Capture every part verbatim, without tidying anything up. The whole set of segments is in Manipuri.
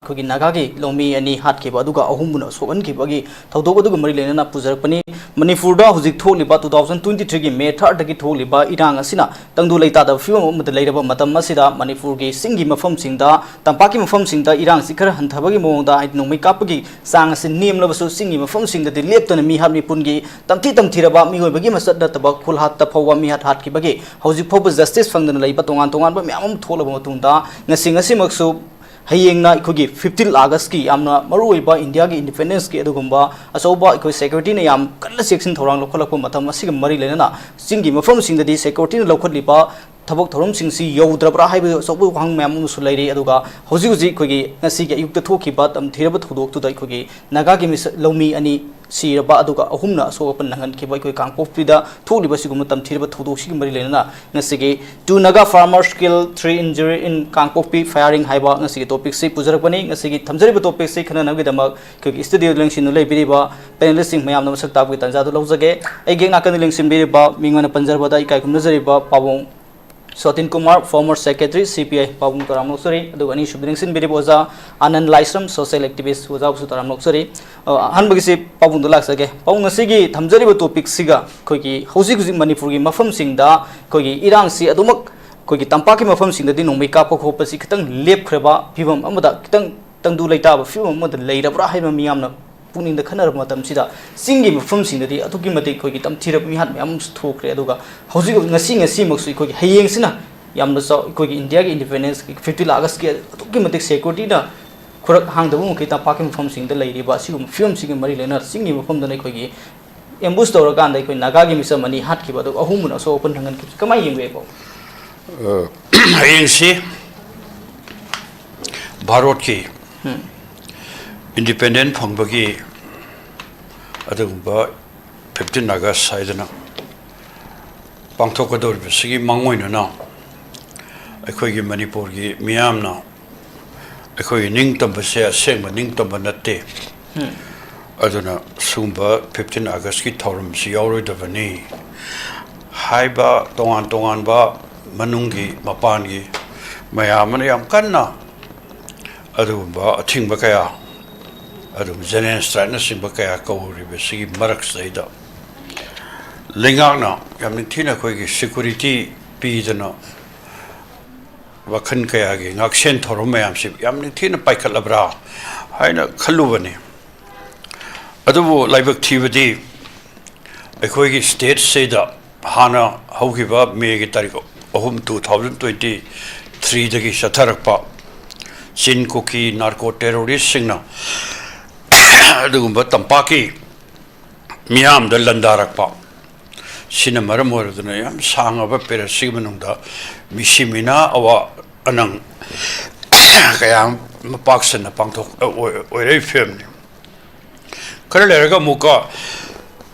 ꯑꯩꯈꯣꯏꯒꯤ ꯅꯥꯒꯥꯒꯤ ꯂꯧꯃꯤ ꯑꯅꯤ ꯍꯥꯠꯈꯤꯕ ꯑꯗꯨꯒ ꯑꯍꯨꯝꯕꯨꯅ ꯁꯣꯛꯍꯟꯈꯤꯕꯒꯤ ꯊꯧꯗꯣꯛ ꯑꯗꯨꯒ ꯃꯔꯤ ꯂꯩꯅꯅ ꯄꯨꯖꯔꯛꯄꯅꯤ꯫ ꯃꯅꯤꯄꯨꯔꯗ ꯍꯧꯖꯤꯛ ꯊꯣꯛꯂꯤꯕ two thousand twenty three ꯒꯤ May third ꯗꯒꯤ ꯊꯣꯛꯂꯤꯕ ꯏꯔꯥꯡ ꯑꯁꯤꯅ ꯇꯪꯗꯨ ꯂꯩꯇꯥꯗꯕ ꯐꯤꯕꯝ ꯑꯃꯗ ꯂꯩꯔꯕ ꯃꯇꯝ ꯑꯁꯤꯗ, ꯃꯅꯤꯄꯨꯔꯒꯤ ꯆꯤꯡꯒꯤ ꯃꯐꯝꯁꯤꯡꯗ, ꯇꯝꯄꯥꯛꯀꯤ ꯃꯐꯝꯁꯤꯡꯗ ꯏꯔꯥꯡꯁꯤ ꯈꯔ ꯍꯟꯊꯕꯒꯤ ꯃꯑꯣꯡꯗ, ꯍꯥꯏꯗꯤ ꯅꯣꯡꯃꯩ ꯀꯥꯞꯄꯒꯤ ꯆꯥꯡ ꯑꯁꯤ ꯅꯦꯝꯂꯕꯁꯨ, ꯆꯤꯡꯒꯤ ꯃꯐꯝꯁꯤꯡꯗꯗꯤ ꯂꯦꯞꯇꯅ ꯃꯤꯍꯥꯠ ꯃꯤꯄꯨꯟꯒꯤ ꯇꯝꯊꯤ ꯇꯝꯊꯤꯔꯕ ꯃꯤꯑꯣꯏꯕꯒꯤ ꯃꯁꯛ ꯅꯠꯇꯕ ꯈꯨꯜꯍꯥꯠꯇ ꯐꯥꯎꯕ ꯃꯤꯍꯥꯠ ꯍꯥꯠꯈꯤꯕꯒꯤ ꯍꯧꯖꯤꯛ ꯐꯥꯎꯕ justice ꯐꯪꯗꯅ ꯂꯩꯕ ꯇꯣꯉꯥꯟ ꯇꯣꯉꯥꯟꯕ ꯃꯌꯥꯝ ꯑꯃ ꯊꯣꯛꯂꯕ ꯃꯇꯨꯡꯗ, ꯉꯁꯤ ꯉꯁꯤꯃꯛꯁꯨ ꯍꯌꯦꯡꯅ ꯑꯩꯈꯣꯏꯒꯤ fifteen August ꯀꯤ ꯌꯥꯝꯅ ꯃꯔꯨꯑꯣꯏꯕ ꯏꯟꯗꯤꯌꯥꯒꯤ independence ꯀꯤ ꯑꯗꯨꯒꯨꯝꯕ ꯑꯆꯧꯕ ꯑꯩꯈꯣꯏ security ꯅ ꯌꯥꯝ ꯀꯟꯅ ꯆꯦꯛꯁꯤꯟ ꯊꯧꯔꯥꯡ ꯂꯧꯈꯠꯂꯛꯄ ꯃꯇꯝ ꯑꯁꯤꯒ ꯃꯔꯤ ꯂꯩꯅꯅ, ꯆꯤꯡꯒꯤ ꯃꯐꯝꯁꯤꯡꯗꯗꯤ security ꯅ ꯂꯧꯈꯠꯂꯤꯕ ꯊꯕꯛ ꯊꯧꯔꯝꯁꯤꯡꯁꯤ ꯌꯧꯗ꯭ꯔꯕ꯭ꯔꯥ ꯍꯥꯏꯕ ꯑꯆꯧꯕ ꯋꯥꯍꯪ ꯃꯌꯥꯝ ꯑꯃꯁꯨ ꯂꯩꯔꯤ꯫ ꯑꯗꯨꯒ ꯍꯧꯖꯤꯛ ꯍꯧꯖꯤꯛ ꯑꯩꯈꯣꯏꯒꯤ ꯉꯁꯤꯒꯤ ꯑꯌꯨꯛꯇ ꯊꯣꯛꯈꯤꯕ ꯇꯝꯊꯤꯔꯕ ꯊꯧꯗꯣꯛꯇꯨꯗ ꯑꯩꯈꯣꯏꯒꯤ ꯅꯥꯒꯥꯒꯤ ꯃꯤꯁꯛ ꯂꯧꯃꯤ ꯑꯅꯤ ꯁꯤꯔꯕ ꯑꯗꯨꯒ ꯑꯍꯨꯝꯅ ꯑꯁꯣꯛ ꯑꯄꯟ ꯅꯪꯍꯟꯈꯤꯕ ꯑꯩꯈꯣꯏ ꯀꯥꯡꯄꯣꯛꯄꯤꯗ ꯊꯣꯛꯂꯤꯕ ꯁꯤꯒꯨꯝꯕ ꯇꯝꯊꯤꯔꯕ ꯊꯧꯗꯣꯛꯁꯤꯒ ꯃꯔꯤ ꯂꯩꯅꯅ ꯉꯁꯤꯒꯤ "Two Naga farmers kill, three injury in Kangpokpi firing" ꯍꯥꯏꯕ ꯉꯁꯤꯒꯤ topic ꯁꯤ ꯄꯨꯖꯔꯛꯄꯅꯤ꯫ ꯉꯁꯤꯒꯤ ꯊꯝꯖꯔꯤꯕ topic ꯁꯤ ꯈꯟꯅꯅꯕꯒꯤꯗꯃꯛ ꯑꯩꯈꯣꯏꯒꯤ studio ꯗ ꯂꯦꯡꯁꯤꯟꯗꯨꯅ ꯂꯩꯕꯤꯔꯤꯕ panelist ꯁꯤꯡ ꯃꯌꯥꯝꯗ ꯃꯁꯛ ꯇꯥꯛꯄꯒꯤ ꯇꯥꯟꯖꯥꯗꯨ ꯂꯧꯖꯒꯦ꯫ ꯑꯩꯒꯤ ꯍꯦꯛ ꯅꯥꯀꯟꯗ ꯂꯦꯡꯁꯤꯟꯕꯤꯔꯤꯕ, ꯃꯤꯡ ꯑꯣꯏꯅ ꯄꯟꯖꯔꯕꯗ ꯏꯀꯥꯏ ꯈꯨꯝꯅꯖꯔꯤꯕ ꯄꯥꯕꯣꯡ ꯁꯣꯇꯤꯟ Kumar, former secretary, C P I, ꯄꯥꯕꯨꯡ ꯇꯔꯥꯝ ꯂꯧꯖꯔꯤ꯫ ꯑꯗꯨꯒ ꯑꯅꯤꯁꯨꯕꯗ ꯅꯤꯡꯁꯤꯡꯕꯤꯔꯤꯕ ꯑꯣꯖꯥ ꯑꯅꯟ ꯂꯥꯏꯁ꯭ꯔꯝ, social activist, ꯑꯣꯖꯥꯕꯨꯁꯨ ꯇꯔꯥꯝ ꯂꯧꯖꯔꯤ꯫ ꯑ, ꯑꯍꯥꯟꯕꯒꯤꯁꯤ ꯄꯥꯕꯨꯡꯗ ꯂꯥꯛꯆꯒꯦ꯫ ꯄꯥꯕꯨꯡ, ꯉꯁꯤꯒꯤ ꯊꯝꯖꯔꯤꯕ topicꯁꯤꯒ ꯑꯩꯈꯣꯏꯒꯤ ꯍꯧꯖꯤꯛ ꯍꯧꯖꯤꯛ ꯃꯅꯤꯄꯨꯔꯒꯤ ꯃꯐꯝꯁꯤꯡꯗ ꯑꯩꯈꯣꯏꯒꯤ ꯏꯔꯥꯡꯁꯤ ꯑꯗꯨꯃꯛ ꯑꯩꯈꯣꯏꯒꯤ ꯇꯝꯄꯥꯛꯀꯤ ꯃꯐꯝꯁꯤꯡꯗꯗꯤ ꯅꯣꯡꯃꯩ ꯀꯥꯞꯄ ꯈꯣꯠꯄꯁꯤ ꯈꯤꯇꯪ ꯂꯦꯞꯈ꯭ꯔꯕ ꯐꯤꯕꯝ ꯑꯃꯗ ꯈꯤꯇꯪ ꯇꯪꯗꯨ ꯂꯩꯇꯥꯕ ꯐꯤꯕꯝ ꯑꯃꯗ ꯂꯩꯔꯕ꯭ꯔꯥ ꯍꯥꯏꯕ ꯃꯤꯌꯥꯝꯅ ꯄꯨꯛꯅꯤꯡꯗ ꯈꯟꯅꯔꯕ ꯃꯇꯝꯁꯤꯗ, ꯆꯤꯡꯒꯤ ꯃꯐꯝꯁꯤꯡꯗꯗꯤ ꯑꯗꯨꯛꯀꯤ ꯃꯇꯤꯛ ꯑꯩꯈꯣꯏꯒꯤ ꯇꯝꯊꯤꯔꯕ ꯃꯤꯍꯥꯠ ꯃꯌꯥꯝ ꯑꯃꯁꯨ ꯊꯣꯛꯈ꯭ꯔꯦ꯫ ꯑꯗꯨꯒ ꯍꯧꯖꯤꯛ ꯉꯁꯤ ꯉꯁꯤꯃꯛꯁꯨ ꯑꯩꯈꯣꯏꯒꯤ ꯍꯌꯦꯡꯁꯤꯅ ꯌꯥꯝꯅ ꯆꯥꯎ-, ꯑꯩꯈꯣꯏꯒꯤ ꯏꯟꯗꯤꯌꯥꯒꯤ independence fifteen Augustꯀꯤ ꯑꯗꯨꯛꯀꯤ ꯃꯇꯤꯛ securityꯅ ꯈꯨꯔꯛ ꯍꯥꯡꯗꯕ ꯃꯈꯩ ꯇꯝꯄꯥꯛꯀꯤ ꯃꯐꯝꯁꯤꯡꯗ ꯂꯩꯔꯤꯕ ꯑꯁꯤꯒꯨꯝꯕ ꯐꯤꯕꯝꯁꯤꯒ ꯃꯔꯤ ꯂꯩꯅꯅ ꯆꯤꯡꯒꯤ ꯃꯐꯝꯗꯅ ꯑꯩꯈꯣꯏꯒꯤ ambush ꯇꯧꯔꯀꯥꯟꯗ ꯑꯩꯈꯣꯏ ꯅꯥꯒꯥꯒꯤ ꯃꯤꯆꯝ ꯑꯅꯤ ꯍꯥꯠꯈꯤꯕ, ꯑꯗꯨꯒ ꯑꯍꯨꯝꯅ ꯑꯁꯣꯛ ꯑꯄꯟ ꯅꯪꯍꯟꯈꯤꯕꯁꯤ ꯀꯃꯥꯏꯅ ꯌꯦꯡꯕꯤꯕ? ꯑ, ꯍꯌꯦꯡꯁꯤ ꯚꯥꯔꯠꯀꯤ ꯎꯝ꯫ Independent ꯐꯪꯕꯒꯤ ꯑꯗꯨꯒꯨꯝꯕ fifteen August ꯍꯥꯏꯗꯅ ꯄꯥꯡꯊꯣꯛꯀꯗꯧꯔꯤꯕꯁꯤꯒꯤ ꯃꯥꯡꯑꯣꯏꯅꯅ ꯑꯩꯈꯣꯏꯒꯤ ꯃꯅꯤꯄꯨꯔꯒꯤ ꯃꯤꯌꯥꯝꯅ ꯑꯩꯈꯣꯏꯒꯤ ꯅꯤꯡꯇꯝꯕꯁꯦ ꯑꯁꯦꯡꯕ ꯅꯤꯡꯇꯝꯕ ꯅꯠꯇꯦ꯫ ꯎꯝ꯫ ꯑꯗꯨꯅ ꯁꯤꯒꯨꯝꯕ fifteen Augustꯀꯤ ꯊꯧꯔꯝꯁꯤ ꯌꯥꯎꯔꯣꯏꯗꯕꯅꯤ ꯍꯥꯏꯕ ꯇꯣꯉꯥꯟ ꯇꯣꯉꯥꯟꯕ ꯃꯅꯨꯡꯒꯤ ꯃꯄꯥꯟꯒꯤ ꯃꯌꯥꯝ ꯑꯃꯅ ꯌꯥꯝ ꯀꯟꯅ ꯑꯗꯨꯒꯨꯝꯕ ꯑꯊꯤꯡꯕ ꯀꯌꯥ, ꯑꯗꯨꯒ general strikeꯅꯆꯤꯡꯕ ꯀꯌꯥ ꯀꯧꯔꯤꯕꯁꯤꯒꯤ ꯃꯔꯛꯁꯤꯗꯩꯗ ꯂꯩꯉꯥꯛꯅ ꯌꯥꯝ ꯅꯤꯡꯊꯤꯅ ꯑꯩꯈꯣꯏꯒꯤ security ꯄꯤꯗꯅ ꯋꯥꯈꯜ ꯀꯌꯥꯒꯤ ꯉꯥꯛꯁꯦꯟ ꯊꯧꯔꯝ ꯃꯌꯥꯝꯁꯤ ꯌꯥꯝ ꯅꯤꯡꯊꯤꯅ ꯄꯥꯏꯈꯠꯂꯕ꯭ꯔꯥ ꯍꯥꯏꯅ ꯈꯜꯂꯨꯕꯅꯤ꯫ ꯑꯗꯨꯕꯨ ꯂꯥꯏꯕꯛ ꯊꯤꯕꯗꯤ ꯑꯩꯈꯣꯏꯒꯤ stateꯁꯤꯗ ꯍꯥꯟꯅ ꯍꯧꯈꯤꯕ Mayꯒꯤ ꯇꯥꯔꯤꯛ ꯑꯍꯨꯝ, two thousand twenty threeꯗꯒꯤ ꯆꯠꯊꯔꯛꯄ ꯆꯤꯟ ꯀꯨꯀꯤ narco terroristꯁꯤꯡꯅ ꯑꯗꯨꯒꯨꯝꯕ ꯇꯝꯄꯥꯛꯀꯤ ꯃꯤꯌꯥꯝꯗ ꯂꯥꯟꯗꯥꯔꯛꯄ, ꯁꯤꯅ ꯃꯔꯝ ꯑꯣꯏꯔꯗꯨꯅ ꯌꯥꯝ ꯁꯥꯡꯉꯕ periodꯁꯤꯒꯤ ꯃꯅꯨꯡꯗ ꯃꯤꯁꯤ ꯃꯤꯅꯥ, ꯑꯋꯥ ꯑꯅꯪ ꯀꯌꯥ ꯑꯃ ꯄꯥꯛ ꯁꯟꯅ ꯄꯥꯡꯊꯣꯛ-, ꯑꯣꯏ-, ꯑꯣꯏꯔꯛꯏ ꯐꯤꯕꯝꯅꯤ꯫ ꯈꯔ ꯂꯩꯔꯒ ꯑꯃꯨꯛꯀ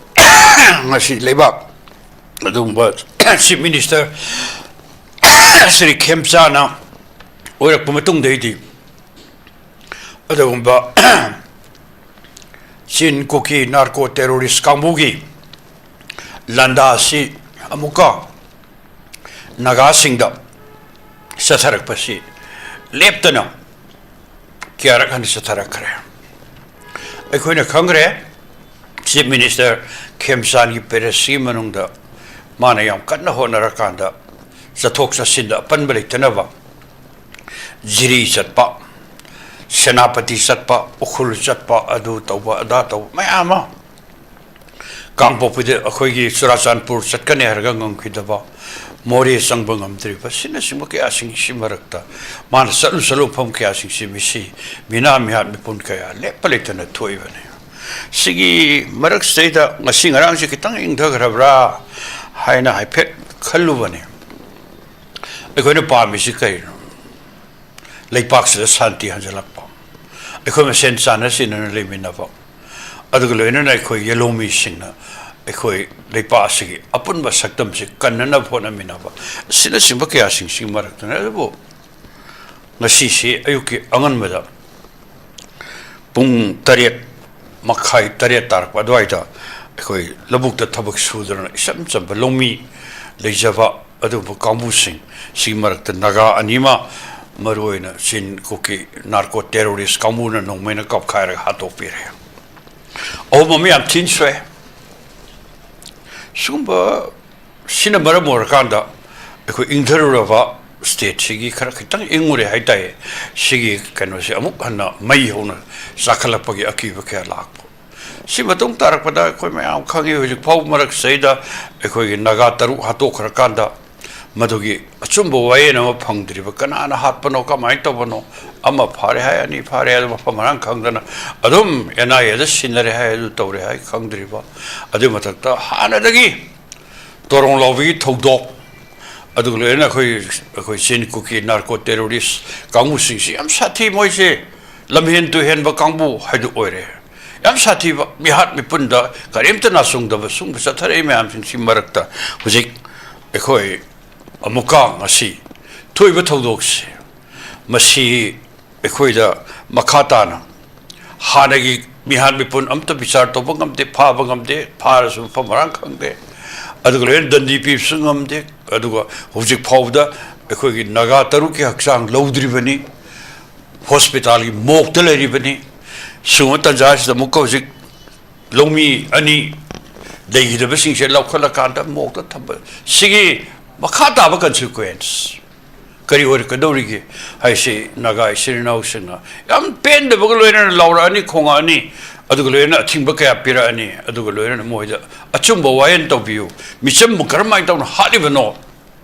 ꯉꯁꯤ ꯂꯩꯕꯥꯛ ꯑꯗꯨꯒꯨꯝꯕ Chief Minister ꯁ꯭ꯔꯤ ꯈꯦꯝꯆꯥꯅ ꯑꯣꯏꯔꯛꯄ ꯃꯇꯨꯡꯗꯩꯗꯤ ꯑꯗꯨꯒꯨꯝꯕ ꯆꯤꯟ ꯀꯨꯀꯤ narco terrorist ꯀꯥꯡꯕꯨꯒꯤ ꯂꯥꯟꯗꯥ ꯑꯁꯤ ꯑꯃꯨꯛꯀ ꯅꯥꯒꯥꯁꯤꯡꯗ ꯆꯠꯊꯔꯛꯄꯁꯤ ꯂꯦꯞꯇꯅ ꯀꯌꯥꯔꯛ ꯍꯟꯅ ꯆꯠꯊꯔꯛꯈ꯭ꯔꯦ꯫ ꯑꯩꯈꯣꯏꯅ ꯈꯪꯈ꯭ꯔꯦ, ꯆꯤꯐ ꯃꯤꯅꯤꯁꯇꯔ ꯈꯦꯝꯆꯥꯟꯒꯤ ꯄꯦꯂꯦꯁꯀꯤ ꯃꯅꯨꯡꯗ ꯃꯥꯅ ꯌꯥꯝ ꯀꯟꯅ ꯍꯣꯠꯅꯔꯀꯥꯟꯗ ꯆꯠꯊꯣꯛ ꯆꯠꯁꯤꯟꯗ ꯑꯄꯟꯕ ꯂꯩꯇꯅꯕ ꯖꯤꯔꯤ ꯆꯠꯄ, ꯁꯦꯅꯥꯄꯇꯤ ꯆꯠꯄ, ꯎꯈ꯭ꯔꯨꯜ ꯆꯠꯄ, ꯑꯗꯨ ꯇꯧꯕ ꯑꯗꯥ ꯇꯧꯕ ꯃꯌꯥꯝ ꯑꯃ, ꯀꯥꯡꯄꯣꯛꯄꯤꯗ ꯑꯩꯈꯣꯏꯒꯤ ꯆꯨꯔꯥꯆꯥꯟꯄꯨꯔ ꯆꯠꯀꯅꯤ ꯍꯥꯏꯔꯒ ꯉꯝꯈꯤꯗꯕ, ꯃꯣꯔꯦ ꯆꯪꯕ ꯉꯝꯗ꯭ꯔꯤꯕ, ꯑꯁꯤꯅꯆꯤꯡꯕ ꯀꯌꯥꯁꯤꯡꯁꯤ ꯃꯔꯛꯇ ꯃꯥꯅ ꯆꯠꯂꯨ ꯆꯠꯂꯨ ꯃꯐꯝ ꯀꯌꯥꯁꯤꯡꯁꯤ ꯃꯤꯁꯤ, ꯃꯤꯅꯥ ꯃꯤꯍꯥꯠ ꯃꯤꯄꯨꯟ ꯀꯌꯥ ꯂꯦꯞꯄ ꯂꯩꯇꯅ ꯊꯣꯛꯏꯕꯅꯤ꯫ ꯁꯤꯒꯤ ꯃꯔꯛꯁꯤꯗꯩꯗ ꯉꯁꯤ ꯉꯔꯥꯡꯁꯤ ꯈꯤꯇꯪ ꯏꯪꯊꯈ꯭ꯔꯕ꯭ꯔꯥ ꯍꯥꯏꯅ ꯍꯥꯏꯐꯦꯠ ꯈꯜꯂꯨꯕꯅꯤ꯫ ꯑꯩꯈꯣꯏꯅ ꯄꯥꯝꯃꯤꯁꯤ ꯀꯔꯤꯅꯣ? ꯂꯩꯄꯥꯛꯁꯤꯗ ꯁꯥꯟꯇꯤ ꯍꯟꯖꯤꯜꯂꯛꯄ, ꯑꯩꯈꯣꯏ ꯃꯁꯦꯟ ꯆꯥꯟꯅ ꯆꯤꯟꯅꯅ ꯂꯩꯃꯤꯟꯅꯕ, ꯑꯗꯨꯒ ꯂꯣꯏꯅꯅ ꯑꯩꯈꯣꯏ ꯌꯦꯂꯧꯃꯤꯁꯤꯡꯅ ꯑꯩꯈꯣꯏ ꯂꯩꯄꯥꯛ ꯑꯁꯤꯒꯤ ꯑꯄꯨꯟꯕ ꯁꯛꯇꯝꯁꯤ ꯀꯟꯅꯅꯕ ꯍꯣꯠꯅꯃꯤꯟꯅꯕ, ꯑꯁꯤꯅꯆꯤꯡꯕ ꯀꯌꯥꯁꯤꯡꯁꯤꯒꯤ ꯃꯔꯛꯇꯅꯤ꯫ ꯑꯗꯨꯕꯨ ꯉꯁꯤꯁꯤ ꯑꯌꯨꯛꯀꯤ ꯑꯉꯟꯕꯗ ꯄꯨꯡ ꯇꯔꯦꯠ ꯃꯈꯥꯏ, ꯇꯔꯦꯠ ꯇꯥꯔꯛꯄ ꯑꯗꯨꯋꯥꯏꯗ ꯑꯩꯈꯣꯏ ꯂꯧꯕꯨꯛꯇ ꯊꯕꯛ ꯁꯨꯗꯨꯅ ꯏꯆꯝ ꯆꯝꯕ ꯂꯧꯃꯤ ꯂꯩꯖꯕ ꯑꯗꯨꯒꯨꯝꯕ ꯀꯥꯡꯕꯨꯁꯤꯡ, ꯁꯤꯒꯤ ꯃꯔꯛꯇ ꯅꯥꯒꯥ ꯑꯅꯤ ꯑꯃ, ꯃꯔꯨꯑꯣꯏꯅ ꯆꯤꯟ ꯀꯨꯀꯤ ꯅꯥꯔꯀꯣ ꯇꯦꯔꯣꯔꯤꯁ ꯀꯥꯡꯕꯨꯅ ꯅꯣꯡꯃꯩꯅ ꯀꯥꯞꯈꯥꯏꯔꯒ ꯍꯥꯠꯇꯣꯛꯄꯤꯔꯦ꯫ ꯑꯍꯨꯝ ꯑꯃ ꯌꯥꯝ ꯊꯤꯅ ꯁꯣꯛꯑꯦ꯫ ꯁꯤꯒꯨꯝꯕ ꯁꯤꯅ ꯃꯔꯝ ꯑꯣꯏꯔꯀꯥꯟꯗ ꯑꯩꯈꯣꯏ ꯏꯪꯊꯔꯨꯔꯕ ꯁ꯭ꯇꯦꯠꯁꯤꯒꯤ ꯈꯔ ꯈꯤꯇꯪ ꯏꯪꯉꯨꯔꯦ ꯍꯥꯏꯇꯥꯏꯌꯦ꯫ ꯁꯤꯒꯤ ꯀꯩꯅꯣꯁꯦ ꯑꯃꯨꯛ ꯍꯟꯅ ꯃꯩ ꯍꯧꯅ ꯆꯥꯈꯠꯂꯛꯄꯒꯤ ꯑꯀꯤꯕ ꯀꯌꯥ ꯂꯥꯛꯄ꯫ ꯁꯤ ꯃꯇꯨꯡ ꯇꯥꯔꯛꯄꯗ ꯑꯩꯈꯣꯏ ꯃꯌꯥꯝ ꯈꯪꯉꯤ, ꯍꯧꯖꯤꯛ ꯐꯥꯎ ꯃꯔꯛꯁꯤꯗꯩꯗ ꯑꯩꯈꯣꯏꯒꯤ ꯅꯥꯒꯥ ꯇꯔꯨꯛ ꯍꯥꯠꯇꯣꯛꯈ꯭ꯔꯀꯥꯟꯗ ꯃꯗꯨꯒꯤ ꯑꯆꯨꯝꯕ ꯋꯥꯌꯦꯜ ꯑꯃ ꯐꯪꯗ꯭ꯔꯤꯕ, ꯀꯅꯥꯅ ꯍꯥꯠꯄꯅꯣ, ꯀꯃꯥꯏꯅ ꯇꯧꯕꯅꯣ, ꯑꯃ ꯐꯥꯔꯦ ꯍꯥꯏ, ꯑꯅꯤ ꯐꯥꯔꯦ ꯍꯥꯏ, ꯃꯐꯝ ꯃꯔꯥꯡ ꯈꯪꯗꯅ ꯑꯗꯨꯝ ꯑꯦꯟ ꯑꯥꯏ ꯑꯦꯗ ꯁꯤꯟꯅꯔꯦ ꯍꯥꯏ, ꯑꯗꯨ ꯇꯧꯔꯦ ꯍꯥꯏ, ꯈꯪꯗ꯭ꯔꯤꯕ꯫ ꯑꯗꯨꯒꯤ ꯃꯊꯛꯇ ꯍꯥꯟꯅꯗꯒꯤ ꯇꯣꯔꯣꯡ ꯂꯥꯎꯕꯤꯒꯤ ꯊꯧꯗꯣꯛ, ꯑꯗꯨꯒ ꯂꯣꯏꯅꯅ ꯑꯩꯈꯣꯏ, ꯑꯩꯈꯣꯏ ꯆꯤꯟ ꯀꯨꯀꯤ ꯅꯥꯔꯀꯣ ꯇꯦꯔꯣꯔꯤꯁ ꯀꯥꯡꯕꯨꯁꯤꯡꯁꯤ ꯌꯥꯝ ꯁꯥꯊꯤ, ꯃꯣꯏꯁꯦ ꯂꯝꯍꯦꯟ ꯇꯨꯍꯦꯟꯕ ꯀꯥꯡꯕꯨ ꯍꯥꯏꯗꯨ ꯑꯣꯏꯔꯦ꯫ ꯌꯥꯝ ꯁꯥꯊꯤꯕ, ꯃꯤꯍꯥꯠ ꯃꯤꯄꯨꯟꯗ ꯀꯔꯤꯝꯇ ꯅꯥꯆꯨꯡꯗꯕ ꯁꯨꯝꯕ ꯆꯠꯊꯔꯛꯏ ꯃꯌꯥꯝꯁꯤꯡꯁꯤ ꯃꯔꯛꯇ ꯍꯧꯖꯤꯛ ꯑꯩꯈꯣꯏ ꯑꯃꯨꯛꯀ ꯉꯁꯤ ꯊꯣꯛꯏꯕ ꯊꯧꯗꯣꯛꯁꯦ, ꯃꯁꯤ ꯑꯩꯈꯣꯏꯗ ꯃꯈꯥ ꯇꯥꯅ ꯍꯥꯟꯅꯒꯤ ꯃꯤꯍꯥꯠ ꯃꯤꯄꯨꯟ ꯑꯝꯇ ꯕꯤꯆꯥꯔ ꯇꯧꯕ ꯉꯝꯗꯦ, ꯐꯥꯕ ꯉꯝꯗꯦ, ꯐꯥꯔꯁꯨ ꯃꯐꯝ ꯃꯔꯥꯡ ꯈꯪꯗꯦ, ꯑꯗꯨꯒ ꯂꯣꯏꯅ ꯗꯟꯗꯤ ꯄꯤꯕꯁꯨ ꯉꯝꯗꯦ, ꯑꯗꯨꯒ ꯍꯧꯖꯤꯛ ꯐꯥꯎꯕꯗ ꯑꯩꯈꯣꯏꯒꯤ ꯅꯥꯒꯥ ꯇꯔꯨꯛꯀꯤ ꯍꯛꯆꯥꯡ ꯂꯧꯗ꯭ꯔꯤꯕꯅꯤ, ꯍꯣꯁꯄꯤꯇꯥꯜꯒꯤ ꯃꯣꯛꯇ ꯂꯩꯔꯤꯕꯅꯤ꯫ ꯁꯤꯒꯨꯝꯕ ꯇꯥꯟꯖꯥꯁꯤꯗ ꯑꯃꯨꯛꯀ ꯍꯧꯖꯤꯛ ꯂꯧꯃꯤ ꯑꯅꯤ ꯂꯩꯈꯤꯗꯕꯁꯤꯡꯁꯦ ꯂꯧꯈꯠꯂꯀꯥꯟꯗ ꯃꯣꯛꯇ ꯊꯝꯕ, ꯁꯤꯒꯤ ꯃꯈꯥ ꯇꯥꯕ ꯀꯟꯁꯤꯀ꯭ꯋꯦꯟꯁ ꯀꯔꯤ ꯑꯣꯏꯔꯛꯀꯗꯧꯔꯤꯒꯦ ꯍꯥꯏꯁꯤ ꯅꯥꯒꯥ ꯏꯆꯤꯜ ꯏꯅꯥꯎꯁꯤꯡꯅ ꯌꯥꯝ ꯄꯦꯟꯗꯕꯒ ꯂꯣꯏꯅꯅ ꯂꯥꯎꯔꯛꯑꯅꯤ, ꯈꯣꯡꯉꯛꯑꯅꯤ, ꯑꯗꯨꯒ ꯂꯣꯏꯅꯅ ꯑꯊꯤꯡꯕ ꯀꯌꯥ ꯄꯤꯔꯛꯑꯅꯤ, ꯑꯗꯨꯒ ꯂꯣꯏꯅꯅ ꯃꯣꯏꯗ ꯑꯆꯨꯝꯕ ꯋꯥꯌꯦꯜ ꯇꯧꯕꯤꯌꯨ, ꯃꯤꯆꯝꯕꯨ ꯀꯔꯝꯍꯥꯏꯅ ꯇꯧꯅ ꯍꯥꯠꯂꯤꯕꯅꯣ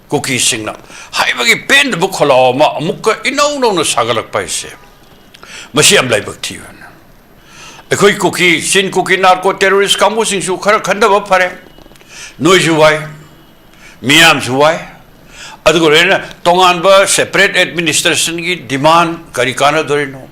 ꯀꯨꯀꯤꯁꯤꯡꯅ ꯍꯥꯏꯕꯒꯤ ꯄꯦꯟꯗꯕ ꯈꯣꯜꯂꯥꯎ ꯑꯃ ꯑꯃꯨꯛꯀ ꯏꯅꯧ ꯅꯧꯅ ꯁꯥꯒꯠꯂꯛꯄ ꯍꯥꯏꯁꯦ, ꯃꯁꯤ ꯌꯥꯝ ꯂꯥꯏꯕꯛ ꯊꯤꯕꯅꯤ꯫ ꯑꯩꯈꯣꯏ ꯀꯨꯀꯤ, ꯆꯤꯟ ꯀꯨꯀꯤ ꯅꯥꯔꯀꯣ ꯇꯦꯔꯣꯔꯤꯁ ꯀꯥꯡꯕꯨꯁꯤꯡꯁꯨ ꯈꯔ ꯈꯟꯊꯕ ꯐꯔꯦ꯫ ꯅꯣꯏꯁꯨ ꯋꯥꯏ, ꯃꯤꯌꯥꯝꯁꯨ ꯋꯥꯏ, ꯑꯗꯨꯒ ꯂꯣꯏꯅꯅ ꯇꯣꯉꯥꯟꯕ ꯁꯦꯄꯔꯦꯠ ꯑꯦꯗꯃꯤꯅꯤꯁꯇ꯭ꯔꯦꯁꯟꯒꯤ ꯗꯤꯃꯥꯟ ꯀꯔꯤ ꯀꯥꯟꯅꯗꯣꯔꯤꯅꯣ?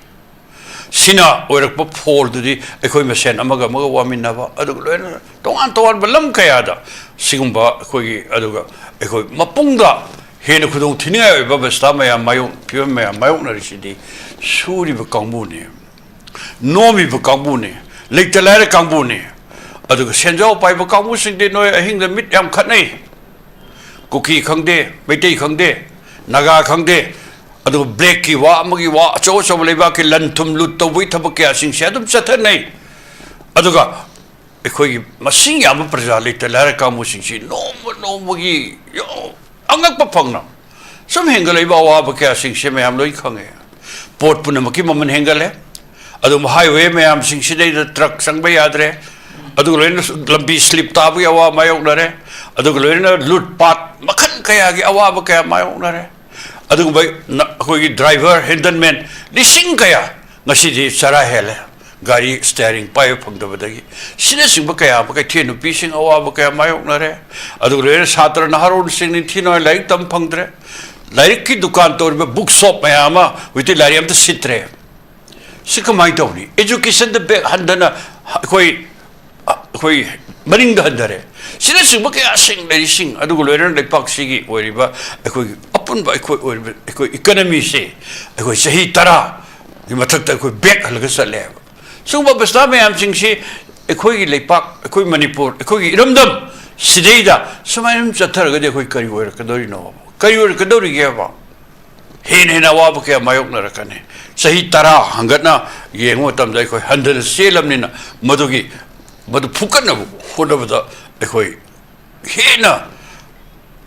ꯁꯤꯅ ꯑꯣꯏꯔꯛꯄ ꯐꯣꯜꯗꯨꯗꯤ ꯑꯩꯈꯣꯏ ꯃꯁꯦꯟ ꯑꯃꯒ ꯑꯃꯒ ꯋꯥꯃꯤꯟꯅꯕ, ꯑꯗꯨꯒ ꯂꯣꯏꯅꯅ ꯇꯣꯉꯥꯟ ꯇꯣꯉꯥꯟꯕ ꯂꯝ ꯀꯌꯥꯗ ꯁꯤꯒꯨꯝꯕ ꯑꯩꯈꯣꯏꯒꯤ, ꯑꯗꯨꯒ ꯑꯩꯈꯣꯏ ꯃꯄꯨꯡꯗ ꯍꯦꯟꯅ ꯈꯨꯗꯣꯡ ꯊꯤꯅꯤꯡꯉꯥꯏ ꯑꯣꯏꯕ ꯑꯕꯁꯊꯥ ꯃꯌꯥꯝ ꯃꯥꯌꯣꯛ-, ꯐꯤꯕꯝ ꯃꯌꯥꯝ ꯃꯥꯌꯣꯛꯅꯔꯤꯁꯤꯗꯤ ꯁꯨꯔꯤꯕ ꯀꯥꯡꯕꯨꯅꯤ, ꯅꯣꯝꯃꯤꯕ ꯀꯥꯡꯕꯨꯅꯤ, ꯂꯩꯇ ꯂꯥꯏꯔ ꯀꯥꯡꯕꯨꯅꯤ꯫ ꯑꯗꯨꯒ ꯁꯦꯟꯖꯥꯎ ꯄꯥꯏꯕ ꯀꯥꯡꯕꯨꯁꯤꯡꯗꯤ ꯅꯣꯏ ꯑꯍꯤꯡꯗ ꯃꯤꯠ ꯌꯥꯝ ꯈꯠꯅꯩ꯫ ꯀꯨꯀꯤ ꯈꯪꯗꯦ, ꯃꯩꯇꯩ ꯈꯪꯗꯦ, ꯅꯥꯒꯥ ꯈꯪꯗꯦ, ꯑꯗꯨꯒ ꯕ꯭ꯂꯦꯛꯀꯤ ꯋꯥ ꯑꯃꯒꯤ ꯋꯥ, ꯑꯆꯧ ꯑꯆꯧꯕ ꯂꯩꯕꯥꯛꯀꯤ ꯂꯟ ꯊꯨꯝ ꯂꯨꯠ ꯇꯧꯕꯒꯤ ꯊꯕꯛ ꯀꯌꯥꯁꯤꯡꯁꯦ ꯑꯗꯨꯝ ꯆꯠꯊꯅꯩ꯫ ꯑꯗꯨꯒ ꯑꯩꯈꯣꯏꯒꯤ ꯃꯁꯤꯡ ꯌꯥꯝꯕ ꯄ꯭ꯔꯖꯥ ꯂꯩꯇ ꯂꯥꯏꯔ ꯀꯥꯡꯕꯨꯁꯤꯡꯁꯤ ꯅꯣꯡꯃ ꯅꯣꯡꯃꯒꯤ ꯌꯣ-, ꯑꯉꯛꯄ ꯐꯪꯅ ꯁꯨꯝ ꯍꯦꯟꯒꯠꯂꯛꯏꯕ ꯑꯋꯥꯕ ꯀꯌꯥꯁꯤꯡꯁꯦ ꯃꯌꯥꯝ ꯂꯣꯏ ꯈꯪꯉꯦ꯫ ꯄꯣꯠ ꯄꯨꯝꯅꯃꯛꯀꯤ ꯃꯃꯜ ꯍꯦꯟꯒꯠꯂꯦ꯫ ꯑꯗꯨꯝ ꯍꯥꯏꯋꯦ ꯃꯌꯥꯝꯁꯤꯡꯁꯤꯗꯩꯗ ꯇ꯭ꯔꯛ ꯆꯪꯕ ꯌꯥꯗ꯭ꯔꯦ꯫ ꯑꯗꯨꯒ ꯂꯣꯏꯅꯅ ꯂꯝꯕꯤ ꯁ꯭ꯂꯤꯞ ꯇꯥꯕꯒꯤ ꯑꯋꯥꯕ ꯃꯥꯌꯣꯛꯅꯔꯦ꯫ ꯑꯗꯨꯒ ꯂꯣꯏꯅꯅ ꯂꯨꯠ ꯄꯥꯠ ꯃꯈꯜ ꯀꯌꯥꯒꯤ ꯑꯋꯥꯕ ꯀꯌꯥ ꯃꯥꯌꯣꯛꯅꯔꯦ꯫ ꯑꯗꯨꯒꯨꯝꯕ ꯅ-, ꯑꯩꯈꯣꯏꯒꯤ ꯗ꯭ꯔꯥꯏꯚꯔ, ꯍꯦꯟꯗꯜꯃꯦꯟ ꯂꯤꯁꯤꯡ ꯀꯌꯥ ꯉꯁꯤꯗꯤ ꯆꯔꯥ ꯍꯦꯜꯂꯦ꯫ ꯒꯥꯔꯤ ꯁ꯭ꯇꯤꯌꯥꯔꯤꯡ ꯄꯥꯏꯕ ꯐꯪꯗꯕꯗꯒꯤ꯫ ꯁꯤꯅꯆꯤꯡꯕ ꯀꯌꯥ ꯑꯃ, ꯀꯩꯊꯦꯜ ꯅꯨꯄꯤꯁꯤꯡ ꯑꯋꯥꯕ ꯀꯌꯥ ꯃꯥꯌꯣꯛꯅꯔꯦ꯫ ꯑꯗꯨꯒ ꯂꯣꯏꯅꯅ ꯁꯥꯇ꯭ꯔ ꯅꯍꯥꯔꯣꯜꯁꯤꯡ ꯅꯤꯡꯊꯤ ꯅꯨꯡꯉꯥꯏ ꯂꯥꯏꯔꯤꯛ ꯇꯝ ꯐꯪꯗ꯭ꯔꯦ꯫ ꯂꯥꯏꯔꯤꯛꯀꯤ ꯗꯨꯀꯥꯟ ꯇꯧꯔꯤꯕ ꯕꯨꯛ ꯁꯣꯞ ꯃꯌꯥꯝ ꯑꯃ ꯍꯧꯖꯤꯛꯇꯤ ꯂꯥꯏꯔꯤꯛ ꯑꯝꯇ ꯁꯤꯠꯇ꯭ꯔꯦ꯫ ꯁꯤ ꯀꯃꯥꯏꯅ ꯇꯧꯅꯤ? ꯑꯦꯖꯨꯀꯦꯁꯟꯗ ꯕꯦꯛ ꯍꯟꯗꯅ ꯑꯩꯈꯣꯏ, ꯑꯩꯈꯣꯏ ꯃꯅꯤꯡꯗ ꯍꯟꯊꯔꯦ꯫ ꯁꯤꯅꯆꯤꯡꯕ ꯀꯌꯥꯁꯤꯡ ꯂꯩꯔꯤꯁꯤꯡ, ꯑꯗꯨꯒ ꯂꯣꯏꯅꯅ ꯂꯩꯄꯥꯛꯁꯤꯒꯤ ꯑꯣꯏꯔꯤꯕ ꯑꯩꯈꯣꯏꯒꯤ ꯑꯄꯨꯟꯕ ꯑꯩꯈꯣꯏ ꯑꯣꯏꯔꯤꯕ ꯑꯩꯈꯣꯏ ꯏꯀꯅꯃꯤꯁꯦ ꯑꯩꯈꯣꯏ ꯆꯍꯤ ꯇꯔꯥꯒꯤ ꯃꯊꯛꯇ ꯑꯩꯈꯣꯏ ꯕꯦꯛ ꯍꯜꯂꯒ ꯆꯠꯂꯦꯕ꯫ ꯁꯤꯒꯨꯝꯕ ꯑꯕꯁꯊꯥ ꯃꯌꯥꯝꯁꯤꯡꯁꯤ ꯑꯩꯈꯣꯏꯒꯤ ꯂꯩꯄꯥꯛ, ꯑꯩꯈꯣꯏ ꯃꯅꯤꯄꯨꯔ, ꯑꯩꯈꯣꯏꯒꯤ ꯏꯔꯝꯗꯝ ꯁꯤꯗꯩꯗ ꯁꯨꯃꯥꯏꯅ ꯑꯗꯨꯝ ꯆꯠꯊꯔꯒꯗꯤ ꯑꯩꯈꯣꯏ ꯀꯔꯤ ꯑꯣꯏꯔꯛꯀꯗꯧꯔꯤꯅꯣ? ꯀꯔꯤ ꯑꯣꯏꯔꯛꯀꯗꯧꯔꯤꯒꯦꯕ? ꯍꯦꯟꯅ ꯍꯦꯟꯅ ꯑꯋꯥꯕ ꯀꯌꯥ ꯃꯥꯌꯣꯛꯅꯔꯛꯀꯅꯤ꯫ ꯆꯍꯤ ꯇꯔꯥ ꯍꯪꯒꯠꯅ ꯌꯦꯡꯕ ꯃꯇꯝꯗ ꯑꯩꯈꯣꯏ ꯍꯟꯊꯅ ꯆꯦꯜꯂꯕꯅꯤꯅ ꯃꯗꯨꯒꯤ, ꯃꯗꯨ ꯐꯨꯀꯠꯅꯕ ꯍꯣꯠꯅꯕꯗ ꯑꯩꯈꯣꯏ ꯍꯦꯟꯅ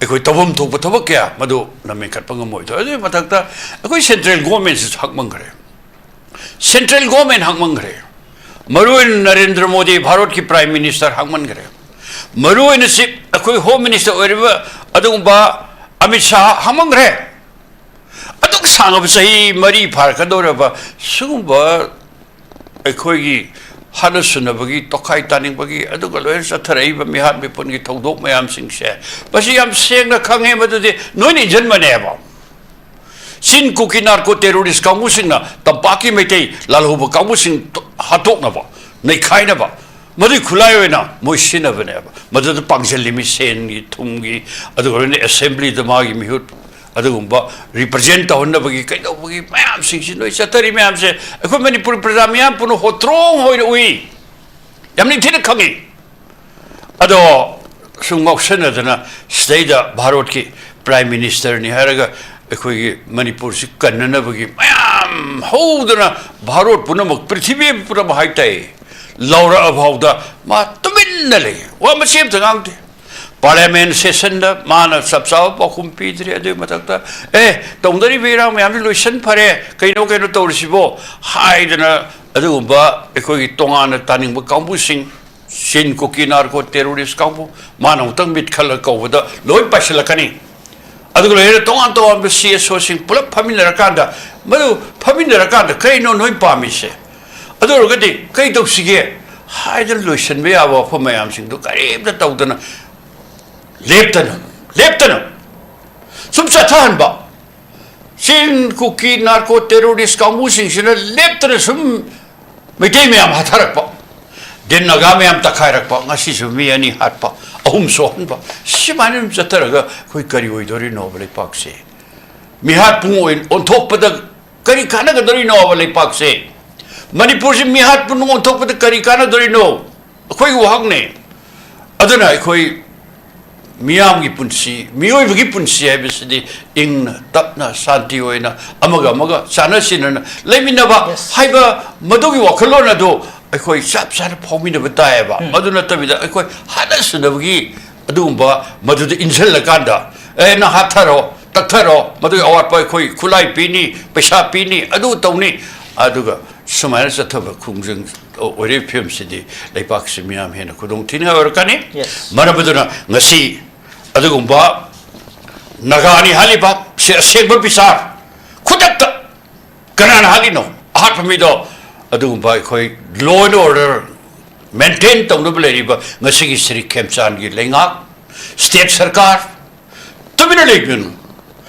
ꯑꯩꯈꯣꯏ ꯇꯧꯐꯝ ꯊꯣꯛꯄ ꯊꯕꯛ ꯀꯌꯥ ꯃꯗꯨꯅ ꯃꯦꯟꯈꯠꯄ ꯉꯝꯃꯣꯏꯗꯣꯏ꯫ ꯑꯗꯨꯒꯤ ꯃꯊꯛꯇ ꯑꯩꯈꯣꯏ central government ꯁꯤꯁꯨ ꯍꯛꯃꯟꯈ꯭ꯔꯦ꯫ Central government ꯍꯛꯃꯟꯈ꯭ꯔꯦ꯫ ꯃꯔꯨꯑꯣꯏꯅ ꯅꯔꯦꯟꯗ꯭ꯔ ꯃꯣꯗꯤ ꯚꯥꯔꯠꯀꯤ Prime Minister ꯍꯛꯃꯟꯈ꯭ꯔꯦ꯫ ꯃꯔꯨꯑꯣꯏꯅ chief, ꯑꯩꯈꯣꯏ Home Minister ꯑꯣꯏꯔꯤꯕ ꯑꯗꯨꯒꯨꯝꯕ ꯑꯃꯤꯠ ꯁꯥꯍ ꯍꯛꯃꯟꯈ꯭ꯔꯦ꯫ ꯑꯗꯨꯛ ꯁꯥꯡꯉꯕ ꯆꯍꯤ ꯃꯔꯤ ꯐꯥꯔꯛꯀꯗꯧꯔꯕ ꯁꯤꯒꯨꯝꯕ ꯑꯩꯈꯣꯏꯒꯤ ꯍꯥꯠꯅ ꯁꯨꯅꯕꯒꯤ, ꯇꯣꯈꯥꯏ ꯇꯥꯅꯤꯡꯕꯒꯤ, ꯑꯗꯨꯒ ꯂꯣꯏꯅ ꯆꯠꯊꯔꯛꯏꯕ ꯃꯤꯍꯥꯠ ꯃꯤꯄꯨꯟꯒꯤ ꯊꯧꯗꯣꯛ ꯃꯌꯥꯝꯁꯤꯡꯁꯦ, ꯃꯁꯤ ꯌꯥꯝ ꯁꯦꯡꯅ ꯈꯪꯉꯦ꯫ ꯃꯗꯨꯗꯤ ꯅꯣꯏꯅ ꯏꯟꯁꯤꯟꯕꯅꯦꯕ꯫ ꯆꯤꯟ ꯀꯨꯀꯤ narco terrorist ꯀꯥꯡꯕꯨꯁꯤꯡꯅ ꯇꯝꯄꯥꯛꯀꯤ ꯃꯩꯇꯩ ꯂꯥꯜꯍꯧꯕ ꯀꯥꯡꯕꯨꯁꯤꯡ ꯍꯥꯠꯇꯣꯛꯅꯕ, ꯅꯩꯈꯥꯏꯅꯕ, ꯃꯗꯨꯒꯤ ꯈꯨꯠꯂꯥꯏ ꯑꯣꯏꯅ ꯃꯣꯏ ꯁꯤꯖꯤꯟꯅꯕꯅꯦꯕ꯫ ꯃꯗꯨꯗ ꯄꯥꯡꯁꯤꯜꯂꯤꯃꯤ ꯁꯦꯟꯒꯤ, ꯊꯨꯝꯒꯤ, ꯑꯗꯨꯒ ꯂꯣꯏꯅ assembly ꯗ ꯃꯥꯒꯤ ꯃꯤꯍꯨꯠ ꯑꯗꯨꯒꯨꯝꯕ represent ꯇꯧꯍꯟꯅꯕꯒꯤ ꯀꯩꯗꯧꯕꯒꯤ ꯃꯌꯥꯝꯁꯤꯡꯁꯤ ꯅꯣꯏ ꯆꯠꯊꯔꯤ ꯃꯌꯥꯝꯁꯦ ꯑꯩꯈꯣꯏ ꯃꯅꯤꯄꯨꯔ ꯄ꯭ꯔꯖꯥ ꯃꯤꯌꯥꯝ ꯄꯨꯝꯅꯃꯛ ꯍꯣꯇ꯭ꯔꯣꯡ ꯑꯣꯏꯅ ꯎꯏ꯫ ꯌꯥꯝ ꯅꯤꯡꯊꯤꯅ ꯈꯪꯉꯤ꯫ ꯑꯗꯣ ꯁꯨꯝ ꯉꯥꯎꯁꯟꯅꯗꯅ ꯁꯤꯗꯩꯗ ꯚꯥꯔꯠꯀꯤ Prime Minister ꯅꯤ ꯍꯥꯏꯔꯒ ꯑꯩꯈꯣꯏꯒꯤ ꯃꯅꯤꯄꯨꯔꯁꯤ ꯀꯟꯅꯅꯕꯒꯤ ꯃꯌꯥꯝ ꯍꯧꯗꯅ ꯚꯥꯔꯠ ꯄꯨꯝꯅꯃꯛ, ꯄ꯭ꯔꯤꯊꯤꯕꯤ ꯄꯨꯝꯅꯃꯛ ꯍꯥꯏꯇꯥꯏ, ꯂꯥꯎꯔꯛꯑ ꯐꯥꯎꯗ ꯃꯥ ꯇꯨꯃꯤꯟꯅ ꯂꯩ, ꯋꯥ ꯃꯆꯦꯠ ꯑꯃꯇ ꯉꯥꯡꯗꯦ꯫ Parliament session ꯗ ꯃꯥꯅ ꯆꯞ ꯆꯥꯕ ꯄꯥꯎꯈꯨꯝ ꯄꯤꯗ꯭ꯔꯤ꯫ ꯑꯗꯨꯒꯤ ꯃꯊꯛꯇ, "ꯑꯦ, ꯇꯧꯅꯔꯤꯕ ꯏꯔꯥꯡ ꯃꯌꯥꯝꯁꯤ ꯂꯣꯏꯁꯟ ꯐꯔꯦ, ꯀꯩꯅꯣ ꯀꯩꯅꯣ ꯇꯧꯔꯤꯁꯤꯕꯣ?" ꯍꯥꯏꯗꯅ ꯑꯗꯨꯒꯨꯝꯕ ꯑꯩꯈꯣꯏꯒꯤ ꯇꯣꯉꯥꯟꯅ ꯇꯥꯅꯤꯡꯕ ꯀꯥꯡꯕꯨꯁꯤꯡ, ꯆꯤꯟ ꯀꯨꯀꯤ narco terrorist ꯀꯥꯡꯕꯨ, ꯃꯥꯅ ꯑꯃꯨꯛꯇꯪ ꯃꯤꯠ ꯈꯜꯂꯒ ꯀꯧꯕꯗ ꯂꯣꯏ ꯄꯥꯏꯁꯤꯜꯂꯛꯀꯅꯤ꯫ ꯑꯗꯨꯒ ꯂꯣꯏꯅꯅ ꯇꯣꯉꯥꯟ ꯇꯣꯉꯥꯟꯕ C S O ꯁꯤꯡ ꯄꯨꯂꯞ ꯐꯝꯃꯤꯟꯅꯔꯀꯥꯟꯗ, ꯃꯗꯨ ꯐꯝꯃꯤꯟꯅꯔꯀꯥꯟꯗ ꯀꯩꯅꯣ ꯅꯣꯏ ꯄꯥꯝꯃꯤꯁꯦ? ꯑꯗꯨ ꯑꯣꯏꯔꯒꯗꯤ ꯀꯩ ꯇꯧꯁꯤꯒꯦ ꯍꯥꯏꯗꯅ ꯂꯣꯏꯁꯤꯟꯕ ꯌꯥꯕ ꯋꯥꯐꯝ ꯃꯌꯥꯝꯁꯤꯡꯗꯨ ꯀꯔꯤꯝꯇ ꯇꯧꯗꯅ ꯂꯦꯞꯇꯅ, ꯂꯦꯞꯇꯅ ꯁꯨꯝ ꯆꯠꯊꯍꯟꯕ꯫ ꯆꯤꯟ ꯀꯨꯀꯤ narco terrorist ꯀꯥꯡꯕꯨꯁꯤꯡꯁꯤꯅ ꯂꯦꯞꯇꯅ ꯁꯨꯝ ꯃꯩꯇꯩ ꯃꯌꯥꯝ ꯍꯥꯠꯊꯔꯛꯄ, ꯗꯦꯟ ꯅꯥꯒꯥ ꯃꯌꯥꯝ ꯇꯛꯈꯥꯏꯔꯛꯄ, ꯉꯁꯤꯁꯨ ꯃꯤ ꯑꯅꯤ ꯍꯥꯠꯄ, ꯑꯍꯨꯝ ꯁꯣꯛꯍꯟꯕ, ꯁꯨꯃꯥꯏꯅ ꯑꯗꯨꯝ ꯆꯠꯊꯔꯒ ꯑꯩꯈꯣꯏ ꯀꯔꯤ ꯑꯣꯏꯗꯣꯔꯤꯅꯣꯕ ꯂꯩꯄꯥꯛꯁꯦ? ꯃꯤꯍꯥꯠ ꯄꯨꯡ ꯑꯣꯏ-, ꯑꯣꯟꯊꯣꯛꯄꯗ ꯀꯔꯤ ꯀꯥꯟꯅꯒꯗꯧꯔꯤꯅꯣꯕ ꯂꯩꯄꯥꯛꯁꯦ? ꯃꯅꯤꯄꯨꯔꯁꯤ ꯃꯤꯍꯥꯠ ꯄꯨꯡ ꯑꯣꯟꯊꯣꯛꯄꯗ ꯀꯔꯤ ꯀꯥꯟꯅꯗꯣꯔꯤꯅꯣ? ꯑꯩꯈꯣꯏꯒꯤ ꯋꯥꯍꯪꯅꯦ꯫ ꯑꯗꯨꯅ ꯑꯩꯈꯣꯏ ꯃꯤꯌꯥꯝꯒꯤ ꯄꯨꯟꯁꯤ, ꯃꯤꯑꯣꯏꯕꯒꯤ ꯄꯨꯟꯁꯤ ꯍꯥꯏꯕꯁꯤꯗꯤ ꯏꯪꯅ ꯇꯞꯅ ꯁꯥꯟꯇꯤ ꯑꯣꯏꯅ ꯑꯃꯒ ꯑꯃꯒ ꯆꯥꯟꯅ ꯁꯤꯟꯅꯅ ꯂꯩꯃꯤꯟꯅꯕ ꯍꯥꯏꯕ ꯃꯗꯨꯒꯤ ꯋꯥꯈꯜꯂꯣꯟ ꯑꯗꯨ ꯑꯩꯈꯣꯏ ꯆꯞ ꯆꯥꯅ ꯐꯥꯎꯃꯤꯟꯅꯕ ꯇꯥꯏꯌꯦꯕ꯫ ꯃꯗꯨ ꯅꯠꯇꯕꯤꯗ ꯑꯩꯈꯣꯏ ꯍꯥꯠꯅ ꯁꯨꯅꯕꯒꯤ ꯑꯗꯨꯒꯨꯝꯕ ꯃꯗꯨꯗ ꯏꯟꯁꯤꯜꯂꯀꯥꯟꯗ, "ꯑꯦ, ꯅꯪ ꯍꯥꯠꯊꯔꯣ, ꯇꯛꯊꯔꯣ, ꯃꯗꯨꯒꯤ ꯑꯋꯥꯠꯄ ꯑꯩꯈꯣꯏ ꯈꯨꯠꯂꯥꯏ ꯄꯤꯅꯤ, ꯄꯩꯁꯥ ꯄꯤꯅꯤ, ꯑꯗꯨ ꯇꯧꯅꯤ", ꯑꯗꯨꯒ ꯁꯨꯃꯥꯏꯅ ꯆꯠꯊꯕ ꯈꯣꯡꯖꯪ ꯑꯣꯏꯔꯤꯕ ꯐꯤꯕꯝꯁꯤꯗꯤ ꯂꯩꯕꯥꯛꯁꯤ ꯃꯤꯌꯥꯝ ꯍꯦꯟꯅ ꯈꯨꯗꯣꯡ ꯊꯤꯅꯤꯡꯉꯥꯏ ꯑꯣꯏꯔꯛꯀꯅꯤ꯫ ꯃꯔꯝ ꯑꯗꯨꯅ ꯉꯁꯤ ꯑꯗꯨꯒꯨꯝꯕ ꯅꯥꯒꯥꯅꯤ ꯍꯥꯠꯂꯤꯕ ꯁꯤ ꯑꯁꯦꯡꯕ ꯕꯤꯆꯥꯔ ꯈꯨꯗꯛꯇ ꯀꯅꯥꯅ ꯍꯥꯠꯂꯤꯅꯣ? ꯑꯍꯥꯠꯄ ꯃꯤꯗꯣ꯫ ꯑꯗꯨꯒꯨꯝꯕ ꯑꯩꯈꯣꯏ law and order maintain ꯇꯧꯅꯕ ꯂꯩꯔꯤꯕ ꯉꯁꯤꯒꯤ ꯁ꯭ꯔꯤ ꯈꯦꯝꯆꯥꯟꯒꯤ ꯂꯩꯉꯥꯛ, state ꯁꯔꯀꯥꯔ, ꯇꯨꯃꯤꯟꯅ ꯂꯩꯕꯤꯒꯅꯨ꯫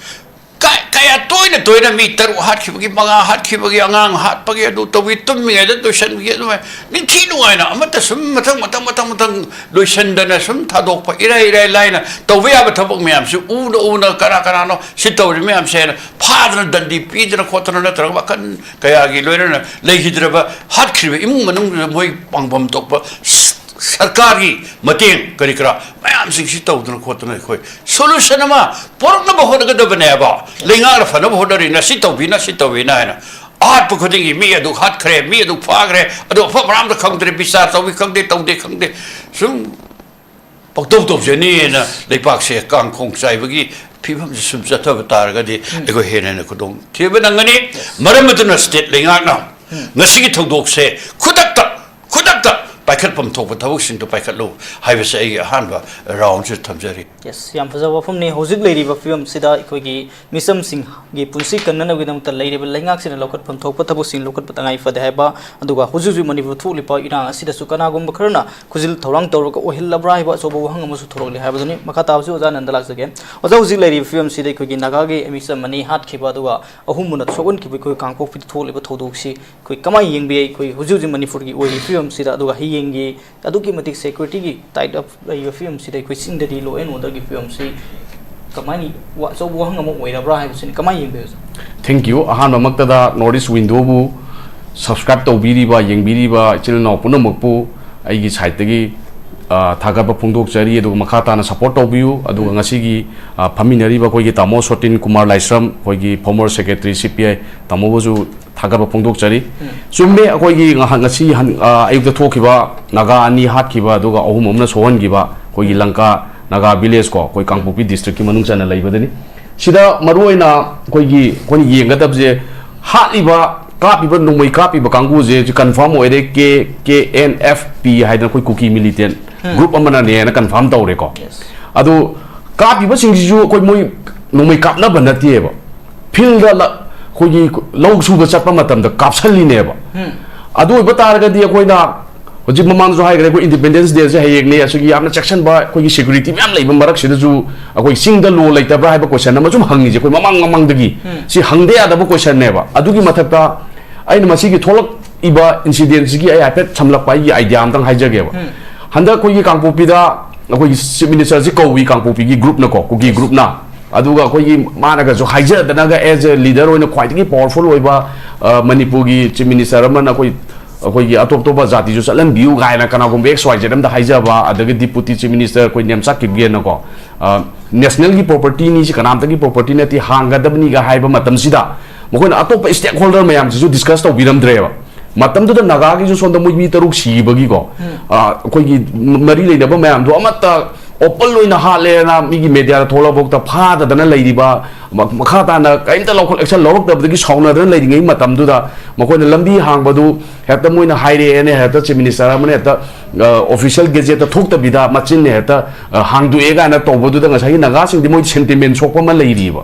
ꯀ-, ꯀꯌꯥ ꯇꯣꯏꯅ ꯇꯣꯏꯅ ꯃꯤ ꯇꯔꯨꯛ ꯍꯥꯠꯈꯤꯕꯒꯤ, ꯃꯉꯥ ꯍꯥꯠꯈꯤꯕꯒꯤ, ꯑꯉꯥꯡ ꯍꯥꯠꯄꯒꯤ, ꯑꯗꯨ ꯇꯧꯕꯤ, ꯇꯨꯝꯃꯤꯉꯩꯗ ꯂꯣꯏꯁꯤꯟꯕꯒꯤ, ꯑꯗꯨꯃꯥꯏꯅ ꯅꯤꯡꯊꯤ ꯅꯨꯡꯉꯥꯏꯅ ꯑꯃꯠꯇ ꯁꯨꯝ ꯃꯊꯪ, ꯃꯊꯪ, ꯃꯊꯪ, ꯃꯊꯪ ꯂꯣꯏꯁꯤꯟꯗꯅ ꯁꯨꯝ ꯊꯥꯗꯣꯛꯄ, ꯏꯔꯥꯏ, ꯏꯔꯥꯏ ꯂꯥꯏꯅ ꯇꯧꯕ ꯌꯥꯕ ꯊꯕꯛ ꯃꯌꯥꯝꯁꯤ ꯎꯅ ꯎꯅ ꯀꯅꯥ ꯀꯅꯥꯅꯣ ꯁꯤ ꯇꯧꯔꯤ ꯃꯌꯥꯝꯁꯦ ꯍꯥꯏꯅ ꯐꯥꯗꯅ, ꯗꯟꯗꯤ ꯄꯤꯗꯅ ꯈꯣꯠꯇꯅ, ꯅꯠꯇ꯭ꯔꯒ ꯋꯥꯈꯜ ꯀꯌꯥꯒꯤ ꯂꯣꯏꯅꯅ ꯂꯩꯈꯤꯗ꯭ꯔꯕ ꯍꯥꯠꯈ꯭ꯔꯤꯕ ꯏꯃꯨꯡ ꯃꯅꯨꯡꯗꯨꯗ ꯃꯣꯏ ꯄꯥꯡꯐꯝ ꯊꯣꯛꯄ ꯁ-, ꯁꯔꯀꯥꯔꯒꯤ ꯃꯇꯦꯡ ꯀꯔꯤ ꯀꯔꯥ ꯃꯌꯥꯝꯁꯤꯡꯁꯤ ꯇꯧꯗꯅ ꯈꯣꯠꯇꯅ ꯑꯩꯈꯣꯏ solution ꯑꯃ ꯄꯨꯔꯛꯅꯕ ꯍꯣꯠꯅꯒꯗꯕꯅꯦꯕ꯫ ꯂꯩꯉꯥꯛꯅ ꯐꯅꯕ ꯍꯣꯠꯅꯔꯤꯅ ꯁꯤ ꯇꯧꯕꯤꯅ, ꯁꯤ ꯇꯧꯕꯤꯅ ꯍꯥꯏꯅ꯫ ꯑꯍꯥꯠꯄ ꯈꯨꯗꯤꯡꯒꯤ ꯃꯤ ꯑꯗꯨ ꯍꯥꯠꯈ꯭ꯔꯦ, ꯃꯤ ꯑꯗꯨ ꯐꯥꯈ꯭ꯔꯦ, ꯑꯗꯨ ꯑꯐꯕ ꯑꯃ ꯈꯪꯗ꯭ꯔꯦ, ꯕꯤꯆꯥꯔ ꯇꯧꯏ ꯈꯪꯗꯦ, ꯇꯧꯗꯦ ꯈꯪꯗꯦ, ꯁꯨꯝ ꯄꯪꯇꯧ ꯇꯧꯖꯅꯤꯅ ꯂꯩꯕꯥꯛꯁꯦ ꯀꯥꯡꯈꯣꯡ ꯆꯥꯏꯕꯒꯤ ꯐꯤꯕꯝꯁꯤ ꯁꯨꯝ ꯆꯠꯊꯕ ꯇꯥꯔꯒꯗꯤ ꯑꯩꯈꯣꯏ ꯍꯦꯟꯅ ꯍꯦꯟꯅ ꯈꯨꯗꯣꯡ ꯊꯤꯕ ꯅꯪꯒꯅꯤ꯫ ꯃꯔꯝ ꯑꯗꯨꯅ state ꯂꯩꯉꯥꯛꯅ ꯉꯁꯤꯒꯤ ꯊꯧꯗꯣꯛꯁꯦ ꯈꯨꯗꯛꯇ, ꯈꯨꯗꯛꯇ ꯄꯥꯏꯈꯠꯐꯝ ꯊꯣꯛꯄ ꯊꯕꯛꯁꯤꯡꯗꯨ ꯄꯥꯏꯈꯠꯂꯨ ꯍꯥꯏꯕꯁꯦ ꯑꯩꯒꯤ ꯑꯍꯥꯟꯕ round ꯁꯤ ꯊꯝꯖꯔꯤ꯫ Yes, ꯌꯥꯝ ꯐꯖꯕ ꯋꯥꯐꯝꯅꯤ꯫ ꯍꯧꯖꯤꯛ ꯂꯩꯔꯤꯕ ꯐꯤꯕꯝꯁꯤꯗ ꯑꯩꯈꯣꯏꯒꯤ ꯃꯤꯆꯝꯁꯤꯡꯒꯤ ꯄꯨꯟꯁꯤ ꯀꯟꯅꯅꯕꯒꯤꯗꯃꯛꯇ ꯂꯩꯔꯤꯕ ꯂꯩꯉꯥꯛꯁꯤꯅ ꯂꯧꯈꯠꯐꯝ ꯊꯣꯛꯄ ꯊꯕꯛꯁꯤꯡ ꯂꯧꯈꯠꯄ ꯇꯉꯥꯏ ꯐꯗꯦ ꯍꯥꯏꯕ, ꯑꯗꯨꯒ ꯍꯧꯖꯤꯛ ꯍꯧꯖꯤꯛ ꯃꯅꯤꯄꯨꯔ ꯊꯣꯛꯂꯤꯕ ꯏꯔꯥꯡ ꯑꯁꯤꯗꯁꯨ ꯀꯅꯥꯒꯨꯝꯕ ꯈꯔꯅ ꯈꯨꯖꯤꯜ ꯊꯧꯔꯥꯡ ꯇꯧꯔꯒ ꯑꯣꯏꯍꯜꯂꯕ꯭ꯔꯥ ꯍꯥꯏꯕ ꯑꯆꯧꯕ ꯋꯥꯍꯪ ꯑꯃꯁꯨ ꯊꯣꯔꯛꯂꯤ ꯍꯥꯏꯕꯗꯨꯅꯤ꯫ ꯃꯈꯥ ꯇꯥꯕꯁꯤ ꯑꯣꯖꯥ ꯑꯅꯟꯗ ꯂꯥꯛꯆꯒꯦ꯫ ꯑꯣꯖꯥ, ꯍꯧꯖꯤꯛ ꯂꯩꯔꯤꯕ ꯐꯤꯕꯝꯁꯤꯗ ꯑꯩꯈꯣꯏꯒꯤ ꯅꯥꯒꯥꯒꯤ ꯃꯤꯆꯝ ꯑꯅꯤ ꯍꯥꯠꯈꯤꯕ ꯑꯗꯨꯒ ꯑꯍꯨꯝ ꯑꯃꯅ ꯁꯣꯛꯍꯟꯈꯤꯕ ꯑꯩꯈꯣꯏ ꯀꯥꯡꯄꯣꯛꯄꯤꯗ ꯊꯣꯛꯂꯤꯕ ꯊꯧꯗꯣꯛꯁꯤ ꯑꯩꯈꯣꯏ ꯀꯃꯥꯏꯅ ꯌꯦꯡꯕ ꯌꯥꯏ? ꯑꯩꯈꯣꯏ ꯍꯧꯖꯤꯛ ꯍꯧꯖꯤꯛ ꯃꯅꯤꯄꯨꯔꯒꯤ ꯑꯣꯏꯔꯤꯕ ꯐꯤꯕꯝꯁꯤꯗ, ꯑꯗꯨꯒ ꯍꯌꯦꯡꯒꯤ ꯑꯗꯨꯛꯀꯤ ꯃꯇꯤꯛ security ꯒꯤ tied up ꯂꯩꯕ ꯐꯤꯕꯝꯁꯤꯗ ꯑꯩꯈꯣꯏ ꯆꯤꯡꯗꯗꯤ law and order ꯒꯤ ꯐꯤꯕꯝꯁꯤ ꯀꯃꯥꯏꯅ ꯋꯥ-, ꯑꯆꯧꯕ ꯋꯥꯍꯪ ꯑꯃ ꯑꯣꯏꯔꯕ꯭ꯔꯥ ꯍꯥꯏꯕꯁꯤꯅꯤ꯫ ꯀꯃꯥꯏꯅ ꯌꯦꯡꯕꯤꯕꯁꯦ? Thank you꯫ ꯑꯍꯥꯟꯕꯃꯛꯇꯗ North East Window ꯕꯨ subscribe ꯇꯧꯕꯤꯔꯤꯕ, ꯌꯦꯡꯕꯤꯔꯤꯕ ꯏꯆꯤꯜ ꯏꯅꯥꯎ ꯄꯨꯝꯅꯃꯛꯄꯨ ꯑꯩꯒꯤ side ꯇꯒꯤ ꯑ, ꯊꯥꯒꯠꯄ ꯐꯣꯡꯗꯣꯛꯆꯔꯤ꯫ ꯑꯗꯨꯒ ꯃꯈꯥ ꯇꯥꯅ ꯁꯄꯣꯔꯠ ꯇꯧꯕꯤꯌꯨ꯫ ꯑꯗꯨꯒ ꯉꯁꯤꯒꯤ, ꯑ, ꯐꯝꯃꯤꯟꯅꯔꯤꯕ ꯑꯩꯈꯣꯏꯒꯤ ꯇꯥꯃꯣ ꯁꯣꯇꯤꯟ ꯀꯨꯃꯥꯔ ꯂꯥꯏꯁ꯭ꯔꯝ, ꯑꯩꯈꯣꯏꯒꯤ former secretary C P I, ꯇꯥꯃꯣꯕꯨꯁꯨ ꯊꯥꯒꯠꯄ ꯐꯣꯡꯗꯣꯛꯆꯔꯤ꯫ ꯆꯨꯝꯃꯦ, ꯑꯩꯈꯣꯏꯒꯤ ꯉꯍꯥꯛ ꯉꯁꯤ ꯍꯟ-, ꯑ, ꯑꯌꯨꯛꯇ ꯊꯣꯛꯈꯤꯕ ꯅꯥꯒꯥ ꯑꯅꯤ ꯍꯥꯠꯈꯤꯕ, ꯑꯗꯨꯒ ꯑꯍꯨꯝ ꯑꯃꯅ ꯁꯣꯛꯍꯟꯈꯤꯕ ꯑꯩꯈꯣꯏꯒꯤ ꯂꯪꯀꯥ ꯅꯥꯒꯥ village ꯀꯣ, ꯑꯩꯈꯣꯏ ꯀꯥꯡꯄꯣꯛꯄꯤ district ꯀꯤ ꯃꯅꯨꯡ ꯆꯟꯅ ꯂꯩꯕꯗꯅꯤ꯫ ꯁꯤꯗ ꯃꯔꯨꯑꯣꯏꯅ ꯑꯩꯈꯣꯏꯒꯤ, ꯑꯩꯈꯣꯏꯅ ꯌꯦꯡꯒꯗꯕꯁꯦ, ꯍꯥꯠꯂꯤꯕ, ꯀꯥꯞꯄꯤꯕ, ꯅꯣꯡꯃꯩ ꯀꯥꯞꯄꯤꯕ ꯀꯥꯡꯕꯨꯁꯦ ꯍꯧꯖꯤꯛ confirm ꯑꯣꯏꯔꯦ, K-, K N F P ꯍꯥꯏꯗꯅ ꯑꯩꯈꯣꯏ ꯀꯨꯀꯤ militant group ꯑꯃꯅꯅꯦꯅ confirm ꯇꯧꯔꯦꯀꯣ꯫ ꯑꯗꯨ ꯀꯥꯞꯄꯤꯕꯁꯤꯡꯁꯤꯁꯨ ꯑꯩꯈꯣꯏ ꯃꯣꯏ ꯅꯣꯡꯃꯩ ꯀꯥꯞꯅꯕ ꯅꯠꯇꯦꯕ, field ꯗ ꯂ-, ꯑꯩꯈꯣꯏꯒꯤ ꯂꯧ ꯁꯨꯕ ꯆꯠꯄ ꯃꯇꯝꯗ ꯀꯥꯞꯁꯜꯂꯤꯅꯦꯕ꯫ ꯑꯗꯨ ꯑꯣꯏꯕ ꯇꯥꯔꯒꯗꯤ ꯑꯩꯈꯣꯏꯅ ꯍꯧꯖꯤꯛ ꯃꯃꯥꯡꯗꯁꯨ ꯍꯥꯏꯈ꯭ꯔꯦ, ꯑꯩꯈꯣꯏ Independence Day ꯁꯦ ꯍꯌꯦꯡꯅꯤ, ꯑꯁꯤꯒꯤ ꯌꯥꯝꯅ ꯆꯦꯛꯁꯤꯟꯕ, ꯑꯩꯈꯣꯏꯒꯤ security ꯃꯌꯥꯝ ꯂꯩꯕ ꯃꯔꯛꯁꯤꯗꯁꯨ ꯑꯩꯈꯣꯏ ꯆꯤꯡꯗ law ꯂꯩꯇꯕ꯭ꯔꯥ ꯍꯥꯏꯕ question ꯑꯃ ꯁꯨꯝ ꯍꯪꯉꯤꯁꯦ ꯑꯩꯈꯣꯏ ꯃꯃꯥꯡ ꯃꯃꯥꯡꯗꯒꯤ꯫ ꯁꯤ ꯍꯪꯗ ꯌꯥꯗꯕ question ꯅꯦꯕ꯫ ꯑꯗꯨꯒꯤ ꯃꯊꯛꯇ ꯑꯩꯅ ꯃꯁꯤꯒꯤ ꯊꯣꯛꯂꯛꯏꯕ incident ꯁꯤꯒꯤ ꯑꯩ ꯍꯥꯏꯐꯦꯠ ꯁꯝꯂꯞꯄ ꯑꯩꯒꯤ idea ꯑꯝꯇꯪ ꯍꯥꯏꯖꯒꯦꯕ꯫ ꯍꯟꯗꯛ ꯑꯩꯈꯣꯏꯒꯤ ꯀꯥꯡꯄꯣꯛꯄꯤꯗ ꯑꯩꯈꯣꯏꯒꯤ Chief Minister ꯁꯤ ꯀꯧꯏ, ꯀꯥꯡꯄꯣꯛꯄꯤꯒꯤ group ꯅꯀꯣ, ꯀꯨꯀꯤ group ꯅ꯫ ꯑꯗꯨꯒ ꯑꯩꯈꯣꯏꯒꯤ ꯃꯥꯅꯒꯁꯨ ꯍꯥꯏꯖꯗꯅꯒ as a leader ꯑꯣꯏꯅ ꯈ꯭ꯋꯥꯏꯗꯒꯤ powerful ꯑꯣꯏꯕ, ꯑ, ꯃꯅꯤꯄꯨꯔꯒꯤ Chief Minister ꯑꯃꯅ ꯑꯩꯈꯣꯏ, ꯑꯩꯈꯣꯏꯒꯤ ꯑꯇꯣꯞ ꯑꯇꯣꯞꯄ ꯖꯥꯇꯤꯁꯨ ꯆꯠꯍꯟꯕꯤꯌꯨ ꯀꯥꯏꯅ ꯀꯅꯥꯒꯨꯝꯕ X Y Z ꯑꯝꯗ ꯍꯥꯏꯖꯕ, ꯑꯗꯒꯤ Deputy Chief Minister ꯑꯩꯈꯣꯏ ꯅꯦꯝꯆꯥꯛ ꯀꯤꯞꯒꯦꯟꯅꯀꯣ, ꯑ, national ꯒꯤ property ꯅꯤ, ꯁꯤ ꯀꯅꯥꯝꯇꯒꯤ property ꯅꯠꯇꯦ, ꯍꯥꯡꯒꯗꯕꯅꯤꯒ ꯍꯥꯏꯕ ꯃꯇꯝꯁꯤꯗ ꯃꯈꯣꯏꯅ ꯑꯇꯣꯞꯄ stakeholder ꯃꯌꯥꯝꯁꯤꯁꯨ discuss ꯇꯧꯕꯤꯔꯝꯗ꯭ꯔꯦꯕ꯫ ꯃꯇꯝꯗꯨꯗ ꯅꯥꯒꯥꯒꯤꯁꯨ ꯁꯣꯝꯗ ꯃꯣꯏ ꯃꯤ ꯇꯔꯨꯛ ꯁꯤꯈꯤꯕꯒꯤꯀꯣ, ꯑ, ꯑꯩꯈꯣꯏꯒꯤ ꯃꯔꯤ ꯂꯩꯅꯕ ꯃꯌꯥꯝꯗꯣ ꯑꯃꯠꯇ open ꯑꯣꯏꯅ ꯍꯥꯠꯂꯦꯅ ꯃꯤꯒꯤ media ꯗ ꯊꯣꯛꯂꯛꯐꯥꯎꯗ ꯐꯥꯗꯗꯅ ꯂꯩꯔꯤꯕ, ꯃ-, ꯃꯈꯥ ꯇꯥꯅ ꯀꯔꯤꯝꯇ ꯂꯧꯈꯠ-, action ꯂꯧꯔꯛꯇꯕꯗꯒꯤ ꯁꯥꯎꯅꯗꯅ ꯂꯩꯔꯤꯉꯩ ꯃꯇꯝꯗꯨꯗ ꯃꯈꯣꯏꯅ ꯂꯝꯕꯤ ꯍꯥꯡꯕꯗꯨ ꯍꯦꯛꯇ ꯃꯣꯏꯅ ꯍꯥꯏꯔꯛꯑꯦꯅꯦ, ꯍꯦꯛꯇ Chief Minister ꯑꯃꯅ ꯍꯦꯛꯇ, ꯑ, official gazette ꯇ ꯊꯣꯛꯇꯕꯤꯗ ꯃꯆꯤꯟꯅ ꯍꯦꯛꯇ, ꯑ, ꯍꯥꯡꯗꯣꯛꯑꯦ ꯀꯥꯏꯅ ꯇꯧꯕꯗꯨꯗ ꯉꯁꯥꯏꯒꯤ ꯅꯥꯒꯥꯁꯤꯡꯗꯤ ꯃꯣꯏ sentiment ꯁꯣꯛꯄ ꯑꯃ ꯂꯩꯔꯤꯕ꯫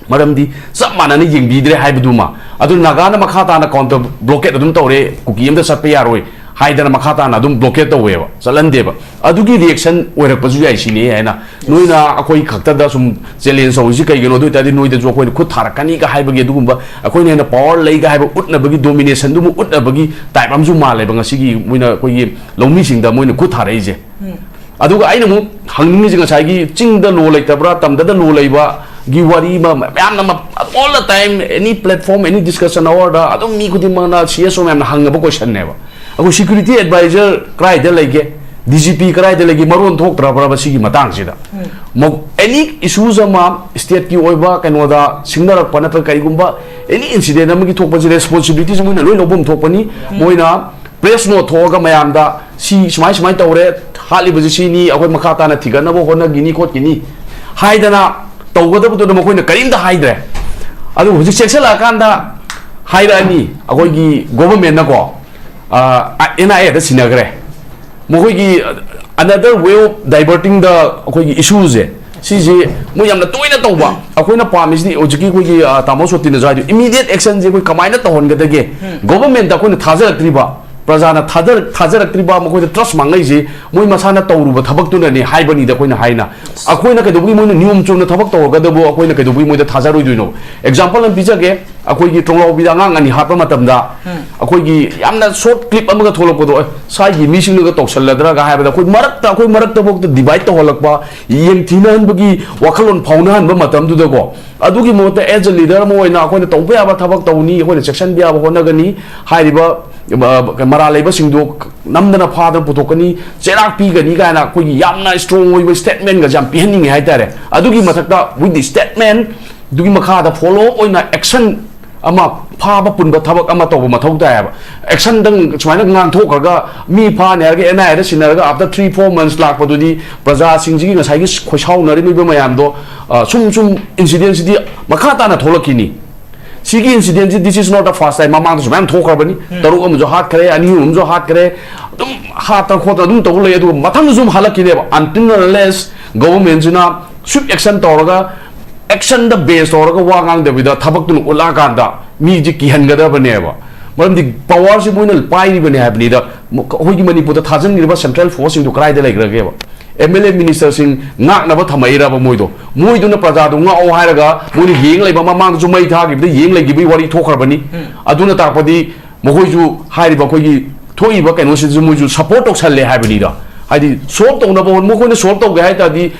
ꯃꯔꯝꯗꯤ ꯆꯞ ꯃꯥꯟꯅꯅ ꯌꯦꯡꯕꯤꯗ꯭ꯔꯦ ꯍꯥꯏꯕꯗꯨꯃ꯫ ꯑꯗꯨ ꯅꯥꯒꯥꯅ ꯃꯈꯥ ꯇꯥꯅ counter blockade ꯑꯗꯨꯝ ꯇꯧꯔꯦ, ꯀꯨꯀꯤ ꯑꯝꯇ ꯆꯠꯄ ꯌꯥꯔꯣꯏ ꯍꯥꯏꯗꯅ ꯃꯈꯥ ꯇꯥꯅ ꯑꯗꯨꯝ blockade ꯇꯧꯋꯦꯕ, ꯆꯠꯍꯟꯗꯦꯕ꯫ ꯑꯗꯨꯒꯤ reaction ꯑꯣꯏꯔꯛꯄꯁꯨ ꯌꯥꯏ ꯁꯤꯅꯤ ꯍꯥꯏꯅ꯫ ꯅꯣꯏꯅ ꯑꯩꯈꯣꯏ ꯈꯛꯇꯗ ꯁꯨꯝ challenge ꯇꯧꯔꯤꯁꯤ ꯀꯩꯒꯤꯅꯣ? ꯑꯗꯨ ꯑꯣꯏꯇꯥꯔꯗꯤ ꯅꯣꯏꯗꯁꯨ ꯑꯩꯈꯣꯏꯅ ꯈꯨꯠ ꯊꯥꯔꯛꯀꯅꯤꯒ ꯍꯥꯏꯕꯒꯤ ꯑꯗꯨꯒꯨꯝꯕ, ꯑꯩꯈꯣꯏꯅ ꯍꯦꯟꯅ power ꯂꯩꯒ ꯍꯥꯏꯕ ꯎꯠꯅꯕꯒꯤ, domination ꯗꯨꯃ ꯎꯠꯅꯕꯒꯤ type ꯑꯃꯁꯨ ꯃꯥꯜꯂꯦꯕ ꯉꯁꯤꯒꯤ ꯃꯣꯏꯅ ꯑꯩꯈꯣꯏꯒꯤ ꯂꯧꯃꯤꯁꯤꯡꯗ ꯃꯣꯏꯅ ꯈꯨꯠ ꯊꯥꯔꯛꯏꯁꯦ꯫ ꯑꯗꯨꯒ ꯑꯩꯅ ꯑꯃꯨꯛ ꯍꯪꯅꯤꯡꯉꯤꯁꯦ, ꯉꯁꯥꯏꯒꯤ ꯆꯤꯡꯗ law ꯂꯩꯇꯕ꯭ꯔꯥ, ꯇꯝꯗꯗ law ꯂꯩꯕꯒꯤ ꯋꯥꯔꯤ ꯑꯃ ꯃꯌꯥꯝꯅ ꯑꯃ, all the time, any platform, any discussion hour ꯗ ꯑꯗꯨꯝ ꯃꯤ ꯈꯨꯗꯤꯡꯃꯛꯅ C S O ꯃꯌꯥꯝꯅ ꯍꯪꯉꯕ question ꯅꯦꯕ꯫ ꯑꯩꯈꯣꯏ security advisor ꯀꯗꯥꯏꯗ ꯂꯩꯒꯦ? ꯗꯤ ꯖꯤ ꯄꯤ ꯀꯗꯥꯏꯗ ꯂꯩꯒꯦ, ꯃꯔꯣꯟ ꯊꯣꯛꯇ꯭ꯔꯕ꯭ꯔꯕ ꯁꯤꯒꯤ ꯃꯇꯥꯡꯁꯤꯗ? ꯃ-, any issues ꯑꯃ stateꯀꯤ ꯑꯣꯏꯕ ꯀꯩꯅꯣꯗ ꯁꯤꯡꯅꯔꯛꯄ ꯅꯠꯇ꯭ꯔꯒ ꯀꯔꯤꯒꯨꯝꯕ any incident ꯑꯃꯒꯤ ꯊꯣꯛꯄꯁꯤ responsibilityꯁꯤ ꯃꯣꯏꯅ ꯂꯣꯏ ꯂꯧꯐꯝ ꯊꯣꯛꯄꯅꯤ꯫ ꯃꯣꯏꯅ press note ꯊꯣꯛꯑꯒ ꯃꯌꯥꯝꯗ ꯁꯤ ꯁꯨꯃꯥꯏ ꯁꯨꯃꯥꯏ ꯇꯧꯔꯦ, ꯍꯥꯠꯂꯤꯕꯁꯤ ꯁꯤꯅꯤ, ꯑꯩꯈꯣꯏ ꯃꯈꯥ ꯇꯥꯅ ꯊꯤꯒꯠꯅꯕ ꯍꯣꯠꯅꯈꯤꯅꯤ ꯈꯣꯠꯈꯤꯅꯤ ꯍꯥꯏꯗꯅ ꯇꯧꯒꯗꯕꯗꯨꯗ ꯃꯈꯣꯏꯅ ꯀꯔꯤꯝꯇ ꯍꯥꯏꯗ꯭ꯔꯦ꯫ ꯑꯗꯨꯕꯨ ꯍꯧꯖꯤꯛ ꯆꯦꯛꯁꯤꯜꯂꯛꯑꯀꯥꯟꯗ ꯍꯥꯏꯔꯛꯑꯅꯤ ꯑꯩꯈꯣꯏꯒꯤ governmentꯅꯀꯣ, ꯑꯦꯟ ꯑꯥꯏ ꯑꯦꯗ ꯁꯤꯟꯅꯈ꯭ꯔꯦ꯫ ꯃꯈꯣꯏꯒꯤ another way of divertingꯗ ꯑꯩꯈꯣꯏꯒꯤ issueꯁꯦ, ꯁꯤꯁꯦ ꯃꯣꯏ ꯌꯥꯝꯅ ꯇꯣꯏꯅ ꯇꯧꯕ꯫ ꯑꯩꯈꯣꯏꯅ ꯄꯥꯝꯃꯤꯁꯤꯗꯤ ꯍꯧꯖꯤꯛꯀꯤ ꯑꯩꯈꯣꯏꯒꯤ, ꯑ, ꯇꯥꯃꯣ ꯁꯣꯇꯤꯅꯁꯨ ꯍꯥꯏꯗꯣ, immediate actionꯁꯦ ꯑꯩꯈꯣꯏ ꯀꯃꯥꯏꯅ ꯇꯧꯍꯟꯒꯗꯒꯦ? Governmentꯇ ꯑꯩꯈꯣꯏꯅ ꯊꯥꯖꯔꯛꯇ꯭ꯔꯤꯕ, ꯄ꯭ꯔꯖꯥꯅ ꯊꯥꯖꯔꯛ-, ꯊꯥꯖꯔꯛꯇ꯭ꯔꯤꯕ, ꯃꯈꯣꯏꯗ trust ꯃꯥꯡꯂꯛꯏꯁꯦ ꯃꯣꯏ ꯃꯁꯥꯅ ꯇꯧꯔꯨꯕ ꯊꯕꯛꯇꯨꯅꯅꯦ ꯍꯥꯏꯕꯅꯤꯗ ꯑꯩꯈꯣꯏꯅ ꯍꯥꯏꯅ꯫ ꯑꯩꯈꯣꯏꯅ ꯀꯩꯗꯧꯕꯒꯤ ꯃꯣꯏꯅ ꯅꯤꯌꯣꯝ ꯆꯨꯝꯅ ꯊꯕꯛ ꯇꯧꯔꯒꯗꯕꯨ ꯑꯩꯈꯣꯏꯅ ꯀꯩꯗꯧꯕꯒꯤ ꯃꯣꯏꯗ ꯊꯥꯖꯔꯣꯏꯗꯣꯏꯅꯣ? Example ꯑꯃ ꯄꯤꯖꯒꯦ꯫ ꯑꯩꯈꯣꯏꯒꯤ ꯇ꯭ꯔꯣꯡꯂꯥꯎꯕꯤꯗ ꯑꯉꯥꯡ ꯑꯅꯤ ꯍꯥꯠꯄ ꯃꯇꯝꯗ, ꯑꯩꯈꯣꯏꯒꯤ ꯌꯥꯝꯅ short clip ꯑꯃꯒ ꯊꯣꯛꯂꯛꯄꯗꯣ, "ꯑꯦ, ꯁ꯭ꯋꯥꯏꯒꯤ ꯃꯤꯁꯤꯡꯅꯒ ꯇꯧꯁꯜꯂꯗ꯭ꯔꯥꯒ" ꯍꯥꯏꯕꯗ, ꯑꯩꯈꯣꯏ ꯃꯔꯛꯇ, ꯑꯩꯈꯣꯏ ꯃꯔꯛꯇꯐꯥꯎꯗ divide ꯇꯧꯍꯜꯂꯛꯄ, ꯌꯦꯡꯊꯤꯅꯍꯟꯕꯒꯤ ꯋꯥꯈꯜꯂꯣꯟ ꯐꯥꯎꯅꯍꯟꯕ ꯃꯇꯝꯗꯨꯗꯀꯣ, ꯑꯗꯨꯒꯤ ꯃꯍꯨꯠꯇ as a leader ꯑꯃ ꯑꯣꯏꯅ ꯑꯩꯈꯣꯏꯅ ꯇꯧꯕ ꯌꯥꯕ ꯊꯕꯛ ꯇꯧꯅꯤ, ꯑꯩꯈꯣꯏꯅ ꯆꯦꯛꯁꯤꯟꯕ ꯌꯥꯕ ꯍꯣꯠꯅꯒꯅꯤ, ꯍꯥꯏꯔꯤꯕ, ꯑ, ꯃꯔꯥꯜ ꯂꯩꯕꯁꯤꯡꯗꯣ ꯅꯝꯗꯅ ꯐꯥꯗꯅ ꯄꯨꯊꯣꯛꯀꯅꯤ, ꯆꯩꯔꯥꯛ ꯄꯤꯒꯅꯤ ꯀꯥꯏꯅ ꯑꯩꯈꯣꯏꯒꯤ ꯌꯥꯝꯅ strong ꯑꯣꯏꯕ statementꯒꯁꯦ ꯌꯥꯝ ꯄꯤꯍꯟꯅꯤꯡꯉꯦ ꯍꯥꯏꯇꯥꯔꯦ꯫ ꯑꯗꯨꯒꯤ ꯃꯊꯛꯇ with the statement ꯑꯗꯨꯒꯤ ꯃꯈꯥꯗ follow up ꯑꯣꯏꯅ action ꯑꯃ, ꯐꯥꯕ ꯄꯨꯟꯕ ꯊꯕꯛ ꯑꯃ ꯇꯧꯕ ꯃꯊꯧ ꯇꯥꯏꯌꯦꯕ꯫ Actionꯗꯪ ꯁꯨꯃꯥꯏꯅ ꯉꯥꯡꯊꯣꯛꯈ꯭ꯔꯒ ꯃꯤ ꯐꯥꯅꯤ ꯍꯥꯏꯔꯒ ꯑꯦꯟ ꯑꯥꯏ ꯑꯦꯗ ꯁꯤꯟꯅꯔꯒ after three four months ꯂꯥꯛꯄꯗꯨꯗꯤ ꯄ꯭ꯔꯖꯥꯁꯤꯡꯁꯤꯒꯤ ꯉꯁꯥꯏꯒꯤ ꯈꯣꯏꯁꯥꯎꯅꯔꯤꯕ ꯃꯌꯥꯝꯗꯣ, ꯑ, ꯁꯨꯝ ꯁꯨꯝ incidentꯁꯤꯗꯤ ꯃꯈꯥ ꯇꯥꯅ ꯊꯣꯛꯂꯛꯈꯤꯅꯤ꯫ ꯁꯤꯒꯤ incidentꯁꯤ, this is not the first time, ꯃꯃꯥꯡꯗꯁꯨ ꯃꯌꯥꯝ ꯊꯣꯛꯈ꯭ꯔꯕꯅꯤ꯫ ꯇꯔꯨꯛ ꯑꯃꯁꯨ ꯍꯥꯠꯈ꯭ꯔꯦ, ꯑꯅꯤ ꯑꯍꯨꯝ ꯑꯃꯁꯨ ꯍꯥꯠꯈ꯭ꯔꯦ, ꯑꯗꯨꯝ ꯍꯥꯠꯇꯅ ꯈꯣꯠꯇꯅ ꯑꯗꯨꯝ ꯇꯧꯕ ꯂꯩ꯫ ꯑꯗꯨꯒ ꯃꯊꯪꯗꯁꯨ ꯑꯗꯨꯝ ꯍꯥꯠꯂꯛꯈꯤꯅꯦꯕ, until unless governmentꯁꯤꯅ swift action ꯇꯧꯔꯒ, actionꯗ base ꯇꯧꯔꯒ ꯋꯥ ꯉꯥꯡꯗꯕꯤꯗ ꯊꯕꯛꯇꯨꯅ ꯎꯠꯂꯛꯑꯀꯥꯟꯗ ꯃꯤꯁꯦ ꯀꯤꯍꯟꯒꯗꯕꯅꯦꯕ꯫ ꯃꯔꯝꯗꯤ powerꯁꯤ ꯃꯣꯏꯅ ꯄꯥꯏꯔꯤꯕꯅꯦ ꯍꯥꯏꯕꯅꯤꯗ꯫ ꯃ-, ꯑꯩꯈꯣꯏꯒꯤ ꯃꯅꯤꯄꯨꯔꯗ ꯊꯥꯖꯤꯟꯈ꯭ꯔꯤꯕ central forceꯁꯤꯡꯗꯣ ꯀꯗꯥꯏꯗ ꯂꯩꯈ꯭ꯔꯒꯦꯕ? ꯑꯦꯝ ꯑꯦꯜ ꯑꯦ ministerꯁꯤꯡ ꯉꯥꯛꯅꯕ ꯊꯝꯃꯛꯏꯔꯕ ꯃꯣꯏꯗꯣ? ꯃꯣꯏꯗꯨꯅ ꯄ꯭ꯔꯖꯥꯗꯣ ꯉꯥꯛꯑꯣ ꯍꯥꯏꯔꯒ ꯃꯣꯏꯅ ꯌꯦꯡ ꯂꯩꯕ, ꯃꯃꯥꯡꯗꯁꯨ ꯃꯩ ꯊꯥꯈꯤꯕꯗ ꯌꯦꯡ ꯂꯩꯈꯤꯕꯒꯤ ꯋꯥꯔꯤ ꯊꯣꯛꯈ꯭ꯔꯕꯅꯤ꯫ ꯑꯗꯨꯅ ꯇꯥꯛꯄꯗꯤ ꯃꯈꯣꯏꯁꯨ ꯍꯥꯏꯔꯤꯕ ꯑꯩꯈꯣꯏꯒꯤ ꯊꯣꯛꯏꯕ ꯀꯩꯅꯣꯁꯤꯗꯁꯨ ꯃꯣꯏꯁꯨ support ꯇꯧꯁꯜꯂꯦ ꯍꯥꯏꯕꯅꯤꯗ꯫ ꯍꯥꯏꯗꯤ solve ꯇꯧꯅꯕ ꯍꯣꯠ-, ꯃꯈꯣꯏꯅ solve ꯇꯧꯒꯦ ꯍꯥꯏ ꯇꯥꯔꯗꯤ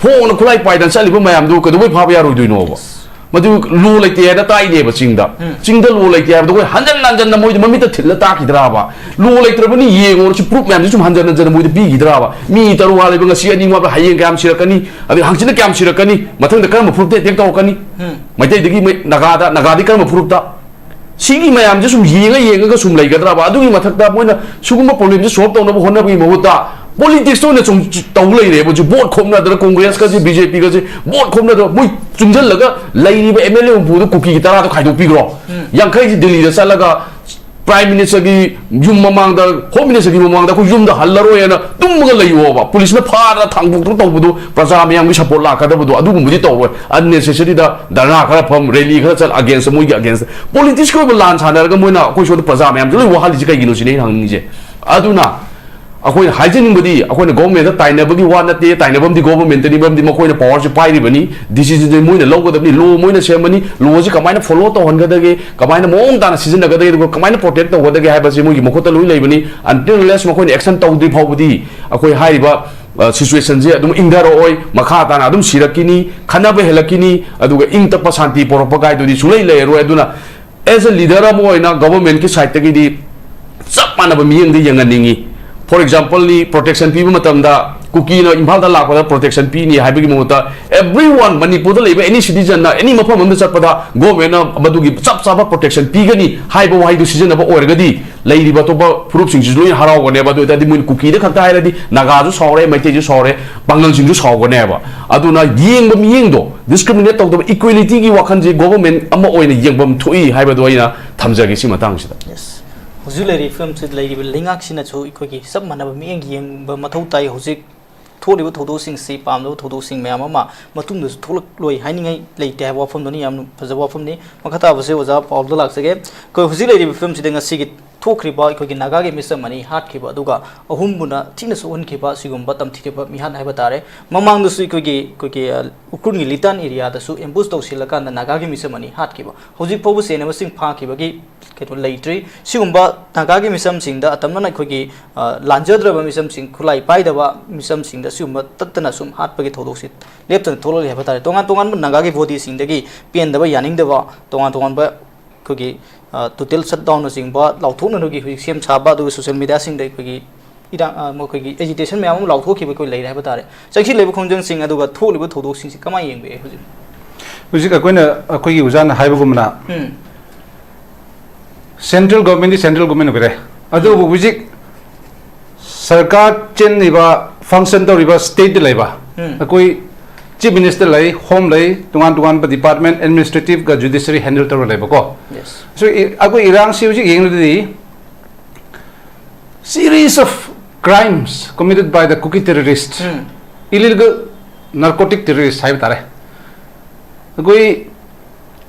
ꯐꯣꯡꯅ ꯈꯨꯠꯂꯥꯏ ꯄꯥꯏꯗꯅ ꯆꯠꯂꯤꯕ ꯃꯌꯥꯝꯗꯨ ꯀꯩꯗꯧꯕꯩ ꯐꯥꯕ ꯌꯥꯔꯣꯏꯗꯣꯏꯅꯣꯕ? ꯃꯗꯨ ꯂꯣ ꯂꯩꯇꯦ ꯍꯥꯏꯅ ꯇꯥꯛꯏꯅꯦꯕ ꯆꯤꯡꯗ꯫ ꯎꯝ꯫ ꯆꯤꯡꯗ ꯂꯣ ꯂꯩꯇꯦ ꯍꯥꯏꯕꯗꯣ ꯑꯩꯈꯣꯏ ꯍꯟꯖꯟ ꯍꯟꯖꯟꯅ ꯃꯣꯏꯗ ꯃꯃꯤꯠꯇ ꯊꯤꯜꯂ ꯇꯥꯛꯈꯤꯗ꯭ꯔꯥꯕ? ꯂꯣ ꯂꯩꯇ꯭ꯔꯕꯅꯤ ꯌꯦꯡꯉꯣ, ꯁꯤ ꯄ꯭ꯔꯨꯐ ꯃꯌꯥꯝꯁꯤ ꯁꯨꯝ ꯍꯟꯖꯟ ꯍꯟꯖꯟꯅ ꯃꯣꯏꯗ ꯄꯤꯈꯤꯗ꯭ꯔꯥꯕ? ꯃꯤ ꯇꯔꯨꯛ ꯂꯩꯕ ꯉꯁꯤ ꯑꯅꯤ ꯋꯥꯠꯄ, ꯍꯌꯦꯡ ꯀꯌꯥꯝ ꯁꯤꯔꯛꯀꯅꯤ? ꯑꯗꯩ ꯍꯪꯆꯤꯠꯅ ꯀꯌꯥꯝ ꯁꯤꯔꯛꯀꯅꯤ? ꯃꯊꯪꯗ ꯀꯔꯝꯕ ꯐꯨꯔꯨꯞꯇ ꯑꯦꯇꯦꯛ ꯇꯧꯔꯛꯀꯅꯤ? ꯎꯝ꯫ ꯃꯩꯇꯩꯗꯒꯤ ꯃꯩ-, ꯅꯥꯒꯥꯗ, ꯅꯥꯒꯥꯗꯤ ꯀꯔꯝꯕ ꯐꯨꯔꯨꯞꯇ? ꯁꯤꯒꯤ ꯃꯌꯥꯝꯁꯦ ꯁꯨꯝ ꯌꯦꯡꯉ ꯌꯦꯡꯉꯒ ꯁꯨꯝ ꯂꯩꯒꯗ꯭ꯔꯕ? ꯑꯗꯨꯒꯤ ꯃꯊꯛꯇ ꯃꯣꯏꯅ ꯁꯤꯒꯨꯝꯕ ꯄ꯭ꯔꯣꯕ꯭ꯂꯦꯝꯁꯦ ꯁꯣꯜꯕ ꯇꯧꯅꯕ ꯍꯣꯠꯅꯕꯒꯤ ꯃꯍꯨꯠꯇ ꯄꯣꯂꯤꯇꯤꯛꯁꯇ ꯑꯣꯏꯅ ꯁꯨꯝ ꯇꯧ ꯂꯩꯔꯦꯕ ꯍꯧꯖꯤꯛ꯫ ꯚꯣꯠ ꯈꯣꯝꯅꯗꯅ ꯀꯣꯡꯒ꯭ꯔꯦꯁꯀꯁꯦ, ꯕꯤ ꯖꯦ ꯄꯤꯒꯁꯦ ꯚꯣꯠ ꯈꯣꯝꯅꯗꯅ ꯃꯣꯏ ꯆꯨꯡꯁꯤꯜꯂꯒ ꯂꯩꯔꯤꯕ ꯑꯦꯝ ꯑꯦꯜ ꯑꯦ ꯍꯨꯝꯐꯨꯗꯨ ꯀꯨꯀꯤꯒꯤ ꯇꯔꯥꯗꯣ ꯈꯥꯏꯗꯣꯛꯄꯤꯈ꯭ꯔꯣ꯫ ꯎꯝ꯫ ꯌꯥꯡꯈꯩꯁꯤ ꯗꯤꯜꯂꯤꯗ ꯆꯠꯂꯒ ꯄ꯭ꯔꯥꯏꯝ ꯃꯤꯅꯤꯁꯇꯔꯒꯤ ꯌꯨꯝ ꯃꯃꯥꯡꯗ, ꯍꯣꯝ ꯃꯤꯅꯤꯁꯇꯔꯒꯤ ꯃꯃꯥꯡꯗ ꯑꯩꯈꯣꯏ ꯌꯨꯝꯗ ꯍꯜꯂꯔꯣꯏꯅ ꯇꯨꯝꯃꯒ ꯂꯩꯌꯣꯕ꯫ ꯄꯨꯂꯤꯁꯅ ꯐꯥꯗꯅ ꯊꯥꯡꯗꯣꯛꯇꯅ ꯇꯧꯕꯗꯣ ꯄ꯭ꯔꯖꯥ ꯃꯌꯥꯝꯒꯤ ꯁꯄꯣꯔꯠ ꯂꯥꯛꯀꯗꯕꯗꯣ ꯑꯗꯨꯒꯨꯝꯕꯗꯤ ꯇꯧꯔꯣꯏ꯫ ꯑꯟꯅꯦꯁꯦꯁꯔꯤꯗ ꯙꯔꯅꯥ ꯈꯔ ꯐꯝ, ꯔꯦꯂꯤ ꯈꯔ ꯆꯠ, ꯑꯒꯦꯟꯁꯇ, ꯃꯣꯏꯒꯤ ꯑꯒꯦꯟꯁꯇ꯫ ꯄꯣꯂꯤꯇꯤꯛꯁꯀꯤ ꯑꯣꯏꯕ ꯂꯥꯟ ꯁꯥꯟꯅꯔꯒ ꯃꯣꯏꯅ ꯑꯩꯈꯣꯏ ꯁꯣꯝꯗ ꯄ꯭ꯔꯖꯥ ꯃꯌꯥꯝꯁꯦ ꯂꯣꯏ ꯋꯥꯍꯜꯂꯤꯁꯦ ꯀꯩꯒꯤꯅꯣ ꯁꯤꯅꯦ ꯑꯩꯅ ꯍꯪꯅꯤꯡꯉꯤꯁꯦ꯫ ꯑꯗꯨꯅ ꯑꯩꯈꯣꯏꯅ ꯍꯥꯏꯖꯅꯤꯡꯕꯗꯤ, ꯑꯩꯈꯣꯏꯅ ꯒꯣꯚꯔꯟꯃꯦꯟꯠꯇ ꯇꯥꯏꯅꯕꯒꯤ ꯋꯥ ꯅꯠꯇꯦ, ꯇꯥꯏꯅꯐꯝꯗꯤ ꯒꯣꯚꯔꯟꯃꯦꯟꯠꯇꯅꯤ, ꯃꯔꯝꯗꯤ ꯃꯈꯣꯏꯅ ꯄꯋꯥꯔꯁꯤ ꯄꯥꯏꯔꯤꯕꯅꯤ, ꯗꯤꯁꯤꯖꯟꯁꯦ ꯃꯣꯏꯅ ꯂꯧꯒꯗꯕꯅꯤ, ꯂꯣ ꯃꯣꯏꯅ ꯁꯦꯝꯕꯅꯤ, ꯂꯣꯁꯤ ꯀꯃꯥꯏꯅ ꯐꯣꯂꯣ ꯇꯧꯍꯟꯒꯗꯒꯦ, ꯀꯃꯥꯏꯅ ꯃꯑꯣꯡ ꯇꯥꯅ ꯁꯤꯖꯤꯟꯅꯒꯗꯒꯦ, ꯑꯗꯨꯒ ꯀꯃꯥꯏꯅ ꯄ꯭ꯔꯣꯇꯦꯛ ꯇꯧꯒꯗꯒꯦ ꯍꯥꯏꯕꯁꯤ ꯃꯣꯏꯒꯤ ꯃꯈꯨꯠꯇ ꯂꯣꯏ ꯂꯩꯕꯅꯤ꯫ Until unless ꯃꯈꯣꯏꯅ ꯑꯦꯛꯁꯟ ꯇꯧꯗ꯭ꯔꯤ ꯐꯥꯎꯕꯗꯤ ꯑꯩꯈꯣꯏ ꯍꯥꯏꯔꯤꯕ, ꯑ, ꯁꯤꯆꯨꯋꯦꯁꯟꯁꯦ ꯑꯗꯨꯝ ꯏꯪꯊꯔꯛꯑꯣꯏ, ꯃꯈꯥ ꯇꯥꯅ ꯑꯗꯨꯝ ꯁꯤꯔꯛꯈꯤꯅꯤ, ꯈꯠꯅꯕ ꯍꯦꯜꯂꯛꯈꯤꯅꯤ, ꯑꯗꯨꯒ ꯏꯪ ꯇꯞꯄ ꯁꯥꯟꯇꯤ ꯄꯣꯔꯛꯄ ꯀꯥꯏꯗꯨꯗꯤ ꯁꯨꯡꯂꯩ ꯂꯩꯔꯔꯣꯏ꯫ ꯑꯗꯨꯅ as a leader ꯑꯃ ꯑꯣꯏꯅ ꯒꯣꯚꯔꯟꯃꯦꯟꯠꯀꯤ ꯁꯥꯏꯠꯇꯒꯤꯗꯤ ꯆꯞ ꯃꯥꯟꯅꯕ ꯃꯤꯠꯌꯦꯡꯗ ꯌꯦꯡꯍꯟꯅꯤꯡꯉꯤ꯫ For exampleꯅꯤ, ꯄ꯭ꯔꯣꯇꯦꯛꯁꯟ ꯄꯤꯕ ꯃꯇꯝꯗ ꯀꯨꯀꯤꯅ ꯏꯝꯐꯥꯜꯗ ꯂꯥꯛꯄꯗ ꯄ꯭ꯔꯣꯇꯦꯛꯁꯟ ꯄꯤꯅꯤ ꯍꯥꯏꯕꯒꯤ ꯃꯍꯨꯠꯇ everyone, ꯃꯅꯤꯄꯨꯔꯗ ꯂꯩꯕ any citizenꯅ any ꯃꯐꯝ ꯑꯃꯗ ꯆꯠꯄꯗ ꯒꯣꯚꯔꯟꯃꯦꯟꯠꯅ ꯃꯗꯨꯒꯤ ꯆꯞ ꯆꯥꯕ ꯄ꯭ꯔꯣꯇꯦꯛꯁꯟ ꯄꯤꯒꯅꯤ ꯍꯥꯏꯕ ꯋꯥꯍꯩꯗꯨ ꯁꯤꯖꯤꯟꯅꯕ ꯑꯣꯏꯔꯒꯗꯤ ꯂꯩꯔꯤꯕ ꯑꯇꯣꯞꯄ ꯐꯨꯔꯨꯞꯁꯤꯡꯁꯤꯁꯨ ꯂꯣꯏꯅ ꯍꯔꯥꯎꯒꯅꯦꯕ꯫ ꯑꯗꯨ ꯑꯣꯏꯇꯥꯔꯗꯤ ꯃꯣꯏꯅ ꯀꯨꯀꯤꯗ ꯈꯛꯇ ꯍꯥꯏꯔꯗꯤ ꯅꯥꯒꯥꯁꯨ ꯁꯥꯎꯔꯦ, ꯃꯩꯇꯩꯁꯨ ꯁꯥꯎꯔꯦ, ꯄꯥꯡꯒꯜꯁꯤꯡꯁꯨ ꯁꯥꯎꯒꯅꯦꯕ꯫ ꯑꯗꯨꯅ ꯌꯦꯡꯕ ꯃꯤꯠꯌꯦꯡꯗꯣ ꯗꯤꯁꯀ꯭ꯔꯤꯃꯤꯅꯦꯠ ꯇꯧꯗꯕ, ꯏꯀ꯭ꯋꯦꯂꯤꯇꯤꯒꯤ ꯋꯥꯈꯜꯁꯦ ꯒꯣꯚꯔꯟꯃꯦꯟꯠ ꯑꯃ ꯑꯣꯏꯅ ꯌꯦꯡꯐꯝ ꯊꯣꯛꯏ ꯍꯥꯏꯕꯗꯣ ꯑꯩꯅ ꯊꯝꯖꯒꯦ ꯁꯤ ꯃꯇꯥꯡꯁꯤꯗ꯫ Yes. ꯍꯧꯖꯤꯛ ꯂꯩꯔꯤꯕ ꯐꯤꯕꯝꯁꯤꯗ ꯂꯩꯔꯤꯕ ꯂꯩꯉꯥꯛꯁꯤꯅꯁꯨ ꯑꯩꯈꯣꯏꯒꯤ ꯆꯞ ꯃꯥꯟꯅꯕ ꯃꯤꯠꯌꯦꯡ ꯌꯦꯡꯕ ꯃꯊꯧ ꯇꯥꯏ꯫ ꯍꯧꯖꯤꯛ ꯊꯣꯛꯂꯤꯕ ꯊꯧꯗꯣꯛꯁꯤꯡꯁꯤ ꯄꯥꯝꯗꯕ ꯊꯧꯗꯣꯛꯁꯤꯡ ꯃꯌꯥꯝ ꯑꯃ ꯃꯇꯨꯡꯗꯁꯨ ꯊꯣꯛꯂꯛꯂꯣꯏ ꯍꯥꯏꯅꯤꯡꯉꯥꯏ ꯂꯩꯇꯦ ꯍꯥꯏꯕ ꯋꯥꯐꯝꯗꯨꯅꯤ꯫ ꯌꯥꯝꯅ ꯐꯖꯕ ꯋꯥꯐꯝꯅꯤ꯫ ꯃꯈꯥ ꯇꯥꯕꯁꯦ ꯑꯣꯖꯥ ꯄꯥꯎꯜꯗ ꯂꯥꯛꯆꯒꯦ꯫ ꯑꯩꯈꯣꯏ ꯍꯧꯖꯤꯛ ꯂꯩꯔꯤꯕ ꯐꯤꯕꯝꯁꯤꯗ ꯉꯁꯤꯒꯤ ꯊꯣꯛꯈ꯭ꯔꯤꯕ ꯑꯩꯈꯣꯏꯒꯤ ꯅꯥꯒꯥꯒꯤ ꯃꯤꯆꯝ ꯑꯅꯤ ꯍꯥꯠꯈꯤꯕ, ꯑꯗꯨꯒ ꯑꯍꯨꯝꯕꯨꯅ ꯊꯤꯅ ꯁꯣꯛꯍꯟꯈꯤꯕ, ꯁꯤꯒꯨꯝꯕ ꯇꯝꯊꯤꯔꯕ ꯃꯤꯍꯥꯠ ꯍꯥꯏꯕ ꯇꯥꯔꯦ꯫ ꯃꯃꯥꯡꯗꯁꯨ ꯑꯩꯈꯣꯏꯒꯤ, ꯑꯩꯈꯣꯏꯒꯤ, ꯑ, ꯎꯈ꯭ꯔꯨꯜꯒꯤ ꯂꯤꯇꯥꯟ ꯑꯦꯔꯤꯌꯥꯗꯁꯨ ꯑꯦꯝꯕꯨꯁ ꯇꯧꯁꯤꯜꯂꯀꯥꯟꯗ ꯅꯥꯒꯥꯒꯤ ꯃꯤꯆꯝ ꯑꯅꯤ ꯍꯥꯠꯈꯤꯕ꯫ ꯍꯧꯖꯤꯛ ꯐꯥꯎꯕ ꯆꯦꯟꯅꯕꯁꯤꯡ ꯐꯥꯈꯤꯕꯒꯤ ꯀꯩꯅꯣ ꯂꯩꯇ꯭ꯔꯤ꯫ ꯁꯤꯒꯨꯝꯕ ꯅꯥꯒꯥꯒꯤ ꯃꯤꯆꯝꯁꯤꯡꯗ ꯑꯇꯝꯅꯅ ꯑꯩꯈꯣꯏꯒꯤ, ꯑ, ꯂꯥꯟꯖꯗ꯭ꯔꯕ ꯃꯤꯆꯝꯁꯤꯡ, ꯈꯨꯠꯂꯥꯏ ꯄꯥꯏꯗꯕ ꯃꯤꯆꯝꯁꯤꯡꯗ ꯁꯤꯒꯨꯝꯕ ꯇꯠꯇꯅ ꯁꯨꯝ ꯍꯥꯠꯄꯒꯤ ꯊꯧꯗꯣꯛꯁꯤ ꯂꯦꯞꯇꯅ ꯊꯣꯛꯂꯛꯂꯤ ꯍꯥꯏꯕ ꯇꯥꯔꯦ꯫ ꯇꯣꯉꯥꯟ ꯇꯣꯉꯥꯟꯕ ꯅꯥꯒꯥꯒꯤ ꯕꯣꯗꯤꯁꯤꯡꯗꯒꯤ ꯄꯦꯟꯗꯕ, ꯌꯥꯅꯤꯡꯗꯕ, ꯇꯣꯉꯥꯟ ꯇꯣꯉꯥꯟꯕ ꯑꯩꯈꯣꯏꯒꯤ, ꯑ, ꯇꯣꯇꯦꯜ ꯁꯠꯗꯥꯎꯟꯅꯆꯤꯡꯕ ꯂꯥꯎꯊꯣꯛꯅꯔꯨꯒꯤ ꯍꯧꯖꯤꯛ ꯁꯦꯝ ꯁꯥꯕ, ꯑꯗꯨꯒ ꯁꯣꯁꯤꯌꯦꯜ ꯃꯦꯗꯤꯌꯥꯁꯤꯡꯗ ꯑꯩꯈꯣꯏꯒꯤ ꯏꯔꯥꯡ, ꯑ, ꯃꯈꯣꯏꯒꯤ ꯑꯦꯖꯤꯇꯦꯁꯟ ꯃꯌꯥꯝ ꯑꯃ ꯂꯥꯎꯊꯣꯛꯈꯤꯕ ꯑꯩꯈꯣꯏ ꯂꯩꯔꯦ ꯍꯥꯏꯕ ꯇꯥꯔꯦ꯫ ꯆꯪꯁꯤꯜꯂꯤꯕ ꯈꯣꯡꯖꯪꯁꯤꯡ ꯑꯗꯨꯒ ꯊꯣꯛꯂꯤꯕ ꯊꯧꯗꯣꯛꯁꯤꯡꯁꯤ ꯀꯃꯥꯏꯅ ꯌꯦꯡꯕꯤꯒꯦ ꯍꯧꯖꯤꯛ? ꯍꯧꯖꯤꯛ ꯑꯩꯈꯣꯏꯅ, ꯑꯩꯈꯣꯏꯒꯤ ꯑꯣꯖꯥꯅ ꯍꯥꯏꯕꯒꯨꯝꯅ, ꯎꯝ꯫ ꯁꯦꯟꯇ꯭ꯔꯦꯜ ꯒꯣꯔꯃꯦꯟꯗꯤ ꯁꯦꯟꯇ꯭ꯔꯦꯜ ꯒꯣꯔꯃꯦꯟ ꯑꯣꯏꯔꯦ, ꯑꯗꯨꯕꯨ ꯍꯧꯖꯤꯛ ꯁꯔꯀꯥꯔ ꯆꯦꯟꯂꯤꯕ, ꯐꯪꯁꯟ ꯇꯧꯔꯤꯕ ꯁ꯭ꯇꯦꯠꯇ ꯂꯩꯕ, ꯎꯝ꯫ ꯑꯩꯈꯣꯏ ꯆꯤꯐ ꯃꯤꯅꯤꯁꯇꯔ ꯂꯩ, ꯍꯣꯝ ꯂꯩ, ꯇꯣꯉꯥꯟ ꯇꯣꯉꯥꯟꯕ ꯗꯤꯄꯥꯔꯠꯃꯦꯟ, ꯑꯦꯗꯃꯤꯅꯤꯁꯇ꯭ꯔꯦꯇꯤꯚꯒ ꯖꯨꯗꯤꯁꯔꯤ ꯍꯦꯟꯗꯜ ꯇꯧꯔ ꯂꯩꯕꯀꯣ꯫ Yes. So, ꯏ-, ꯑꯩꯈꯣꯏ ꯏꯔꯥꯡꯁꯤ ꯍꯧꯖꯤꯛ ꯌꯦꯡꯂꯒꯗꯤ, series of crimes committed by the Kuki terrorists, um. Illegal narcotic terrorists ꯍꯥꯏꯕ ꯇꯥꯔꯦ꯫ ꯑꯩꯈꯣꯏ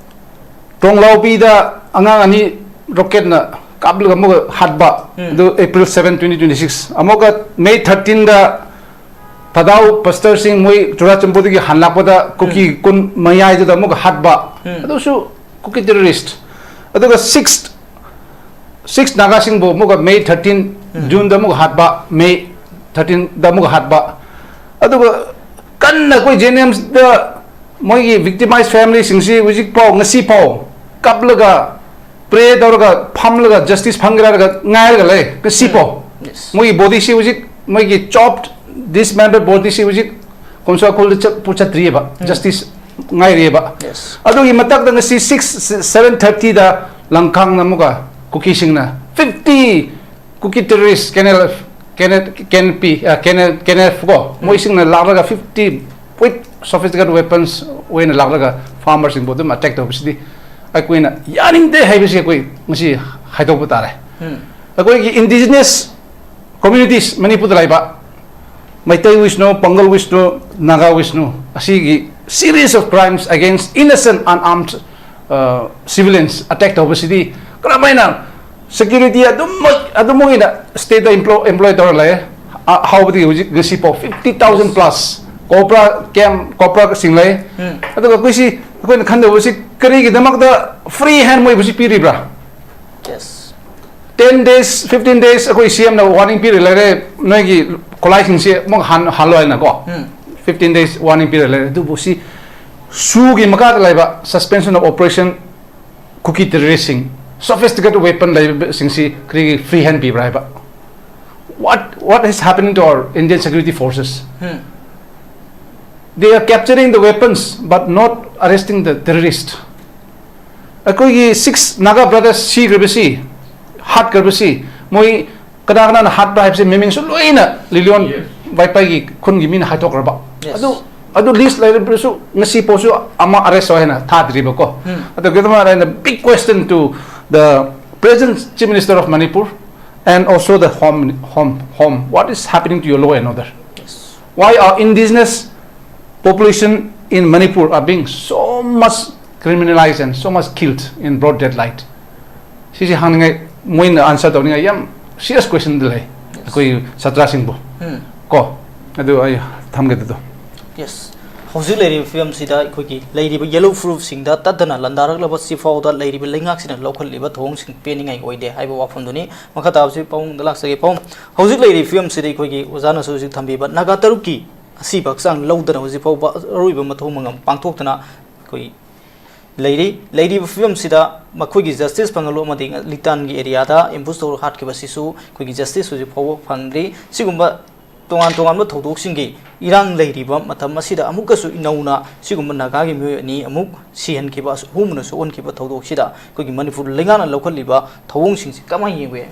ꯇꯣꯡꯂꯥꯎꯕꯤꯗ ꯑꯉꯥꯡ ꯑꯅꯤ ꯔꯣꯀꯦꯠꯅ ꯀꯥꯞꯂꯒ ꯑꯃꯨꯛꯀ ꯍꯥꯠꯄ, ꯎꯝ꯫ ꯑꯗꯨ April seven, twenty twenty six. ꯑꯃꯨꯛꯀ ꯃꯦ ꯊꯥꯔꯇꯤꯟꯗ ꯊꯥꯗꯥꯎ ꯄꯥꯁꯇꯔꯁꯤꯡ ꯃꯣꯏ ꯆꯨꯔꯥꯆꯥꯟꯄꯨꯔꯗꯒꯤ ꯍꯜꯂꯛꯄꯗ ꯀꯨꯀꯤ ꯎꯝ꯫ ꯀꯨꯟ ꯃꯌꯥꯏꯗꯨꯗ ꯑꯃꯨꯛꯀ ꯍꯥꯠꯄ, ꯎꯝ꯫ ꯑꯗꯨꯁꯨ ꯀꯨꯀꯤ ꯇꯦꯔꯣꯔꯤꯁ꯫ ꯑꯗꯨꯒ ꯁꯤꯛꯁ, ꯁꯤꯛꯁ ꯅꯥꯒꯥꯁꯤꯡꯕꯨ ꯑꯃꯨꯛꯀ ꯃꯦ ꯊꯥꯔꯇꯤꯟ, ꯎꯝ꯫ ꯖꯨꯟꯗ ꯑꯃꯨꯛꯀ ꯍꯥꯠꯄ, ꯃꯦ ꯊꯥꯔꯇꯤꯟꯗ ꯑꯃꯨꯛꯀ ꯍꯥꯠꯄ꯫ ꯑꯗꯨꯒ ꯀꯟꯅ ꯑꯩꯈꯣꯏ ꯖꯦ ꯑꯦꯟ ꯑꯦꯝꯗ ꯃꯣꯏꯒꯤ ꯚꯤꯛꯇꯤꯃꯥꯏꯁ ꯐꯦꯃꯤꯂꯤꯁꯤꯡꯁꯤ ꯍꯧꯖꯤꯛꯐꯥꯎ, ꯉꯁꯤꯐꯥꯎ ꯀꯞꯂꯒ, ꯄ꯭ꯔꯦ ꯇꯧꯔꯒ, ꯐꯝꯂꯒ ꯖꯁꯇꯤꯁ ꯐꯪꯒꯦꯔꯥ ꯍꯥꯏꯔꯒ ꯉꯥꯏꯔꯒ ꯂꯩ ꯉꯁꯤꯐꯥꯎ꯫ ꯎꯝ꯫ Yes. ꯃꯣꯏꯒꯤ ꯕꯣꯗꯤꯁꯤ ꯍꯧꯖꯤꯛ ꯃꯣꯏꯒꯤ ꯆꯣꯞ, ꯗꯤꯁꯃꯦꯝꯕꯔ ꯕꯣꯗꯤꯁꯤ ꯍꯧꯖꯤꯛ ꯀꯣꯟꯁꯥꯈꯣꯜꯗ ꯆꯠ-, ꯄꯨ ꯆꯠꯇ꯭ꯔꯤꯑꯕ, ꯎꯝ꯫ ꯖꯁꯇꯤꯁ ꯉꯥꯏꯔꯤꯑꯕ꯫ Yes. ꯑꯗꯨꯒꯤ ꯃꯊꯛꯇ ꯉꯁꯤ ꯁꯤꯛꯁ, ꯁꯚꯦꯟ ꯊꯥꯔꯇꯤꯗ ꯂꯪꯈꯥꯡꯅ ꯑꯃꯨꯛꯀ ꯀꯨꯀꯤꯁꯤꯡꯅ ꯐꯤꯐꯇꯤ ꯀꯨꯀꯤ terrorist, K N L F, K N L, K N P, ꯑ, K N L, K N F ꯀꯣ, ꯎꯝ꯫ ꯃꯣꯏꯁꯤꯡꯅ ꯂꯥꯛꯂꯒ ꯐꯤꯐꯇꯤ with sophisticated weapons ꯑꯣꯏꯅ ꯂꯥꯛꯂꯒ ꯐꯥꯔꯃꯔꯁꯤꯡꯕꯨ ꯑꯗꯨꯝ ꯑꯦꯇꯦꯛ ꯇꯧꯕꯁꯤꯗꯤ ꯑꯩꯈꯣꯏꯅ ꯌꯥꯅꯤꯡꯗꯦ ꯍꯥꯏꯕꯁꯤ ꯑꯩꯈꯣꯏ ꯉꯁꯤ ꯍꯥꯏꯗꯣꯛꯄ ꯇꯥꯔꯦ꯫ ꯎꯝ꯫ ꯑꯩꯈꯣꯏꯒꯤ ꯏꯟꯗꯤꯖꯤꯅꯁ ꯀꯝꯃ꯭ꯌꯨꯅꯤꯇꯤꯁ ꯃꯅꯤꯄꯨꯔꯗ ꯂꯩꯕ ꯃꯩꯇꯩ ꯑꯣꯏꯁꯅꯨ, ꯄꯥꯡꯒꯜ ꯑꯣꯏꯁꯅꯨ, ꯅꯥꯒꯥ ꯑꯣꯏꯁꯅꯨ, ꯑꯁꯤꯒꯤ series of crimes against innocent unarmed, ꯑ, civilians attack ꯇꯧꯕꯁꯤꯗꯤ ꯀꯔꯝꯍꯥꯏꯅ Security ꯑꯗꯨꯝꯃꯛ ꯑꯗꯨꯝꯃꯛ ꯑꯣꯏꯅ state employ employ ꯇꯧꯔ ꯂꯩ꯫ ꯑ- ꯍꯧꯕꯗꯒꯤ ꯍꯧꯖꯤꯛ ꯉꯁꯤꯐꯥꯎ fifty thousand plus COBRA camp, COBRA ꯁꯤꯡ ꯂꯩ꯫ ꯎꯝ꯫ ꯑꯗꯨꯒ ꯑꯩꯈꯣꯏꯁꯤ, ꯑꯩꯈꯣꯏꯅ ꯈꯟꯗꯕꯁꯤ, ꯀꯔꯤꯒꯤꯗꯃꯛꯇ free hand ꯃꯣꯏꯕꯨꯁꯤ ꯄꯤꯔꯤꯕ꯭ꯔꯥ? Yes. Ten days, fifteen days ꯑꯩꯈꯣꯏ CM ꯅ warning ꯄꯤꯔ ꯂꯩꯔꯦ, ꯅꯣꯏꯒꯤ ꯈꯨꯠꯂꯥꯏꯁꯤꯡꯁꯦ ꯑꯃꯨꯛ ꯍꯥꯟ ꯍꯥꯜꯂꯣ ꯍꯥꯏꯅꯀꯣ꯫ ꯎꯝ꯫ Fifteen days warning ꯄꯤꯔ ꯂꯩꯔꯦ꯫ ꯑꯗꯨꯕꯨ ꯁꯤ ꯁꯨꯒꯤ ꯃꯈꯥꯗ ꯂꯩꯕ suspension of operation, Kuki terrorist ꯁꯤꯡ, sophisticated weapon ꯂꯩꯕꯁꯤꯡꯁꯤ ꯀꯔꯤꯒꯤ free hand ꯄꯤꯕ꯭ꯔꯥ ꯍꯥꯏꯕ? What, what is happening to our Indian security forces? Um. They are capturing the weapons but not arresting the terrorist. ꯑꯩꯈꯣꯏꯒꯤ six Naga brothers ꯁꯤꯈ꯭ꯔꯕꯁꯤ, ꯍꯥꯠꯈ꯭ꯔꯕꯁꯤ, ꯃꯣꯏ ꯀꯅꯥ ꯀꯅꯥꯅ ꯍꯥꯠꯄ꯭ꯔꯥ ꯍꯥꯏꯕꯁꯤ ꯃꯃꯤꯡꯁꯨ ꯂꯣꯏꯅ ꯂꯤꯂꯤꯌꯣꯟ ꯋꯥꯏꯄꯥꯏꯒꯤ ꯈꯨꯟꯒꯤ ꯃꯤꯅ ꯍꯥꯏꯗꯣꯛꯈ꯭ꯔꯕ꯫ Yes. ꯑꯗꯨ, ꯑꯗꯨ list ꯂꯩꯔꯕꯁꯨ ꯉꯁꯤ ꯐꯥꯎꯁꯨ ꯑꯃ arrest ꯇꯧ ꯍꯥꯏꯅ ꯊꯥꯗ꯭ꯔꯤꯕꯀꯣ꯫ ꯎꯝ꯫ ꯑꯗꯨꯒꯤꯗꯃꯛ ꯑꯩꯅ big question to the present Chief Minister of Manipur and also the home, home, home. What is happening to your law and order? Yes. Why our indigenous population in Manipur are being so much criminalized and so much killed in broad daylight? ꯁꯤꯁꯦ ꯍꯪꯅꯤꯡꯉꯥꯏ, ꯃꯣꯏꯅ answer ꯇꯧꯅꯤꯡꯉꯥꯏ ꯌꯥꯝ serious question ꯗ ꯂꯩ ꯑꯩꯈꯣꯏ ꯁꯥꯇ꯭ꯔꯁꯤꯡꯕꯨ꯫ ꯎꯝ꯫ ꯀꯣ, ꯑꯗꯨ ꯑꯩ ꯊꯝꯒꯦ ꯑꯗꯨꯗꯣ꯫ Yes. ꯍꯧꯖꯤꯛ ꯂꯩꯔꯤꯕ ꯐꯤꯕꯝꯁꯤꯗ ꯑꯩꯈꯣꯏꯒꯤ ꯂꯩꯔꯤꯕ yellow fever ꯁꯤꯡꯗ ꯇꯠꯇꯅ ꯂꯥꯟꯗꯥꯔꯛꯂꯕ ꯁꯤꯐꯥꯎꯗ ꯂꯩꯔꯤꯕ ꯂꯩꯉꯥꯛꯁꯤꯅ ꯂꯧꯈꯠꯂꯤꯕ ꯊꯧꯑꯣꯡꯁꯤꯡ ꯄꯦꯟꯅꯤꯡꯉꯥꯏ ꯑꯣꯏꯗꯦ ꯍꯥꯏꯕ ꯋꯥꯐꯝꯗꯨꯅꯤ꯫ ꯃꯈꯥ ꯇꯥꯕꯁꯤ ꯄꯥꯕꯨꯡꯗ ꯂꯥꯛꯆꯒꯦ꯫ ꯄꯥꯕꯨꯡ, ꯍꯧꯖꯤꯛ ꯂꯩꯔꯤꯕ ꯐꯤꯕꯝꯁꯤꯗ ꯑꯩꯈꯣꯏꯒꯤ ꯑꯣꯖꯥꯅꯁꯨ ꯍꯧꯖꯤꯛ ꯊꯝꯕꯤꯕ ꯅꯥꯒꯥ ꯇꯔꯨꯛꯀꯤ ꯑꯁꯤꯕ ꯍꯛꯆꯥꯡ ꯂꯧꯗꯅ ꯍꯧꯖꯤꯛ ꯐꯥꯎꯕ ꯑꯔꯣꯏꯕ ꯃꯊꯧ ꯃꯉꯝ ꯄꯥꯡꯊꯣꯛꯇꯅ ꯑꯩꯈꯣꯏ ꯂꯩꯔꯤ꯫ ꯂꯩꯔꯤꯕ ꯐꯤꯕꯝꯁꯤꯗ ꯃꯈꯣꯏꯒꯤ justice ꯐꯪꯍꯜꯂꯨ ꯑꯃꯗꯤ ꯂꯤꯇꯥꯟꯒꯤ area ꯗ ambush ꯇꯧꯔꯒ ꯍꯥꯠꯈꯤꯕ ꯑꯁꯤꯁꯨ ꯑꯩꯈꯣꯏꯒꯤ justice ꯍꯧꯖꯤꯛ ꯐꯥꯎꯕ ꯐꯪꯗ꯭ꯔꯤ꯫ ꯁꯤꯒꯨꯝꯕ ꯇꯣꯉꯥꯟ ꯇꯣꯉꯥꯟꯕ ꯊꯧꯗꯣꯛꯁꯤꯡꯒꯤ ꯏꯔꯥꯡ ꯂꯩꯔꯤꯕ ꯃꯇꯝ ꯑꯁꯤꯗ ꯑꯃꯨꯛꯀꯁꯨ ꯅꯧꯅ ꯁꯤꯒꯨꯝꯕ ꯅꯥꯒꯥꯒꯤ ꯃꯤꯑꯣꯏ ꯑꯅꯤ ꯑꯃꯨꯛ ꯁꯤꯍꯟꯈꯤꯕ, ꯑꯍꯨꯝꯅ ꯁꯣꯛꯍꯟꯈꯤꯕ ꯊꯧꯗꯣꯛꯁꯤꯗ ꯑꯩꯈꯣꯏꯒꯤ ꯃꯅꯤꯄꯨꯔ ꯂꯩꯉꯥꯛꯅ ꯂꯧꯈꯠꯂꯤꯕ ꯊꯧꯑꯣꯡꯁꯤꯡꯁꯤ ꯀꯃꯥꯏꯅ ꯌꯦꯡꯕ ꯌꯥꯏ?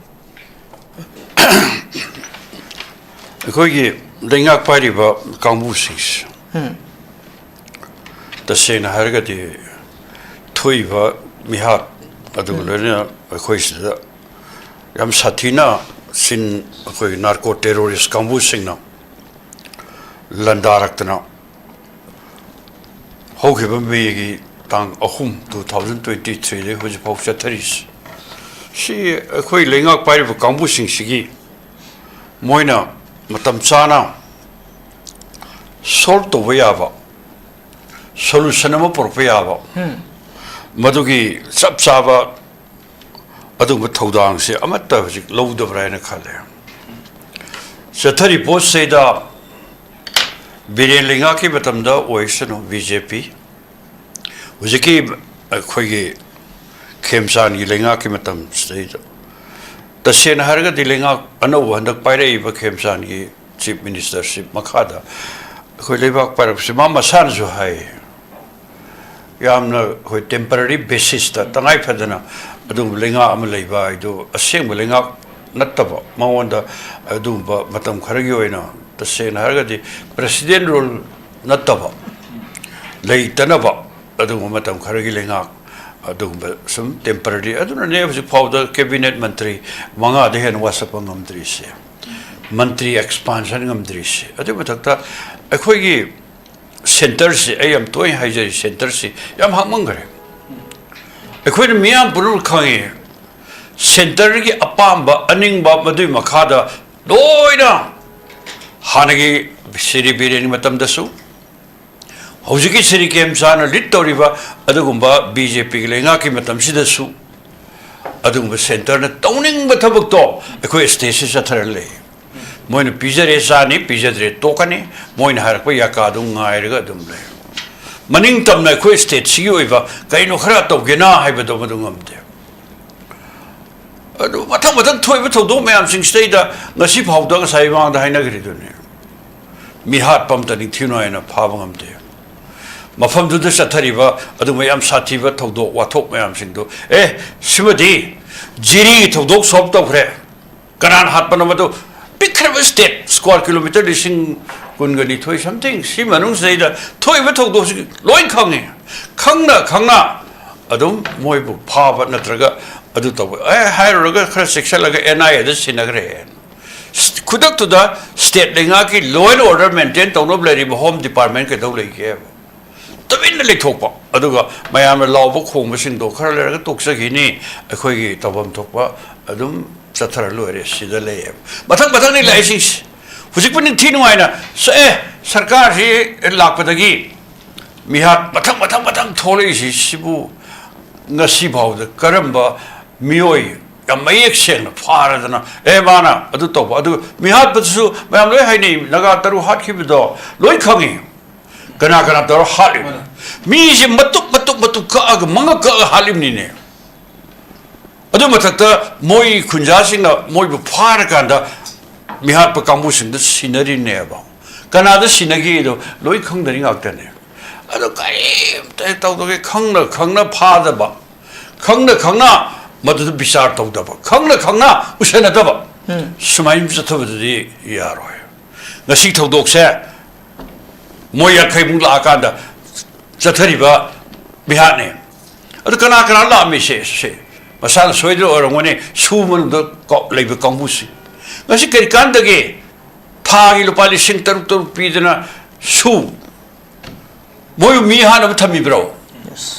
ꯑꯩꯈꯣꯏꯒꯤ ꯂꯩꯉꯥꯛ ꯄꯥꯏꯔꯤꯕ ꯀꯥꯡꯕꯨꯁꯤꯡꯁꯤ, ꯎꯝ꯫ ꯇꯁꯦꯡꯅ ꯍꯥꯏꯔꯒꯗꯤ, ꯊꯣꯛꯏꯕ ꯃꯤꯍꯥꯠ ꯑꯗꯨꯒ ꯂꯣꯏꯅꯅ ꯑꯩꯈꯣꯏ ꯁꯤꯗ ꯌꯥꯝ ꯁꯥꯊꯤꯅ ꯆꯤꯟ, ꯑꯩꯈꯣꯏ narco terrorist ꯀꯥꯡꯕꯨꯁꯤꯡꯅ ꯂꯥꯟꯗꯥꯔꯛꯇꯅ, ꯍꯧꯈꯤꯕ ꯃꯦꯒꯤ ꯇꯥꯡ ꯑꯍꯨꯝ, two thousand twenty three ꯗꯒꯤ ꯍꯧꯖꯤꯛꯐꯥꯎ ꯆꯠꯊꯔꯤꯁꯤ, ꯁꯤ ꯑꯩꯈꯣꯏ ꯂꯩꯉꯥꯛ ꯄꯥꯏꯔꯤꯕ ꯀꯥꯡꯕꯨꯁꯤꯡꯁꯤꯒꯤ ꯃꯣꯏꯅ ꯃꯇꯝ ꯆꯥꯅ solve ꯇꯧꯕ ꯌꯥꯕ, solution ꯑꯃ ꯄꯨꯔꯛꯄ ꯌꯥꯕ, ꯃꯗꯨꯒꯤ ꯆꯞ ꯆꯥꯕ ꯑꯗꯨꯒꯨꯝꯕ ꯊꯧꯗꯥꯡꯁꯦ ꯑꯃꯠꯇ ꯍꯧꯖꯤꯛ ꯂꯧꯗꯕ꯭ꯔꯥ ꯍꯥꯏꯅ ꯈꯜꯂꯦ꯫ ꯆꯠꯊꯔꯤ ꯄꯣꯠꯁꯤꯗ ꯕꯤꯔꯦꯟ ꯂꯩꯉꯥꯛꯀꯤ ꯃꯇꯝꯗ ꯑꯣꯏꯁꯅꯨ, ꯕꯤ ꯖꯦ ꯄꯤ, ꯍꯧꯖꯤꯛꯀꯤ ꯑꯩꯈꯣꯏꯒꯤ ꯈꯦꯝꯆꯥꯟꯒꯤ ꯂꯩꯉꯥꯛꯀꯤ ꯃꯇꯝꯁꯤꯗꯩꯗ, ꯇꯁꯦꯡꯅ ꯍꯥꯏꯔꯒꯗꯤ ꯂꯩꯉꯥꯛ ꯑꯅꯧꯕ ꯍꯟꯗꯛ ꯄꯥꯏꯔꯛꯏꯕ ꯈꯦꯝꯆꯥꯟꯒꯤ chief ministership ꯃꯈꯥꯗ ꯑꯩꯈꯣꯏ ꯂꯩꯕꯥꯛ ꯄꯥꯏꯔꯛꯄꯁꯤ ꯃꯥ ꯃꯁꯥꯅꯁꯨ ꯍꯥꯏ, ꯌꯥꯝꯅ ꯑꯩꯈꯣꯏ temporary basisꯇ, ꯇꯉꯥꯏ ꯐꯗꯅ ꯑꯗꯨꯒꯨꯝꯕ ꯂꯩꯉꯥꯛ ꯑꯃ ꯂꯩꯕ ꯍꯥꯏꯗꯨ ꯑꯁꯦꯡꯕ ꯂꯩꯉꯥꯛ ꯅꯠꯇꯕ, ꯃꯉꯣꯟꯗ ꯑꯗꯨꯒꯨꯝꯕ ꯃꯇꯝ ꯈꯔꯒꯤ ꯑꯣꯏꯅ, ꯇꯁꯦꯡꯅ ꯍꯥꯏꯔꯒꯗꯤ president rule ꯅꯠꯇꯕ, ꯂꯩꯇꯅꯕ ꯑꯗꯨꯒꯨꯝꯕ ꯃꯇꯝ ꯈꯔꯒꯤ ꯂꯩꯉꯥꯛ, ꯑꯗꯨꯒꯨꯝꯕ ꯁꯨꯝ temporary꯫ ꯑꯗꯨꯅꯅꯦ ꯍꯧꯖꯤꯛ ꯐꯥꯎꯗ cabinet ꯃꯟꯇ꯭ꯔꯤ ꯃꯉꯥꯗ ꯍꯦꯟꯅ ꯋꯥꯁꯛꯄ ꯉꯝꯗ꯭ꯔꯤꯁꯦ, ꯃꯟꯇ꯭ꯔꯤ expansion ꯉꯝꯗ꯭ꯔꯤꯁꯦ꯫ ꯑꯗꯨꯒꯤ ꯃꯊꯛꯇ ꯑꯩꯈꯣꯏꯒꯤ centreꯁꯤ, ꯑꯩ ꯌꯥꯝ ꯇꯣꯏꯅ ꯍꯥꯏꯖꯔꯤ, centreꯁꯤ ꯌꯥꯝ ꯍꯥꯞꯃꯟꯈ꯭ꯔꯦ꯫ ꯑꯩꯈꯣꯏꯅ ꯃꯤꯌꯥꯝ ꯄꯨꯝꯅꯃꯛ ꯈꯪꯉꯤ, centreꯒꯤ ꯑꯄꯥꯝꯕ, ꯑꯅꯤꯡꯕ, ꯃꯗꯨꯒꯤ ꯃꯈꯥꯗ ꯂꯣꯏꯅ ꯍꯥꯟꯅꯒꯤ ꯁ꯭ꯔꯤ ꯕꯤꯔꯦꯟꯒꯤ ꯃꯇꯝꯗꯁꯨ, ꯍꯧꯖꯤꯛꯀꯤ ꯁ꯭ꯔꯤ ꯈꯦꯝꯆꯥꯟꯅ lead ꯇꯧꯔꯤꯕ ꯑꯗꯨꯒꯨꯝꯕ ꯕꯤ ꯖꯦ ꯄꯤꯒꯤ ꯂꯩꯉꯥꯛꯀꯤ ꯃꯇꯝꯁꯤꯗꯁꯨ ꯑꯗꯨꯒꯨꯝꯕ centreꯅ ꯇꯧꯅꯤꯡꯕ ꯊꯕꯛꯇꯣ ꯑꯩꯈꯣꯏ stateꯁꯤ ꯆꯠꯊꯔ ꯂꯩ꯫ ꯃꯣꯏꯅ ꯄꯤꯖꯔꯦ ꯆꯥꯅꯤ, ꯄꯤꯖꯗ꯭ꯔꯦ ꯇꯣꯛꯀꯅꯤ, ꯃꯣꯏꯅ ꯍꯥꯏꯔꯛꯄ ꯌꯥꯀꯥꯗꯨ ꯉꯥꯏꯔꯒ ꯑꯗꯨꯝ ꯂꯩ꯫ ꯃꯅꯤꯡ ꯇꯝꯅ ꯑꯩꯈꯣꯏ stateꯁꯤꯒꯤ ꯑꯣꯏꯕ ꯀꯩꯅꯣ ꯈꯔ ꯇꯧꯒꯦꯅ ꯍꯥꯏꯕꯗꯣ ꯃꯗꯨ ꯉꯝꯗꯦ꯫ ꯑꯗꯨ ꯃꯊꯪ ꯃꯊꯪ ꯊꯣꯛꯏꯕ ꯊꯧꯗꯣꯛ ꯃꯌꯥꯝꯁꯤꯡꯁꯤꯗꯩꯗ ꯉꯁꯤ ꯐꯥꯎꯗ ꯉꯁꯥꯏ ꯃꯃꯥꯡꯗ ꯍꯥꯏꯅꯈ꯭ꯔꯤꯗꯨꯅꯤ, ꯃꯤꯍꯥꯠꯄ ꯑꯝꯇ ꯅꯤꯡꯊꯤ ꯅꯨꯡꯉꯥꯏꯅ ꯐꯥꯕ ꯉꯝꯗꯦ꯫ ꯃꯐꯝꯗꯨꯗ ꯆꯠꯊꯔꯤꯕ ꯑꯗꯨꯒꯨꯝꯕ ꯌꯥꯝ ꯁꯥꯊꯤꯕ ꯊꯧꯗꯣꯛ ꯋꯥꯊꯣꯛ ꯃꯌꯥꯝꯁꯤꯡꯗꯨ, ꯑꯦ, ꯁꯤꯃꯗꯤ ꯖꯤꯔꯤꯒꯤ ꯊꯧꯗꯣꯛ solve ꯇꯧꯈ꯭ꯔꯦ, ꯀꯅꯥꯅ ꯍꯥꯠꯄꯅꯣ ꯃꯗꯨ, ꯄꯤꯛꯈ꯭ꯔꯕ state, square kilometre ꯂꯤꯁꯤꯡ ꯀꯨꯟꯒ ꯅꯤꯊꯣꯏ something, ꯁꯤ ꯃꯅꯨꯡꯁꯤꯗꯩꯗ ꯊꯣꯛꯏꯕ ꯊꯧꯗꯣꯛꯁꯤ ꯂꯣꯏ ꯈꯪꯉꯤ꯫ ꯈꯪꯅ ꯈꯪꯅ ꯑꯗꯨꯝ ꯃꯣꯏꯕꯨ ꯐꯥꯕ ꯅꯠꯇ꯭ꯔꯒ ꯑꯗꯨ ꯇꯧꯕ, ꯑꯦ, ꯍꯥꯏꯔꯨꯔꯒ ꯈꯔ ꯆꯦꯛꯁꯤꯜꯂꯒ ꯑꯦꯟ ꯑꯥꯏ ꯑꯦꯗ ꯁꯤꯟꯅꯈ꯭ꯔꯦ꯫ ꯈꯨꯗꯛꯇꯨꯗ state ꯂꯩꯉꯥꯛꯀꯤ law and order maintain ꯇꯧꯅꯕ ꯂꯩꯔꯤꯕ home department ꯀꯩꯗꯧ ꯂꯩꯒꯦꯕ? ꯇꯨꯃꯤꯟꯅ ꯂꯩꯊꯣꯛꯄ, ꯑꯗꯨꯒ ꯃꯌꯥꯝꯅ ꯂꯥꯎꯕ ꯈꯣꯡꯕꯁꯤꯡꯗꯣ ꯈꯔ ꯂꯩꯔꯒ ꯇꯣꯛꯆꯈꯤꯅꯤ, ꯑꯩꯈꯣꯏꯒꯤ ꯇꯧꯐꯝ ꯊꯣꯛꯄ ꯑꯗꯨꯝ ꯆꯠꯊꯔ ꯂꯣꯏꯔꯦ, ꯁꯤꯗ ꯂꯩꯌꯦꯕ꯫ ꯃꯊꯪ ꯃꯊꯪꯅꯤ ꯂꯥꯛꯏꯁꯤꯡꯁꯦ꯫ ꯍꯧꯖꯤꯛꯄꯨ ꯅꯤꯡꯊꯤ ꯅꯨꯡꯉꯥꯏꯅ ꯁ-, ꯑꯦ, ꯁꯔꯀꯥꯔꯁꯤ ꯂꯥꯛꯄꯗꯒꯤ ꯃꯤꯍꯥꯠ ꯃꯊꯪ ꯃꯊꯪ ꯃꯊꯪ ꯊꯣꯛꯂꯛꯏꯁꯤ, ꯁꯤꯕꯨ ꯉꯁꯤ ꯐꯥꯎꯗ ꯀꯔꯝꯕ ꯃꯤꯑꯣꯏ ꯌꯥꯝ ꯃꯌꯦꯛ ꯁꯦꯡꯅ ꯐꯥꯔꯗꯅ, "ꯑꯦ, ꯃꯥꯅ ꯑꯗꯨ ꯇꯧꯕ"? ꯑꯗꯨ ꯃꯤꯍꯥꯠꯄꯗꯨꯁꯨ ꯃꯌꯥꯝ ꯂꯣꯏ ꯍꯥꯏꯅꯩ, ꯅꯥꯒꯥ ꯇꯔꯨꯛ ꯍꯥꯠꯈꯤꯕꯗꯣ ꯂꯣꯏ ꯈꯪꯉꯤ꯫ ꯀꯅꯥ ꯀꯅꯥ ꯇꯧꯔ ꯍꯥꯠꯂꯤꯕꯅꯣ? ꯃꯤꯁꯦ ꯃꯇꯨꯞ ꯃꯇꯨꯞ ꯃꯇꯨꯞ ꯀꯛꯑꯒ, ꯃꯉꯛ ꯀꯛꯑꯒ ꯍꯥꯠꯂꯤꯕꯅꯤꯅꯦ꯫ ꯑꯗꯨ ꯃꯊꯛꯇ ꯃꯣꯏ ꯈꯨꯟꯖꯥꯁꯤꯡꯅ ꯃꯣꯏꯕꯨ ꯐꯥꯔꯀꯥꯟꯗ ꯃꯤꯍꯥꯠꯄ ꯀꯥꯡꯕꯨꯁꯤꯡꯗ ꯁꯤꯟꯅꯔꯤꯅꯦꯕ꯫ ꯀꯅꯥꯗ ꯁꯤꯟꯅꯒꯦꯗꯣ ꯂꯣꯏ ꯈꯪꯗꯔꯤ ꯉꯥꯛꯇꯅꯦ꯫ ꯑꯗꯣ ꯀꯔꯤꯝꯇ ꯍꯦꯛ ꯇꯧꯗꯒꯦ, ꯈꯪꯅ ꯈꯪꯅ ꯐꯥꯗꯕ, ꯈꯪꯅ ꯈꯪꯅ ꯃꯗꯨꯗ ꯕꯤꯆꯥꯔ ꯇꯧꯗꯕ, ꯈꯪꯅ ꯈꯪꯅ ꯎꯁꯟꯅꯗꯕ, ꯎꯝ꯫ ꯁꯨꯃꯥꯏꯅ ꯆꯠꯊꯕꯗꯨꯗꯤ ꯌꯥꯔꯣꯏ꯫ ꯉꯁꯤ ꯊꯧꯗꯣꯛꯁꯦ ꯃꯣꯏ ꯌꯥꯡꯈꯩꯃꯨꯛ ꯂꯥꯛꯑꯀꯥꯟꯗ ꯆꯠꯊꯔꯤꯕ ꯃꯤꯍꯥꯠꯅꯦ꯫ ꯑꯗꯨ ꯀꯅꯥ ꯀꯅꯥ ꯂꯥꯛꯑꯝꯃꯤꯁꯦ? ꯁꯦ, ꯃꯁꯥꯅ ꯁꯣꯏꯗꯅ ꯑꯣꯏꯔꯝꯒꯅꯤ, ꯁꯨ ꯃꯅꯨꯡꯗ ꯀ-, ꯂꯩꯕ ꯀꯥꯡꯕꯨꯁꯤ꯫ ꯉꯁꯤ ꯀꯔꯤ ꯀꯥꯟꯗꯒꯦ ꯊꯥꯒꯤ ꯂꯨꯄꯥ ꯂꯤꯁꯤꯡ ꯇꯔꯨꯛ ꯇꯔꯨꯛ ꯄꯤꯗꯅ ꯁꯨ ꯃꯣꯏꯕꯨ ꯃꯤ ꯍꯥꯠꯅꯕ ꯊꯝꯃꯤꯕ꯭ꯔꯣ?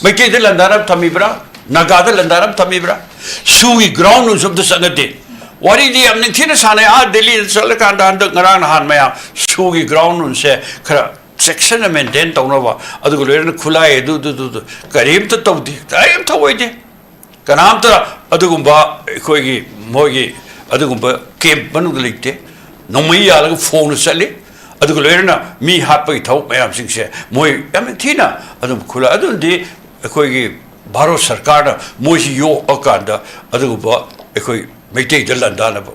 ꯃꯩꯇꯩꯗ ꯂꯥꯟꯗꯥꯅꯕ ꯊꯝꯃꯤꯕ꯭ꯔꯥ? ꯅꯥꯒꯥꯗ ꯂꯥꯟꯗꯥꯅꯕ ꯊꯝꯃꯤꯕ꯭ꯔꯥ? ꯁꯨꯒꯤ ꯒ꯭ꯔꯥꯎꯟ ꯅꯨꯡꯁꯨ ꯑꯝꯇ ꯆꯠꯅꯗꯦ꯫ ꯋꯥꯔꯤꯗꯤ ꯌꯥꯝ ꯅꯤꯡꯊꯤꯅ ꯁꯥꯟꯅꯩ꯫ ꯑꯥ ꯗꯦꯜꯂꯤꯗ ꯆꯠꯂꯀꯥꯟꯗ ꯍꯟꯗꯛ ꯉꯔꯥꯡ ꯅꯍꯥꯟ ꯃꯌꯥꯝ ꯁꯨꯒꯤ ꯒ꯭ꯔꯥꯎꯟ ꯅꯨꯡꯁꯦ ꯈꯔ ꯆꯦꯛꯁꯤꯟꯅ ꯃꯦꯟꯇꯦꯟ ꯇꯧꯅꯕ, ꯑꯗꯨꯒ ꯂꯣꯏꯅꯅ ꯈꯨꯠꯂꯥꯏ ꯑꯗꯨ, ꯑꯗꯨ, ꯑꯗꯨ, ꯑꯗꯨ ꯀꯔꯤꯝꯇ ꯇꯧꯗꯦ, ꯀꯔꯤꯝ ꯊꯧꯑꯣꯏꯗꯦ꯫ ꯀꯅꯥꯝꯇ ꯑꯗꯨꯒꯨꯝꯕ ꯑꯩꯈꯣꯏꯒꯤ ꯃꯣꯏꯒꯤ ꯑꯗꯨꯒꯨꯝꯕ ꯀꯦꯝꯞ ꯃꯅꯨꯡꯗ ꯂꯩꯇꯦ꯫ ꯅꯣꯡꯃꯩ ꯌꯥꯜꯂꯒ ꯐꯣꯡꯅ ꯆꯠꯂꯤ꯫ ꯑꯗꯨꯒ ꯂꯣꯏꯅꯅ ꯃꯤ ꯍꯥꯠꯄꯒꯤ ꯊꯕꯛ ꯃꯌꯥꯝꯁꯤꯡꯁꯦ ꯃꯣꯏ ꯌꯥꯝ ꯊꯤꯅ ꯑꯗꯨꯝ ꯈꯨꯠꯂꯥꯏ꯫ ꯑꯗꯨꯅꯗꯤ ꯑꯩꯈꯣꯏꯒꯤ ꯚꯥꯔꯠ ꯁꯔꯀꯥꯔꯅ ꯃꯣꯏꯁꯤ ꯌꯣꯛꯑꯀꯥꯟꯗ ꯑꯗꯨꯒꯨꯝꯕ ꯑꯩꯈꯣꯏ ꯃꯩꯇꯩꯗ ꯂꯥꯟꯗꯥꯅꯕ,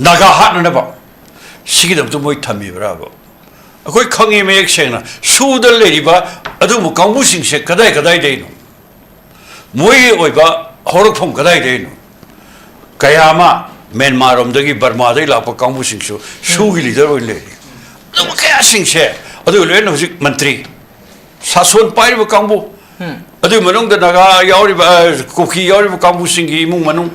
ꯅꯥꯒꯥ ꯍꯥꯠꯅꯅꯕ ꯁꯤꯒꯤꯗꯃꯛꯇ ꯃꯣꯏ ꯊꯝꯃꯤꯕ꯭ꯔꯥꯕ? ꯑꯩꯈꯣꯏ ꯈꯪꯉꯤ ꯃꯌꯦꯛ ꯁꯦꯡꯅ, ꯁꯨꯗ ꯂꯩꯔꯤꯕ ꯑꯗꯨꯒꯨꯝꯕ ꯀꯥꯡꯕꯨꯁꯤꯡꯁꯦ ꯀꯗꯥꯏ ꯀꯗꯥꯏꯗꯩꯅꯣ? ꯃꯣꯏꯒꯤ ꯑꯣꯏꯕ ꯍꯧꯔꯛꯐꯝ ꯀꯗꯥꯏꯗꯩꯅꯣ? ꯀꯌꯥ ꯑꯃ ꯃ꯭ꯌꯥꯟꯃꯥꯔ ꯔꯣꯝꯗꯒꯤ, ꯕꯔꯃꯥꯗꯒꯤ ꯂꯥꯛꯄ ꯀꯥꯡꯕꯨꯁꯤꯡꯁꯨ ꯁꯨꯒꯤ ꯂꯤꯗꯔ ꯑꯣꯏꯅ ꯂꯩꯔꯤ꯫ ꯑꯗꯨꯒꯨꯝꯕ ꯀꯌꯥꯁꯤꯡꯁꯦ, ꯑꯗꯨꯒ ꯂꯣꯏꯅ ꯍꯧꯖꯤꯛ ꯃꯟꯇ꯭ꯔꯤ, ꯁꯥꯁꯣꯟ ꯄꯥꯏꯔꯤꯕ ꯀꯥꯡꯕꯨ, ꯑꯗꯨꯒꯤ ꯃꯅꯨꯡꯗ ꯅꯥꯒꯥ ꯌꯥꯎꯔꯤꯕ, ꯑ, ꯀꯨꯀꯤ ꯌꯥꯎꯔꯤꯕ ꯀꯥꯡꯕꯨꯁꯤꯡꯒꯤ ꯏꯃꯨꯡ ꯃꯅꯨꯡ,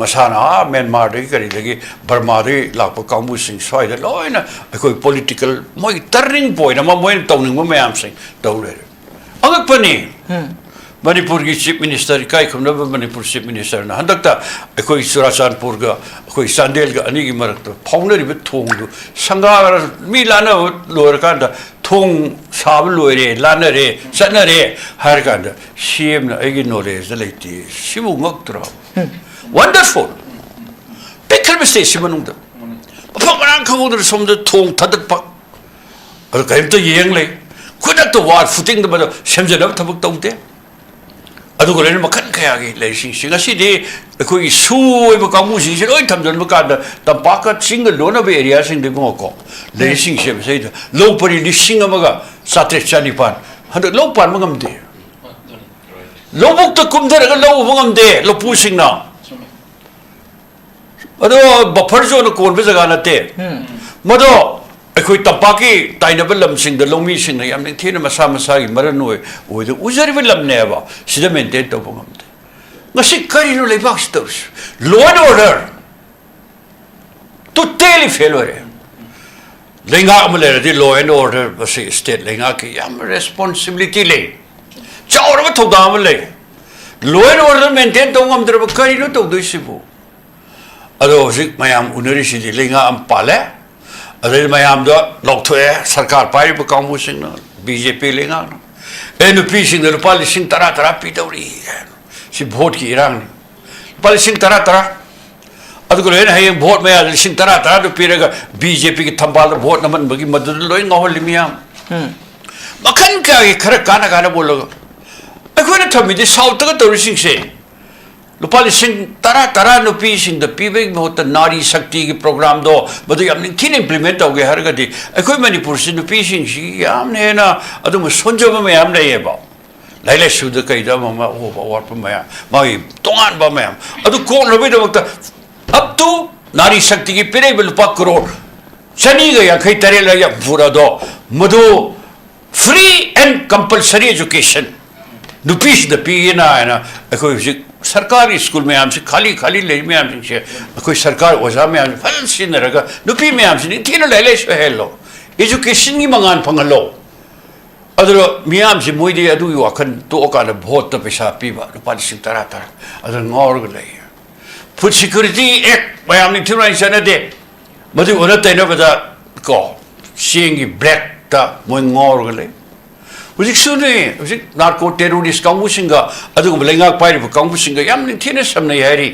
ꯃꯁꯥꯅ ꯑꯥ ꯃ꯭ꯌꯥꯟꯃꯥꯔꯗꯒꯤ ꯀꯔꯤꯗꯒꯤ ꯕꯔꯃꯥꯗꯒꯤ ꯂꯥꯛꯄ ꯀꯥꯡꯕꯨꯁꯤꯡ ꯁ꯭ꯋꯥꯏꯗ ꯂꯣꯏꯅ ꯑꯩꯈꯣꯏ ꯄꯣꯂꯤꯇꯤꯀꯦꯜ ꯃꯣꯏꯒꯤ ꯇꯔꯅꯤꯡ ꯄꯣꯏꯟ ꯑꯃ ꯃꯣꯏꯅ ꯇꯧꯅꯤꯡꯕ ꯃꯌꯥꯝꯁꯤꯡ ꯇꯧ ꯂꯩꯔꯦ꯫ ꯑꯉꯛꯄꯅꯤ꯫ ꯃꯅꯤꯄꯨꯔꯒꯤ ꯆꯤꯐ ꯃꯤꯅꯤꯁꯇꯔ, ꯏꯀꯥꯏ ꯈꯨꯝꯅꯕ ꯃꯅꯤꯄꯨꯔ ꯆꯤꯐ ꯃꯤꯅꯤꯁꯇꯔꯅ ꯍꯟꯗꯛꯇ ꯑꯩꯈꯣꯏ ꯆꯨꯔꯥꯆꯥꯟꯄꯨꯔꯒ ꯑꯩꯈꯣꯏ ꯆꯥꯟꯗꯦꯜꯒ ꯑꯅꯤꯒꯤ ꯃꯔꯛꯇ ꯐꯥꯎꯅꯔꯤꯕ ꯊꯣꯡꯗꯨ ꯁꯪꯒꯥ ꯃꯤ ꯂꯥꯟꯅꯕ ꯂꯣꯏꯔꯀꯥꯟꯗ ꯊꯣꯡ ꯁꯥꯕ ꯂꯣꯏꯔꯦ, ꯂꯥꯟꯅꯔꯦ, ꯆꯠꯅꯔꯦ ꯍꯥꯏꯔꯀꯥꯟꯗ ꯁꯤ ꯑꯦꯝꯅ ꯑꯩꯒꯤ ꯅꯣꯂꯦꯖꯇ ꯂꯩꯇꯦ꯫ ꯁꯤꯕꯨ ꯉꯛꯇ꯭ꯔꯣ? ꯋꯥꯟꯗꯔꯐꯨꯜ꯫ ꯄꯤꯛꯈ꯭ꯔꯕ ꯁ꯭ꯇꯦꯠꯁꯤ ꯃꯅꯨꯡꯗ ꯃꯐꯝ ꯃꯔꯥꯡ ꯈꯪꯍꯧꯗꯅ ꯁꯣꯝꯗ ꯊꯣꯡ ꯊꯥꯗꯠꯄ, ꯑꯗꯨ ꯀꯔꯤꯝꯇ ꯌꯦꯡ ꯂꯩ꯫ ꯈꯨꯗꯛꯇ ꯋꯥꯔ ꯐꯨꯇꯤꯡꯗ ꯃꯗꯨ ꯁꯦꯝꯖꯅꯕ ꯊꯕꯛ ꯇꯧꯗꯦ꯫ ꯑꯗꯨꯒ ꯂꯣꯏꯅ ꯃꯈꯜ ꯀꯌꯥꯒꯤ ꯂꯩꯔꯤꯁꯤꯡꯁꯤ ꯉꯁꯤꯗꯤ ꯑꯩꯈꯣꯏꯒꯤ ꯁꯨ ꯑꯣꯏꯕ ꯀꯥꯡꯕꯨꯁꯤꯡꯁꯤ ꯂꯣꯏ ꯊꯝꯖꯤꯟꯕ ꯀꯥꯟꯗ ꯇꯝꯄꯥꯛꯀ ꯆꯤꯡꯒ ꯂꯣꯟꯅꯕ ꯑꯦꯔꯤꯌꯥꯁꯤꯡꯗ ꯏꯕꯨꯡꯉꯣꯀꯣ, ꯂꯩꯔꯤꯁꯤꯡꯁꯦ ꯃꯁꯤꯗ ꯂꯧ ꯄꯔꯤ ꯂꯤꯁꯤꯡ ꯑꯃꯒ ꯆꯥꯇ꯭ꯔꯦꯠ ꯆꯅꯤꯄꯥꯟ ꯍꯟꯗꯛ ꯂꯧ ꯄꯥꯟꯕ ꯉꯝꯗꯦ꯫ ꯂꯧꯕꯨꯛꯇ ꯀꯨꯝꯊꯔꯒ ꯂꯧ ꯎꯕ ꯉꯝꯗꯦ ꯂꯧꯄꯨꯁꯤꯡꯅ꯫ ꯑꯗꯣ ꯕꯐꯔ ꯖꯣꯟꯅ ꯀꯣꯟꯕ ꯖꯒꯥ ꯅꯠꯇꯦ꯫ ꯃꯗꯣ ꯑꯩꯈꯣꯏ ꯇꯝꯄꯥꯛꯀꯤ ꯇꯥꯏꯅꯕ ꯂꯝꯁꯤꯡꯗ ꯂꯧꯃꯤꯁꯤꯡꯅ ꯌꯥꯝ ꯅꯤꯡꯊꯤꯅ ꯃꯁꯥ ꯃꯁꯥꯒꯤ ꯃꯔꯟ ꯑꯣꯏ ꯑꯣꯏꯗ ꯎꯖꯔꯤꯕ ꯂꯝꯅꯦꯕ꯫ ꯁꯤꯗ ꯃꯦꯟꯇꯦꯟ ꯇꯧꯕ ꯉꯝꯗꯦ꯫ ꯉꯁꯤ ꯀꯔꯤꯅꯣ ꯂꯩꯕꯥꯛꯁꯤ ꯇꯧꯔꯤꯁꯤ? Law and order totally fail ꯑꯣꯏꯔꯦ꯫ ꯂꯩꯉꯥꯛ ꯑꯃ ꯂꯩꯔꯗꯤ law and order ꯃꯁꯤ ꯁ꯭ꯇꯦꯠ ꯂꯩꯉꯥꯛꯀꯤ ꯌꯥꯝ ꯔꯦꯁꯄꯣꯟꯁꯤꯕꯤꯂꯤꯇꯤ ꯂꯩ, ꯆꯥꯎꯔꯕ ꯊꯧꯗꯥꯡ ꯑꯃ ꯂꯩ꯫ Law and order ꯃꯦꯟꯇꯦꯟ ꯇꯧꯕ ꯉꯝꯗ꯭ꯔꯕ ꯀꯔꯤꯅꯣ ꯇꯧꯗꯣꯏꯁꯤꯕꯨ? ꯑꯗꯣ ꯍꯧꯖꯤꯛ ꯃꯌꯥꯝ ꯎꯅꯔꯤꯁꯤꯗꯤ ꯂꯩꯉꯥꯛ ꯑꯃ ꯄꯥꯜꯂꯦ, ꯑꯗꯩ ꯃꯌꯥꯝꯗꯣ ꯂꯧꯊꯣꯛꯑꯦ ꯁꯔꯀꯥꯔ ꯄꯥꯏꯔꯤꯕ ꯀꯥꯡꯕꯨꯁꯤꯡꯅ, ꯕꯤ ꯖꯦ ꯄꯤ ꯂꯩꯉꯥꯛꯅ꯫ ꯑꯦ, ꯅꯨꯄꯤꯁꯤꯡꯗ ꯂꯨꯄꯥ ꯂꯤꯁꯤꯡ ꯇꯔꯥ ꯇꯔꯥ ꯄꯤꯗꯧꯔꯤ ꯍꯥꯏꯅ꯫ ꯁꯤ ꯚꯣꯠꯀꯤ ꯏꯔꯥꯡꯅꯤ꯫ ꯂꯨꯄꯥ ꯂꯤꯁꯤꯡ ꯇꯔꯥ ꯇꯔꯥ꯫ ꯑꯗꯨꯒ ꯂꯣꯏꯅ ꯍꯌꯦꯡ ꯚꯣꯠ ꯃꯌꯥꯗ ꯂꯤꯁꯤꯡ ꯇꯔꯥ ꯇꯔꯥꯗꯨ ꯄꯤꯔꯒ ꯕꯤ ꯖꯦ ꯄꯤꯒꯤ ꯊꯝꯕꯥꯜꯗ ꯚꯣꯠ ꯅꯝꯍꯟꯕꯒꯤ ꯃꯗꯨꯗ ꯂꯣꯏ ꯉꯥꯎꯍꯜꯂꯤ ꯃꯤꯌꯥꯝ꯫ ꯃꯈꯜ ꯀꯌꯥꯒꯤ ꯈꯔ ꯀꯥꯟꯅ ꯀꯥꯟꯅꯕ ꯎꯠꯂꯒ ꯑꯩꯈꯣꯏꯅ ꯊꯝꯃꯤꯗꯤ ꯁꯥꯎꯠꯇꯒ ꯇꯧꯔꯤꯁꯤꯡꯁꯦ꯫ ꯂꯨꯄꯥ ꯂꯤꯁꯤꯡ ꯇꯔꯥ ꯇꯔꯥ ꯅꯨꯄꯤꯁꯤꯡꯗ ꯄꯤꯕꯒꯤ ꯃꯍꯨꯠꯇ ꯅꯥꯔꯤ ꯁꯛꯇꯤꯒꯤ ꯄ꯭ꯔꯣꯒ꯭ꯔꯥꯝꯗꯣ ꯃꯗꯨ ꯌꯥꯝ ꯅꯤꯡꯊꯤꯅ ꯏꯝꯄ꯭ꯂꯤꯃꯦꯟ ꯇꯧꯒꯦ ꯍꯥꯏꯔꯒꯗꯤ ꯑꯩꯈꯣꯏ ꯃꯅꯤꯄꯨꯔꯁꯤ ꯅꯨꯄꯤꯁꯤꯡꯁꯤ ꯌꯥꯝꯅ ꯍꯦꯟꯅ ꯑꯗꯨꯒꯨꯝꯕ ꯁꯣꯟꯖꯕ ꯃꯌꯥꯝ ꯂꯩꯌꯦꯕ꯫ ꯂꯥꯏꯔꯤꯛ ꯂꯥꯏꯁꯨꯗ ꯀꯩꯗ ꯑꯃ ꯑꯃ ꯑꯍꯣꯕ ꯑꯋꯥꯠꯄ ꯃꯌꯥꯝ, ꯃꯥꯒꯤ ꯇꯣꯉꯥꯟꯕ ꯃꯌꯥꯝ ꯑꯗꯨ ꯀꯣꯛꯅꯕꯒꯤꯗꯃꯛꯇ up to ꯅꯥꯔꯤ ꯁꯛꯇꯤꯒꯤ ꯄꯤꯔꯛꯏꯕ ꯂꯨꯄꯥ ꯀꯔꯣꯔ ꯆꯅꯤꯒ ꯌꯥꯡꯈꯩ ꯇꯔꯦꯠꯂ ꯌꯥꯝ ꯄꯨꯔꯗꯣ ꯃꯗꯨ free and compulsory education ꯅꯨꯄꯤꯁꯤꯗ ꯄꯤꯒꯦꯅ ꯍꯥꯏꯅ ꯑꯩꯈꯣꯏ ꯍꯧꯖꯤꯛ ꯁꯔꯀꯥꯔꯒꯤ ꯁ꯭ꯀꯨꯜ ꯃꯌꯥꯝꯁꯤ ꯈꯥꯂꯤ ꯈꯥꯂꯤ ꯂꯩꯔꯤ ꯃꯌꯥꯝꯁꯤꯡꯁꯦ ꯑꯩꯈꯣꯏ ꯁꯔꯀꯥꯔ ꯑꯣꯖꯥ ꯃꯌꯥꯝꯁꯤ ꯐꯖꯅ ꯁꯤꯖꯤꯟꯅꯔꯒ ꯅꯨꯄꯤ ꯃꯌꯥꯝꯁꯤ ꯅꯤꯡꯊꯤꯅ ꯂꯥꯏꯔꯤꯛ ꯂꯥꯏꯁꯨ ꯍꯩꯍꯜꯂꯣ꯫ ꯏꯖꯨꯀꯦꯁꯟꯒꯤ ꯃꯉꯥꯜ ꯐꯪꯍꯜꯂꯣ꯫ ꯑꯗꯨꯅ ꯃꯤꯌꯥꯝꯁꯤ ꯃꯣꯏꯗꯤ ꯑꯗꯨꯒꯤ ꯋꯥꯈꯜ ꯇꯣꯛꯑꯀꯥꯟꯗ ꯚꯣꯠꯇ ꯄꯩꯁꯥ ꯄꯤꯕ ꯂꯨꯄꯥ ꯂꯤꯁꯤꯡ ꯇꯔꯥ ꯇꯔꯥ ꯑꯗꯨꯅ ꯉꯥꯎꯔꯒ ꯂꯩ꯫ ꯐꯨꯗ ꯁꯤꯀ꯭ꯌꯨꯔꯤꯇꯤ ꯑꯦꯛ ꯃꯌꯥꯝ ꯅꯤꯡꯊꯤꯅ ꯆꯠꯅꯗꯦ꯫ ꯃꯗꯨ ꯑꯣꯟꯅ ꯇꯩꯅꯕꯗ ꯀꯣ ꯆꯦꯡꯒꯤ ꯕ꯭ꯂꯦꯛꯇ ꯃꯣꯏ ꯉꯥꯎꯔꯒ ꯂꯩ꯫ ꯍꯧꯖꯤꯛꯁꯨꯅꯦ, ꯍꯧꯖꯤꯛ ꯅꯥꯔꯀꯣ ꯇꯦꯔꯣꯔꯤꯁ ꯀꯥꯡꯕꯨꯁꯤꯡꯒ ꯑꯗꯨꯒꯨꯝꯕ ꯂꯩꯉꯥꯛ ꯄꯥꯏꯔꯤꯕ ꯀꯥꯡꯕꯨꯁꯤꯡꯒ ꯌꯥꯝ ꯅꯤꯡꯊꯤꯅ ꯁꯝꯅꯩ ꯍꯥꯏꯔꯤ꯫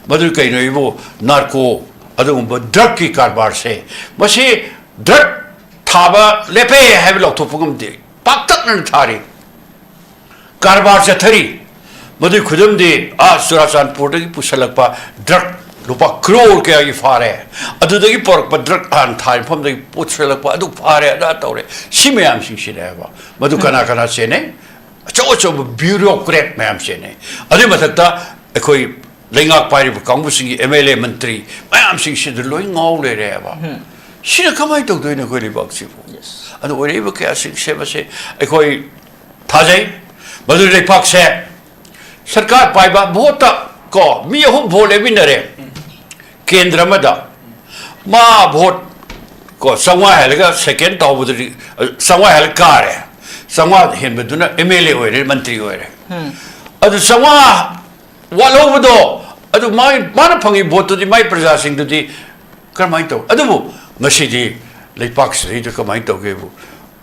ꯃꯗꯨ ꯀꯩꯅꯣ ꯏꯕꯨ? ꯅꯥꯔꯀꯣ, ꯑꯗꯨꯒꯨꯝꯕ ꯗ꯭ꯔꯒꯀꯤ ꯀꯔꯕꯥꯔꯁꯦ, ꯃꯁꯤ ꯗ꯭ꯔꯒ ꯊꯥꯕ ꯂꯦꯞꯄꯦ ꯍꯥꯏꯕ ꯂꯥꯎꯊꯣꯛꯄ ꯉꯝꯗꯦ꯫ ꯄꯥꯛꯇꯛꯅꯅ ꯊꯥꯔꯤ꯫ ꯀꯔꯕꯥꯔ ꯆꯠꯊꯔꯤ꯫ ꯃꯗꯨꯒꯤ ꯈꯨꯗꯝꯗꯤ ꯑꯥ ꯆꯨꯔꯥꯆꯥꯟꯄꯨꯔꯗꯒꯤ ꯄꯨꯁꯜꯂꯛꯄ ꯗ꯭ꯔꯒ ꯂꯨꯄꯥ ꯀ꯭ꯔꯣꯔ ꯀꯌꯥꯒꯤ ꯐꯥꯔꯦ꯫ ꯑꯗꯨꯗꯒꯤ ꯄꯨꯔꯛꯄ ꯗ꯭ꯔꯒ ꯍꯥꯟꯅ ꯊꯥ ꯃꯐꯝꯗꯒꯤ ꯄꯨꯁꯜꯂꯛꯄ ꯑꯗꯨ ꯐꯥꯔꯦ, ꯑꯗꯥ ꯇꯧꯔꯦ꯫ ꯁꯤ ꯃꯌꯥꯝꯁꯤꯡꯁꯤꯅꯦꯕ꯫ ꯃꯗꯨ ꯀꯅꯥ ꯀꯅꯥ ꯆꯦꯟꯅꯩ? ꯑꯆꯧ ꯑꯆꯧꯕ ꯕ꯭ꯌꯨꯔꯣꯀ꯭ꯔꯦꯠ ꯃꯌꯥꯝ ꯆꯦꯟꯅꯩ꯫ ꯑꯗꯨꯒꯤ ꯃꯊꯛꯇ ꯑꯩꯈꯣꯏ ꯂꯩꯉꯥꯛ ꯄꯥꯏꯔꯤꯕ ꯀꯥꯡꯕꯨꯁꯤꯡꯒꯤ ꯑꯦꯝ ꯑꯦꯜ ꯑꯦ, ꯃꯟꯇ꯭ꯔꯤ ꯃꯌꯥꯝꯁꯤꯡꯁꯤꯗ ꯂꯣꯏ ꯉꯥꯎ ꯂꯩꯔꯦꯕ꯫ ꯁꯤꯅ ꯀꯃꯥꯏꯅ ꯇꯧꯗꯣꯏꯅꯣ ꯑꯩꯈꯣꯏ ꯂꯩꯕꯥꯛꯁꯤꯕꯨ? ꯑꯗꯨ ꯑꯣꯏꯔꯛꯏꯕ ꯀꯌꯥꯁꯤꯡꯁꯦ ꯃꯁꯦ ꯑꯩꯈꯣꯏ ꯊꯥꯖꯩ꯫ ꯃꯗꯨ ꯂꯩꯄꯥꯛꯁꯦ ꯁꯔꯀꯥꯔ ꯄꯥꯏꯕ ꯚꯣꯠꯇ ꯀꯣ ꯃꯤ ꯑꯍꯨꯝ ꯚꯣꯠ ꯂꯦꯞꯃꯤꯟꯅꯔꯦ꯫ ꯀꯦꯟꯗ꯭ꯔ ꯑꯃꯗ ꯃꯥ ꯚꯣꯠ ꯀꯣ ꯆꯥꯝꯃꯉꯥ ꯍꯦꯜꯂꯒ ꯁꯦꯀꯦꯟ ꯇꯧꯕꯗꯗꯤ, ꯑ, ꯆꯥꯝꯃꯉꯥ ꯍꯦꯜꯂꯒ ꯀꯥꯔꯦ꯫ ꯆꯥꯝꯃꯉꯥ ꯍꯦꯟꯕꯗꯨꯅ ꯑꯦꯝ ꯑꯦꯜ ꯑꯦ ꯑꯣꯏꯔꯦ, ꯃꯟꯇ꯭ꯔꯤ ꯑꯣꯏꯔꯦ꯫ ꯑꯗꯨ ꯆꯥꯝꯃꯉꯥ ꯋꯥꯠꯍꯧꯕꯗꯣ, ꯑꯗꯨ ꯃꯥꯒꯤ, ꯃꯥꯅ ꯐꯪꯉꯤ ꯚꯣꯠꯇꯨꯗꯤ ꯃꯥꯒꯤ ꯄ꯭ꯔꯖꯥꯁꯤꯡꯗꯨꯗꯤ ꯀꯔꯝꯍꯥꯏꯅ ꯇꯧ? ꯑꯗꯨꯕꯨ ꯉꯁꯤꯗꯤ ꯂꯩꯄꯥꯛꯁꯤꯗꯩꯗ ꯀꯃꯥꯏꯅ ꯇꯧꯒꯦꯕꯨ,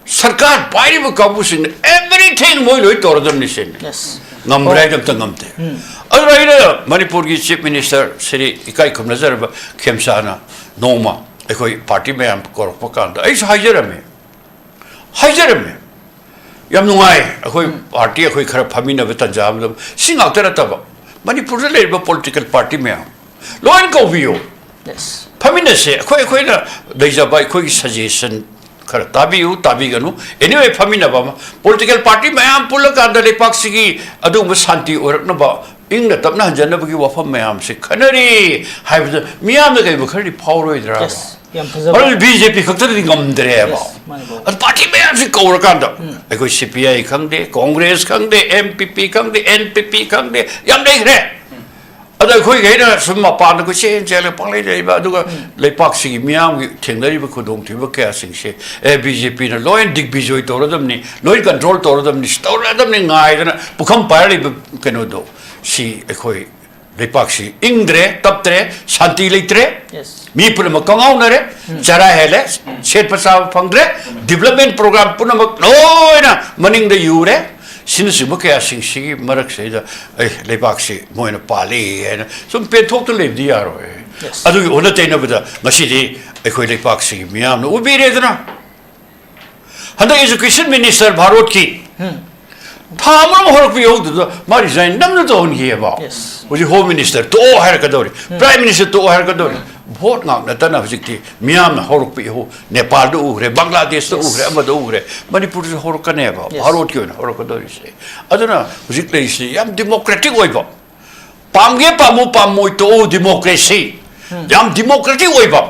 ꯁꯔꯀꯥꯔ ꯄꯥꯏꯔꯤꯕ ꯀꯥꯡꯕꯨꯁꯤꯡꯅ everything ꯃꯣꯏ ꯂꯣꯏ ꯇꯧꯔꯗꯕꯅꯤ ꯁꯤꯅꯤ꯫ ꯉꯝꯕ꯭ꯔꯥ ꯍꯥꯏꯗꯤ ꯑꯝꯇ ꯉꯝꯗꯦ꯫ ꯑꯗꯨꯅ ꯑꯩꯅ ꯃꯅꯤꯄꯨꯔꯒꯤ ꯆꯤꯐ ꯃꯤꯅꯤꯁꯇꯔ ꯁꯤꯔꯤ ꯏꯀꯥꯏ ꯈꯨꯝꯅꯖꯔꯕ ꯈꯦꯝꯆꯥꯅ ꯅꯣꯡꯃ ꯑꯩꯈꯣꯏ ꯄꯥꯔꯇꯤ ꯃꯌꯥꯝ ꯀꯧꯔꯛꯄ ꯀꯥꯟꯗ ꯑꯩꯁꯨ ꯍꯥꯏꯖꯔꯝꯃꯤ꯫ ꯍꯥꯏꯖꯔꯝꯃꯤ꯫ ꯌꯥꯝ ꯅꯨꯡꯉꯥꯏ꯫ ꯑꯩꯈꯣꯏ ꯄꯥꯔꯇꯤ ꯑꯩꯈꯣꯏ ꯈꯔ ꯐꯝꯃꯤꯟꯅꯕ ꯇꯟꯖꯥ ꯑꯃꯗ, ꯁꯤ ꯉꯥꯛꯇ ꯅꯠꯇꯕ ꯃꯅꯤꯄꯨꯔꯗ ꯂꯩꯔꯤꯕ ꯄꯣꯂꯤꯇꯤꯀꯦꯜ ꯄꯥꯔꯇꯤ ꯃꯌꯥꯝ ꯂꯣꯏꯅ ꯀꯧꯕꯤꯌꯨ꯫ ꯐꯝꯃꯤꯟꯅꯁꯦ꯫ ꯑꯩꯈꯣꯏ, ꯑꯩꯈꯣꯏꯅ ꯂꯩꯖꯕ ꯑꯩꯈꯣꯏꯒꯤ ꯁꯖꯦꯁꯟ ꯈꯔ ꯇꯥꯕꯤꯌꯨ, ꯇꯥꯕꯤꯒꯅꯨ꯫ Anyway, ꯐꯝꯃꯤꯟꯅꯕ ꯑꯃ, ꯄꯣꯂꯤꯇꯤꯀꯦꯜ ꯄꯥꯔꯇꯤ ꯃꯌꯥꯝ ꯄꯨꯜꯂꯀꯥꯟꯗ ꯂꯩꯄꯥꯛꯁꯤꯒꯤ ꯑꯗꯨꯒꯨꯝꯕ ꯁꯥꯟꯇꯤ ꯑꯣꯏꯔꯛꯅꯕ, ꯏꯪꯅ ꯇꯞꯅ ꯍꯟꯖꯟꯅꯕꯒꯤ ꯋꯥꯐꯝ ꯃꯌꯥꯝꯁꯦ ꯈꯟꯅꯔꯤ ꯍꯥꯏꯕꯗ ꯃꯤꯌꯥꯝꯅ ꯀꯩꯒꯨꯝꯕ ꯈꯔꯗꯤ ꯐꯥꯎꯔꯣꯏꯗ꯭ꯔꯥ? ꯌꯥꯝ ꯐꯖꯕ꯫ ꯃꯔꯝꯗꯤ ꯕꯤ ꯖꯦ ꯄꯤ ꯈꯛꯇꯗꯤ ꯉꯝꯗ꯭ꯔꯦꯕ꯫ Yes, ꯃꯥꯅꯤ, ꯕ꯭ꯔꯣ꯫ ꯑꯗꯨ ꯄꯥꯔꯇꯤ ꯃꯌꯥꯝꯁꯤ ꯀꯧꯔꯀꯥꯟꯗ, ꯎꯝ꯫ ꯑꯩꯈꯣꯏ ꯁꯤ ꯄꯤ ꯑꯥꯏ ꯈꯪꯗꯦ, ꯀꯣꯡꯒ꯭ꯔꯦꯁ ꯈꯪꯗꯦ, ꯑꯦꯟ ꯄꯤ ꯄꯤ ꯈꯪꯗꯦ, ꯑꯦꯟ ꯄꯤ ꯄꯤ ꯈꯪꯗꯦ, ꯌꯥꯝ ꯂꯩꯈ꯭ꯔꯦ꯫ ꯑꯗ ꯑꯩꯈꯣꯏꯒꯤ ꯑꯩꯅ ꯁꯨꯝ ꯃꯄꯥꯟꯗ ꯀꯣꯏꯆꯦꯟ ꯆꯦꯜꯂꯒ ꯄꯪꯂꯩ ꯂꯩꯕ, ꯑꯗꯨꯒ ꯎꯝ꯫ ꯂꯩꯄꯥꯛꯁꯤꯒꯤ ꯃꯤꯌꯥꯝꯒꯤ ꯊꯦꯡꯅꯔꯤꯕ ꯈꯨꯗꯣꯡꯊꯤꯕ ꯀꯌꯥꯁꯤꯡꯁꯦ, ꯑꯦ, ꯕꯤ ꯖꯦ ꯄꯤꯅ ꯂꯣꯏ ꯗꯤꯒꯕꯤꯖꯣꯏ ꯇꯧꯔꯗꯕꯅꯤ, ꯂꯣꯏ ꯀꯟꯇ꯭ꯔꯣꯜ ꯇꯧꯔꯗꯕꯅꯤ, ꯁꯤ ꯇꯧꯔꯗꯕꯅꯤ ꯉꯥꯏꯗꯅ ꯄꯨꯈꯝ ꯄꯥꯏꯔ ꯂꯩꯕ ꯀꯩꯅꯣꯗꯣ, ꯁꯤ ꯑꯩꯈꯣꯏ ꯂꯩꯄꯥꯛꯁꯤ ꯏꯪꯗ꯭ꯔꯦ, ꯇꯞꯇ꯭ꯔꯦ, ꯁꯥꯟꯇꯤ ꯂꯩꯇ꯭ꯔꯦ꯫ Yes. ꯃꯤ ꯄꯨꯝꯅꯃꯛ ꯀꯉꯥꯎꯅꯔꯦ, ꯎꯝ꯫ ꯆꯔꯥ ꯍꯦꯜꯂꯦ, ꯁꯦꯠꯄ ꯆꯥꯕ ꯐꯪꯗ꯭ꯔꯦ, development program ꯄꯨꯝꯅꯃꯛ ꯂꯣꯏꯅ ꯃꯅꯤꯡꯗ ꯌꯨꯔꯦ꯫ ꯁꯤꯅꯆꯤꯡꯕ ꯀꯌꯥꯁꯤꯡꯁꯤꯒꯤ ꯃꯔꯛꯁꯤꯗ ꯑꯩ ꯂꯩꯕꯥꯛꯁꯤ ꯃꯣꯏꯅ ꯄꯥꯜꯂꯤ ꯍꯥꯏꯅ ꯁꯨꯝ ꯄꯦꯟꯊꯣꯛꯇꯅ ꯂꯩꯕꯗꯤ ꯌꯥꯔꯣꯏ꯫ Yes. ꯑꯗꯨꯒꯤ ꯑꯣꯟꯅ ꯇꯩꯅꯕꯗ ꯉꯁꯤꯗꯤ ꯑꯩꯈꯣꯏ ꯂꯩꯄꯥꯛꯁꯤꯒꯤ ꯃꯤꯌꯥꯝꯅ ꯎꯕꯤꯔꯦꯗꯅ꯫ ꯍꯟꯗꯛ education minister ꯚꯥꯔꯠꯀꯤ ꯎꯝ꯫ ꯊꯥ ꯑꯃꯔꯣꯝ ꯍꯧꯔꯛꯄ ꯌꯧꯗꯨꯗ ꯃꯥ resign ꯅꯝꯅ ꯇꯧꯍꯟꯈꯤꯑꯕ꯫ Yes. ꯍꯧꯖꯤꯛ home minister ꯇꯣꯛꯑꯣ ꯍꯥꯏꯔꯛꯀꯗꯧꯔꯤ, ꯎꯝ꯫ Prime minister ꯇꯣꯛꯑꯣ ꯍꯥꯏꯔꯛꯀꯗꯧꯔꯤ꯫ ꯚꯣꯠ ꯉꯥꯛ ꯅꯠꯇꯅ ꯍꯧꯖꯤꯛꯇꯤ ꯃꯤꯌꯥꯝꯅ ꯍꯧꯔꯛꯄ ꯏꯍꯨ ꯅꯦꯄꯥꯜꯗ ꯎꯈ꯭ꯔꯦ, ꯕꯪꯒ꯭ꯂꯥꯗꯦꯁꯇ Yes. ꯎꯈ꯭ꯔꯦ, ꯑꯃꯗ ꯎꯈ꯭ꯔꯦ, ꯃꯅꯤꯄꯨꯔꯗꯁꯨ ꯍꯧꯔꯛꯀꯅꯦꯕ꯫ Yes. ꯚꯥꯔꯠꯀꯤ ꯑꯣꯏꯅ ꯍꯧꯔꯛꯀꯗꯧꯔꯤꯁꯦ꯫ ꯑꯗꯨꯅ ꯍꯧꯖꯤꯛ ꯂꯩꯔꯤꯁꯤ ꯌꯥꯝ democratic ꯑꯣꯏꯕ, ꯄꯥꯝꯒꯦ ꯄꯥꯝꯃꯨ ꯄꯥꯝꯃꯣꯏ ꯇꯣꯛꯎ, democracy꯫ ꯎꯝ꯫ ꯌꯥꯝ democratic ꯑꯣꯏꯕ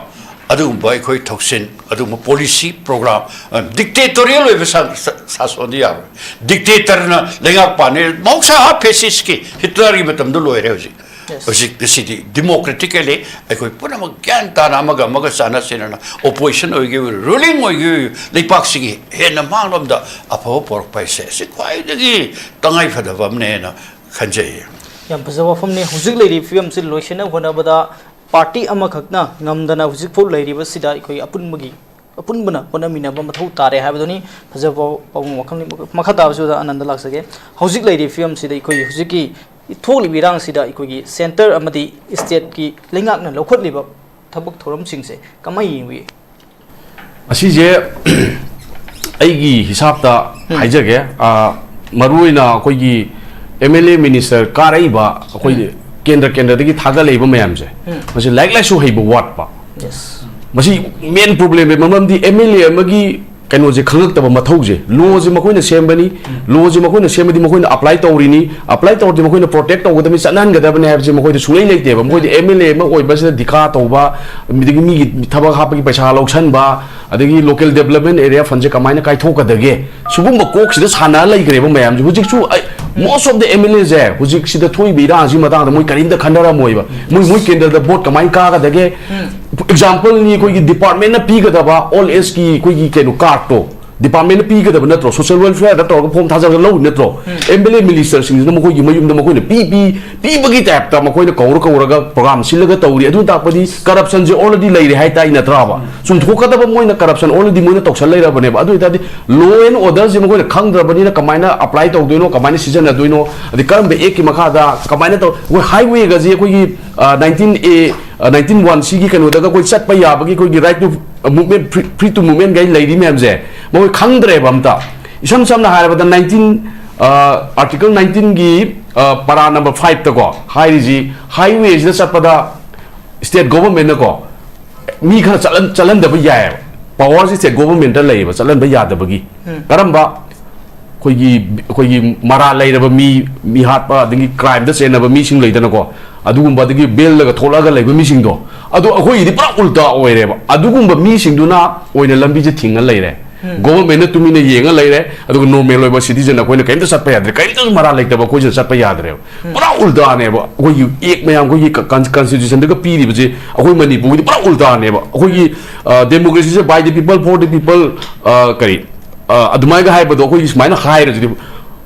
ꯑꯗꯨꯒꯨꯝꯕ ꯑꯩꯈꯣꯏ ꯊꯧꯁꯤꯟ, ꯑꯗꯨꯒꯨꯝꯕ policy program, ꯑ, dictatorial ꯑꯣꯏꯕ ꯁꯥ-, ꯁꯥ-, ꯁꯥꯁꯣꯟꯗꯤ ꯌꯥꯔꯣꯏ꯫ Dictatorꯅ ꯂꯩꯉꯥꯛ ꯄꯥꯟꯅꯤ꯫ ꯃꯍꯧꯁꯥ fascistꯀꯤ Hitlerꯒꯤ ꯃꯇꯝꯗ ꯂꯣꯏꯔꯦ ꯍꯧꯖꯤꯛ꯫ Yes. ꯍꯧꯖꯤꯛ ꯉꯁꯤꯗꯤ democratically ꯑꯩꯈꯣꯏ ꯄꯨꯝꯅꯃꯛ ꯒ꯭ꯌꯥꯟ ꯇꯥꯅ ꯑꯃꯒ ꯑꯃꯒ ꯆꯥꯟꯅ ꯆꯦꯟꯅꯅ opposition ꯑꯣꯏꯒꯦ ꯑꯣꯏꯔꯣ, ruling ꯑꯣꯏꯒꯦ ꯑꯣꯏꯔꯣ, ꯂꯩꯄꯥꯛꯁꯤꯒꯤ ꯍꯦꯟꯅ ꯃꯥꯡꯂꯣꯝꯗ ꯑꯐꯕ ꯄꯨꯔꯛꯄ ꯍꯥꯏꯁꯦ ꯑꯁꯤ ꯈ꯭ꯋꯥꯏꯗꯒꯤ ꯇꯉꯥꯏ ꯐꯗꯕ ꯑꯃꯅꯦꯅ ꯈꯟꯖꯩ꯫ ꯌꯥꯝ ꯐꯖꯕ ꯋꯥꯐꯝꯅꯤ꯫ ꯍꯧꯖꯤꯛ ꯂꯩꯔꯤꯕ ꯐꯤꯕꯝꯁꯤ ꯂꯣꯏꯁꯤꯟꯅꯕ ꯍꯣꯠꯅꯕꯗ party ꯑꯃꯈꯛꯅ ꯉꯝꯗꯅ ꯍꯧꯖꯤꯛꯐꯥꯎ ꯂꯩꯔꯤꯕꯁꯤꯗ ꯑꯩꯈꯣꯏ ꯑꯄꯨꯟꯕꯒꯤ, ꯑꯄꯨꯟꯕꯅ ꯍꯣꯠꯅꯃꯤꯟꯅꯕ ꯃꯊꯧ ꯇꯥꯔꯦ ꯍꯥꯏꯕꯗꯨꯅꯤ꯫ ꯐꯖꯕ ꯄꯥꯎꯡ ꯋꯥꯈꯜꯅꯤ꯫ ꯃꯈꯥ ꯇꯥꯕꯁꯤꯗ ꯑꯅꯟꯗ ꯂꯥꯛꯆꯒꯦ꯫ ꯍꯧꯖꯤꯛ ꯂꯩꯔꯤꯕ ꯐꯤꯕꯝꯁꯤꯗ ꯑꯩꯈꯣꯏꯒꯤ ꯍꯧꯖꯤꯛꯀꯤ ꯊꯣꯛꯂꯤꯕ ꯏꯔꯥꯡꯁꯤꯗ ꯑꯩꯈꯣꯏꯒꯤ centre ꯑꯃꯗꯤ stateꯀꯤ ꯂꯩꯉꯥꯛꯅ ꯂꯧꯈꯠꯂꯤꯕ ꯊꯕꯛ ꯊꯧꯔꯝꯁꯤꯡꯁꯦ ꯀꯃꯥꯏꯅ ꯌꯦꯡꯕꯤ? ꯑꯁꯤꯁꯦ ꯑꯩꯒꯤ ꯍꯤꯁꯥꯞꯇ ꯎꯝ꯫ ꯍꯥꯏꯖꯒꯦ, ꯑ, ꯃꯔꯨꯑꯣꯏꯅ ꯑꯩꯈꯣꯏꯒꯤ M L A minister ꯀꯥꯔꯛꯏꯕ ꯑꯩꯈꯣꯏ ꯎꯝ꯫ ꯀꯦꯟꯗ꯭ꯔ ꯀꯦꯟꯗ꯭ꯔꯗꯒꯤ ꯊꯥꯒꯠꯂꯛꯏꯕ ꯃꯌꯥꯝꯁꯦ, ꯎꯝ꯫ ꯃꯁꯤ ꯂꯥꯏꯔꯤꯛ ꯂꯥꯏꯁꯨ ꯍꯩꯕ ꯋꯥꯠꯄ, Yes. ꯃꯁꯤ main problemꯅꯦ꯫ ꯃꯔꯝꯗꯤ M L A ꯑꯃꯒꯤ ꯀꯩꯅꯣꯁꯦ ꯈꯪꯉꯛꯇꯕ ꯃꯊꯧꯁꯦ꯫ Law ꯁꯦ ꯃꯈꯣꯏꯅ ꯁꯦꯝꯕꯅꯤ, law ꯁꯦ ꯃꯈꯣꯏꯅ ꯁꯦꯝꯃꯗꯤ ꯃꯈꯣꯏꯅ apply ꯇꯧꯔꯤꯅꯤ, apply ꯇꯧꯔꯗꯤ ꯃꯈꯣꯏꯅ protect ꯇꯧꯒꯗꯕꯅꯤ, ꯆꯠꯅꯍꯟꯒꯗꯕꯅꯤ ꯍꯥꯏꯕꯁꯦ ꯃꯈꯣꯏꯗ ꯁꯨꯡꯂꯩ ꯂꯩꯇꯦꯕ꯫ ꯃꯈꯣꯏꯗꯤ M L A ꯑꯃ ꯑꯣꯏꯕꯁꯤꯗ ꯙꯤꯀꯥ ꯇꯧꯕ, ꯑꯗꯒꯤ ꯃꯤꯒꯤ ꯊꯕꯛ ꯍꯥꯞꯄꯒꯤ ꯄꯩꯁꯥ ꯂꯧꯁꯟꯕ, ꯑꯗꯒꯤ local development area fund ꯁꯦ ꯀꯃꯥꯏꯅ ꯀꯥꯏꯊꯣꯛꯀꯗꯒꯦ, ꯁꯤꯒꯨꯝꯕ ꯀꯣꯛꯁꯤꯗ ꯁꯥꯟꯅꯔ ꯂꯩꯈ꯭ꯔꯦꯕ ꯃꯌꯥꯝꯁꯦ꯫ ꯍꯧꯖꯤꯛꯁꯨ ꯑꯩ, most of the M L A ꯁꯦ ꯍꯧꯖꯤꯛꯁꯤꯗ ꯊꯣꯛꯏꯕ ꯏꯔꯥꯡꯁꯤꯒꯤ ꯃꯇꯥꯡꯗ ꯃꯣꯏ ꯀꯔꯤꯝꯇ ꯈꯟꯅꯔꯝꯃꯣꯏꯕ꯫ ꯃꯣꯏ, ꯃꯣꯏ ꯀꯦꯟꯗ꯭ꯔꯗ ꯚꯣꯠ ꯀꯃꯥꯏꯅ ꯀꯥꯒꯗꯒꯦ, example ꯅꯤ, ꯑꯩꯈꯣꯏꯒꯤ department ꯅ ꯄꯤꯒꯗꯕ old age ꯀꯤ ꯑꯩꯈꯣꯏꯒꯤ ꯀꯩꯅꯣ card ꯇꯣ, department ꯅ ꯄꯤꯒꯗꯕ ꯅꯠꯇ꯭ꯔꯣ? Social welfare ꯗ ꯇꯧꯔꯒ form ꯊꯥꯖꯤꯜꯂꯒ ꯂꯧꯔꯤ ꯅꯠꯇ꯭ꯔꯣ? M L A minister ꯁꯤꯡꯁꯤꯅ ꯃꯈꯣꯏꯒꯤ ꯃꯌꯨꯝꯗ ꯃꯈꯣꯏꯅ ꯄꯤ, ꯄꯤ, ꯄꯤꯕꯒꯤ type ꯇ ꯃꯈꯣꯏꯅ ꯀꯧꯔ ꯀꯧꯔꯒ program ꯁꯤꯜꯂꯒ ꯇꯧꯔꯤ꯫ ꯑꯗꯨ ꯇꯥꯛꯄꯗꯤ corruption ꯁꯦ already ꯂꯩꯔꯦ ꯍꯥꯏ ꯇꯥꯏ ꯅꯠꯇ꯭ꯔꯥꯕ? ꯆꯨꯝꯊꯣꯛꯀꯗꯕ ꯃꯣꯏꯅ corruption already ꯃꯣꯏꯅ ꯇꯧꯁꯜ ꯂꯩꯔꯕꯅꯦꯕ꯫ ꯑꯗꯨ ꯑꯣꯏꯇꯥꯔꯗꯤ law and order ꯁꯦ ꯃꯈꯣꯏꯅ ꯈꯪꯗ꯭ꯔꯕꯅꯤꯅ ꯀꯃꯥꯏꯅ apply ꯇꯧꯗꯣꯏꯅꯣ, ꯀꯃꯥꯏꯅ ꯁꯤꯖꯤꯟꯅꯗꯣꯏꯅꯣ, ꯑꯗꯩ ꯀꯔꯝꯕ act ꯀꯤ ꯃꯈꯥꯗ ꯀꯃꯥꯏꯅ ꯇꯧ-, ꯑꯩꯈꯣꯏ highway ꯒꯁꯦ ꯑꯩꯈꯣꯏꯒꯤ, ꯑ, nineteen A, ꯑ, nineteen one C ꯒꯤ ꯀꯩꯅꯣꯗꯒ ꯑꯩꯈꯣꯏ ꯆꯠꯄ ꯌꯥꯕꯒꯤ ꯑꯩꯈꯣꯏꯒꯤ right to movement, free, free to movement ꯒꯥꯏ ꯂꯩꯔꯤ ꯃꯌꯥꯝꯁꯦ ꯃꯈꯣꯏ ꯈꯪꯗ꯭ꯔꯦꯕ ꯑꯝꯇ꯫ ꯏꯁꯝ ꯁꯝꯅ ꯍꯥꯏꯔꯕꯗ nineteen, ꯑ, article nineteen ꯒꯤ, ꯑ, para number five ꯇꯀꯣ ꯍꯥꯏꯔꯤꯁꯤ, highway ꯁꯤꯗ ꯆꯠꯄꯗ state government ꯅꯀꯣ ꯃꯤ ꯈꯔ ꯆꯠꯍꯟ-, ꯆꯠꯍꯟꯗꯕ ꯌꯥꯏꯑꯕ꯫ Power ꯁꯤ state government ꯇ ꯂꯩꯌꯦꯕ, ꯆꯠꯍꯟꯕ ꯌꯥꯗꯕꯒꯤ꯫ ꯀꯔꯝꯕ? ꯑꯩꯈꯣꯏꯒꯤ, ꯑꯩꯈꯣꯏꯒꯤ ꯃꯔꯥꯜ ꯂꯩꯔꯕ ꯃꯤ, ꯃꯤ ꯍꯥꯠꯄ, ꯑꯗꯒꯤ crime ꯗ ꯆꯦꯟꯅꯕ ꯃꯤꯁꯤꯡ ꯂꯩꯗꯅꯀꯣ, ꯑꯗꯨꯒꯨꯝꯕ, ꯑꯗꯒꯤ bail ꯂꯒ ꯊꯣꯛꯂꯛꯑꯒ ꯂꯩꯕ ꯃꯤꯁꯤꯡꯗꯣ, ꯑꯗꯣ ꯑꯩꯈꯣꯏꯒꯤꯗꯤ ꯄꯨꯔꯥ ꯎꯜꯇꯥ ꯑꯣꯏꯔꯦꯕ꯫ ꯑꯗꯨꯒꯨꯝꯕ ꯃꯤꯁꯤꯡꯗꯨꯅ ꯑꯣꯏꯅ ꯂꯝꯕꯤꯁꯦ ꯊꯤꯡꯉ ꯂꯩꯔꯦ꯫ Government ꯅ ꯇꯨꯃꯤꯟꯅ ꯌꯦꯡꯉ ꯂꯩꯔꯦ, ꯑꯗꯨꯒ normal ꯑꯣꯏꯕ citizen ꯑꯩꯈꯣꯏꯅ ꯀꯔꯤꯝꯇ ꯆꯠꯄ ꯌꯥꯗ꯭ꯔꯦ, ꯀꯔꯤꯝꯇꯁꯨ ꯃꯔꯥꯜ ꯂꯩꯇꯕ ꯑꯩꯈꯣꯏꯁꯤꯅ ꯆꯠꯄ ꯌꯥꯗ꯭ꯔꯦꯕ꯫ ꯄꯨꯔꯥ ꯎꯜꯇꯥꯅꯦꯕ꯫ ꯑꯩꯈꯣꯏꯒꯤ act ꯃꯌꯥꯝ, ꯑꯩꯈꯣꯏꯒꯤ ꯀ-, con-, constitution ꯗꯒ ꯄꯤꯔꯤꯕꯁꯦ ꯑꯩꯈꯣꯏ ꯃꯅꯤꯄꯨꯔꯒꯤꯗꯤ ꯄꯨꯔꯥ ꯎꯜꯇꯥꯅꯦꯕ꯫ ꯑꯩꯈꯣꯏꯒꯤ, ꯑ, democracy say by the people, for the people, ꯑ, ꯀꯔꯤ, ꯑ, ꯑꯗꯨꯃꯥꯏꯅ ꯍꯥꯏꯕꯗꯣ ꯑꯩꯈꯣꯏꯒꯤ ꯁꯨꯃꯥꯏꯅ ꯍꯥꯏꯔꯁꯤꯗꯤ,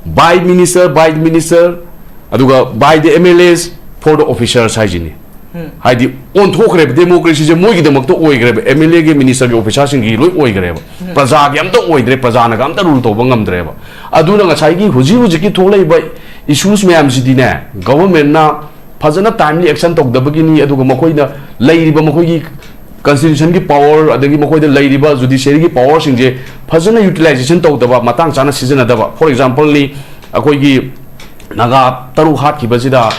by minister, by the minister, ꯑꯗꯨꯒ by the M L As, for the officers ꯍꯥꯏꯁꯤꯅꯤ꯫ ꯍꯥꯏꯗꯤ ꯑꯣꯟꯊꯣꯛꯈ꯭ꯔꯦꯕ, democracy say ꯃꯣꯏꯒꯤꯗꯃꯛꯇ ꯑꯣꯏꯈ꯭ꯔꯦꯕ, M L A ꯒꯤ, minister ꯒꯤ, officer ꯁꯤꯡꯒꯤ ꯂꯣꯏ ꯑꯣꯏꯈ꯭ꯔꯦꯕ꯫ ꯄ꯭ꯔꯖꯥꯒꯤ ꯑꯝꯇ ꯑꯣꯏꯗ꯭ꯔꯦ, ꯄ꯭ꯔꯖꯥꯅꯒ ꯑꯝꯇ rule ꯇꯧꯕ ꯉꯝꯗ꯭ꯔꯦꯕ꯫ ꯑꯗꯨꯅ ꯉꯁꯥꯏꯒꯤ ꯍꯧꯖꯤꯛ ꯍꯧꯖꯤꯛꯀꯤ ꯊꯣꯛꯂꯛꯏꯕ issues ꯃꯌꯥꯝꯁꯤꯗꯤꯅꯦ, government ꯅ ꯐꯖꯅ timely action ꯇꯧꯗꯕꯒꯤꯅꯤ, ꯑꯗꯨꯒ ꯃꯈꯣꯏꯅ ꯂꯩꯔꯤꯕ ꯃꯈꯣꯏꯒꯤ constitution ꯒꯤ power, ꯑꯗꯒꯤ ꯃꯈꯣꯏꯗ ꯂꯩꯔꯤꯕ judiciary ꯒꯤ power ꯁꯤꯡꯁꯦ ꯐꯖꯅ utilization ꯇꯧꯗꯕ, ꯃꯇꯥꯡ ꯆꯥꯅ ꯁꯤꯖꯤꯟꯅꯗꯕ꯫ For example ꯅꯤ, ꯑꯩꯈꯣꯏꯒꯤ ꯅꯥꯒꯥ ꯇꯔꯨꯛ ꯍꯥꯠꯈꯤꯕꯁꯤꯗ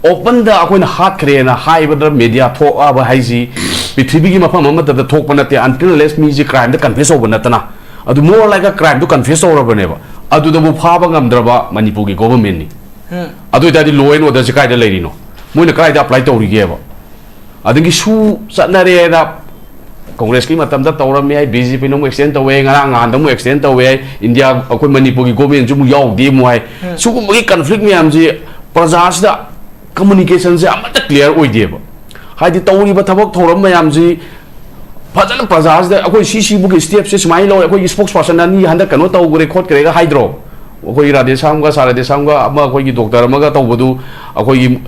open ꯗ ꯑꯩꯈꯣꯏꯅ ꯍꯥꯠꯈ꯭ꯔꯦꯅ ꯍꯥꯏꯕꯗ media ꯊꯣꯛꯑꯕ ꯍꯥꯏꯁꯤ ꯄ꯭ꯔꯤꯊꯤꯕꯤꯒꯤ ꯃꯐꯝ ꯑꯃꯠꯇꯗ ꯊꯣꯛꯄ ꯅꯠꯇꯦ, until unless ꯃꯤꯁꯦ crime ꯗ confess ꯇꯧꯕ ꯅꯠꯇꯅ꯫ ꯑꯗꯨ more like a crime do confess ꯇꯧꯔꯕꯅꯦꯕ꯫ ꯑꯗꯨꯗꯕꯨ ꯐꯥꯕ ꯉꯝꯗ꯭ꯔꯕ ꯃꯅꯤꯄꯨꯔꯒꯤ government ꯅꯤ꯫ ꯑꯗꯨ ꯑꯣꯏꯇꯥꯔꯗꯤ law and order ꯁꯦ ꯀꯥꯏꯗ ꯂꯩꯔꯤꯅꯣ? ꯃꯣꯏꯅ ꯀꯗꯥꯏꯗ apply ꯇꯧꯔꯤꯒꯦꯕ? ꯑꯗꯒꯤ ꯁꯨ ꯆꯠꯅꯔꯦꯅ ꯀꯣꯡꯒ꯭ꯔꯦꯁꯀꯤ ꯃꯇꯝꯗ ꯇꯧꯔꯝꯃꯦ ꯍꯥꯏ, ꯕꯤ ꯖꯦ ꯄꯤꯅ ꯑꯃꯨꯛ extend ꯇꯧꯋꯦ, ꯉꯔꯥꯡ ꯅꯍꯥꯟꯗ ꯑꯃꯨꯛ extend ꯇꯧꯋꯦ ꯍꯥꯏ, ꯏꯟꯗꯤꯌꯥ ꯑꯩꯈꯣꯏ ꯃꯅꯤꯄꯨꯔꯒꯤ government ꯁꯨ ꯑꯃꯨꯛ ꯌꯥꯎꯗꯦ ꯑꯃꯨꯛ ꯍꯥꯏ꯫ ꯁꯤꯒꯨꯝꯕꯒꯤ conflict ꯃꯌꯥꯝꯁꯤ ꯄ꯭ꯔꯖꯥꯁꯤꯗ communication ꯁꯦ ꯑꯃꯠꯇ clear ꯑꯣꯏꯗꯦꯕ꯫ ꯍꯥꯏꯗꯤ ꯇꯧꯔꯤꯕ ꯊꯕꯛ ꯊꯧꯔꯝ ꯃꯌꯥꯝꯁꯤ ꯐꯖꯅ ꯄ꯭ꯔꯖꯥꯁꯤꯗ ꯑꯩꯈꯣꯏ ꯁꯤ ꯁꯤꯕꯨꯒꯤ step ꯁꯦ ꯁꯨꯃꯥꯏꯅ ꯂꯧꯔꯦ, ꯑꯩꯈꯣꯏꯒꯤ spokesperson ꯑꯅꯤ ꯍꯟꯗꯛ ꯀꯩꯅꯣ ꯇꯧꯈ꯭ꯔꯦ ꯈꯣꯠꯈ꯭ꯔꯦꯒ ꯍꯥꯏꯗ꯭ꯔꯣ? ꯑꯩꯈꯣꯏꯒꯤ ꯔꯥꯙꯦꯁ꯭ꯌꯥꯝꯒ ꯁꯥꯔ ꯔꯥꯙꯦꯁ꯭ꯌꯥꯝꯒ ꯑꯃ ꯑꯩꯈꯣꯏꯒꯤ doctor ꯑꯃꯒ ꯇꯧꯕꯗꯨ, ꯑꯩꯈꯣꯏꯒꯤ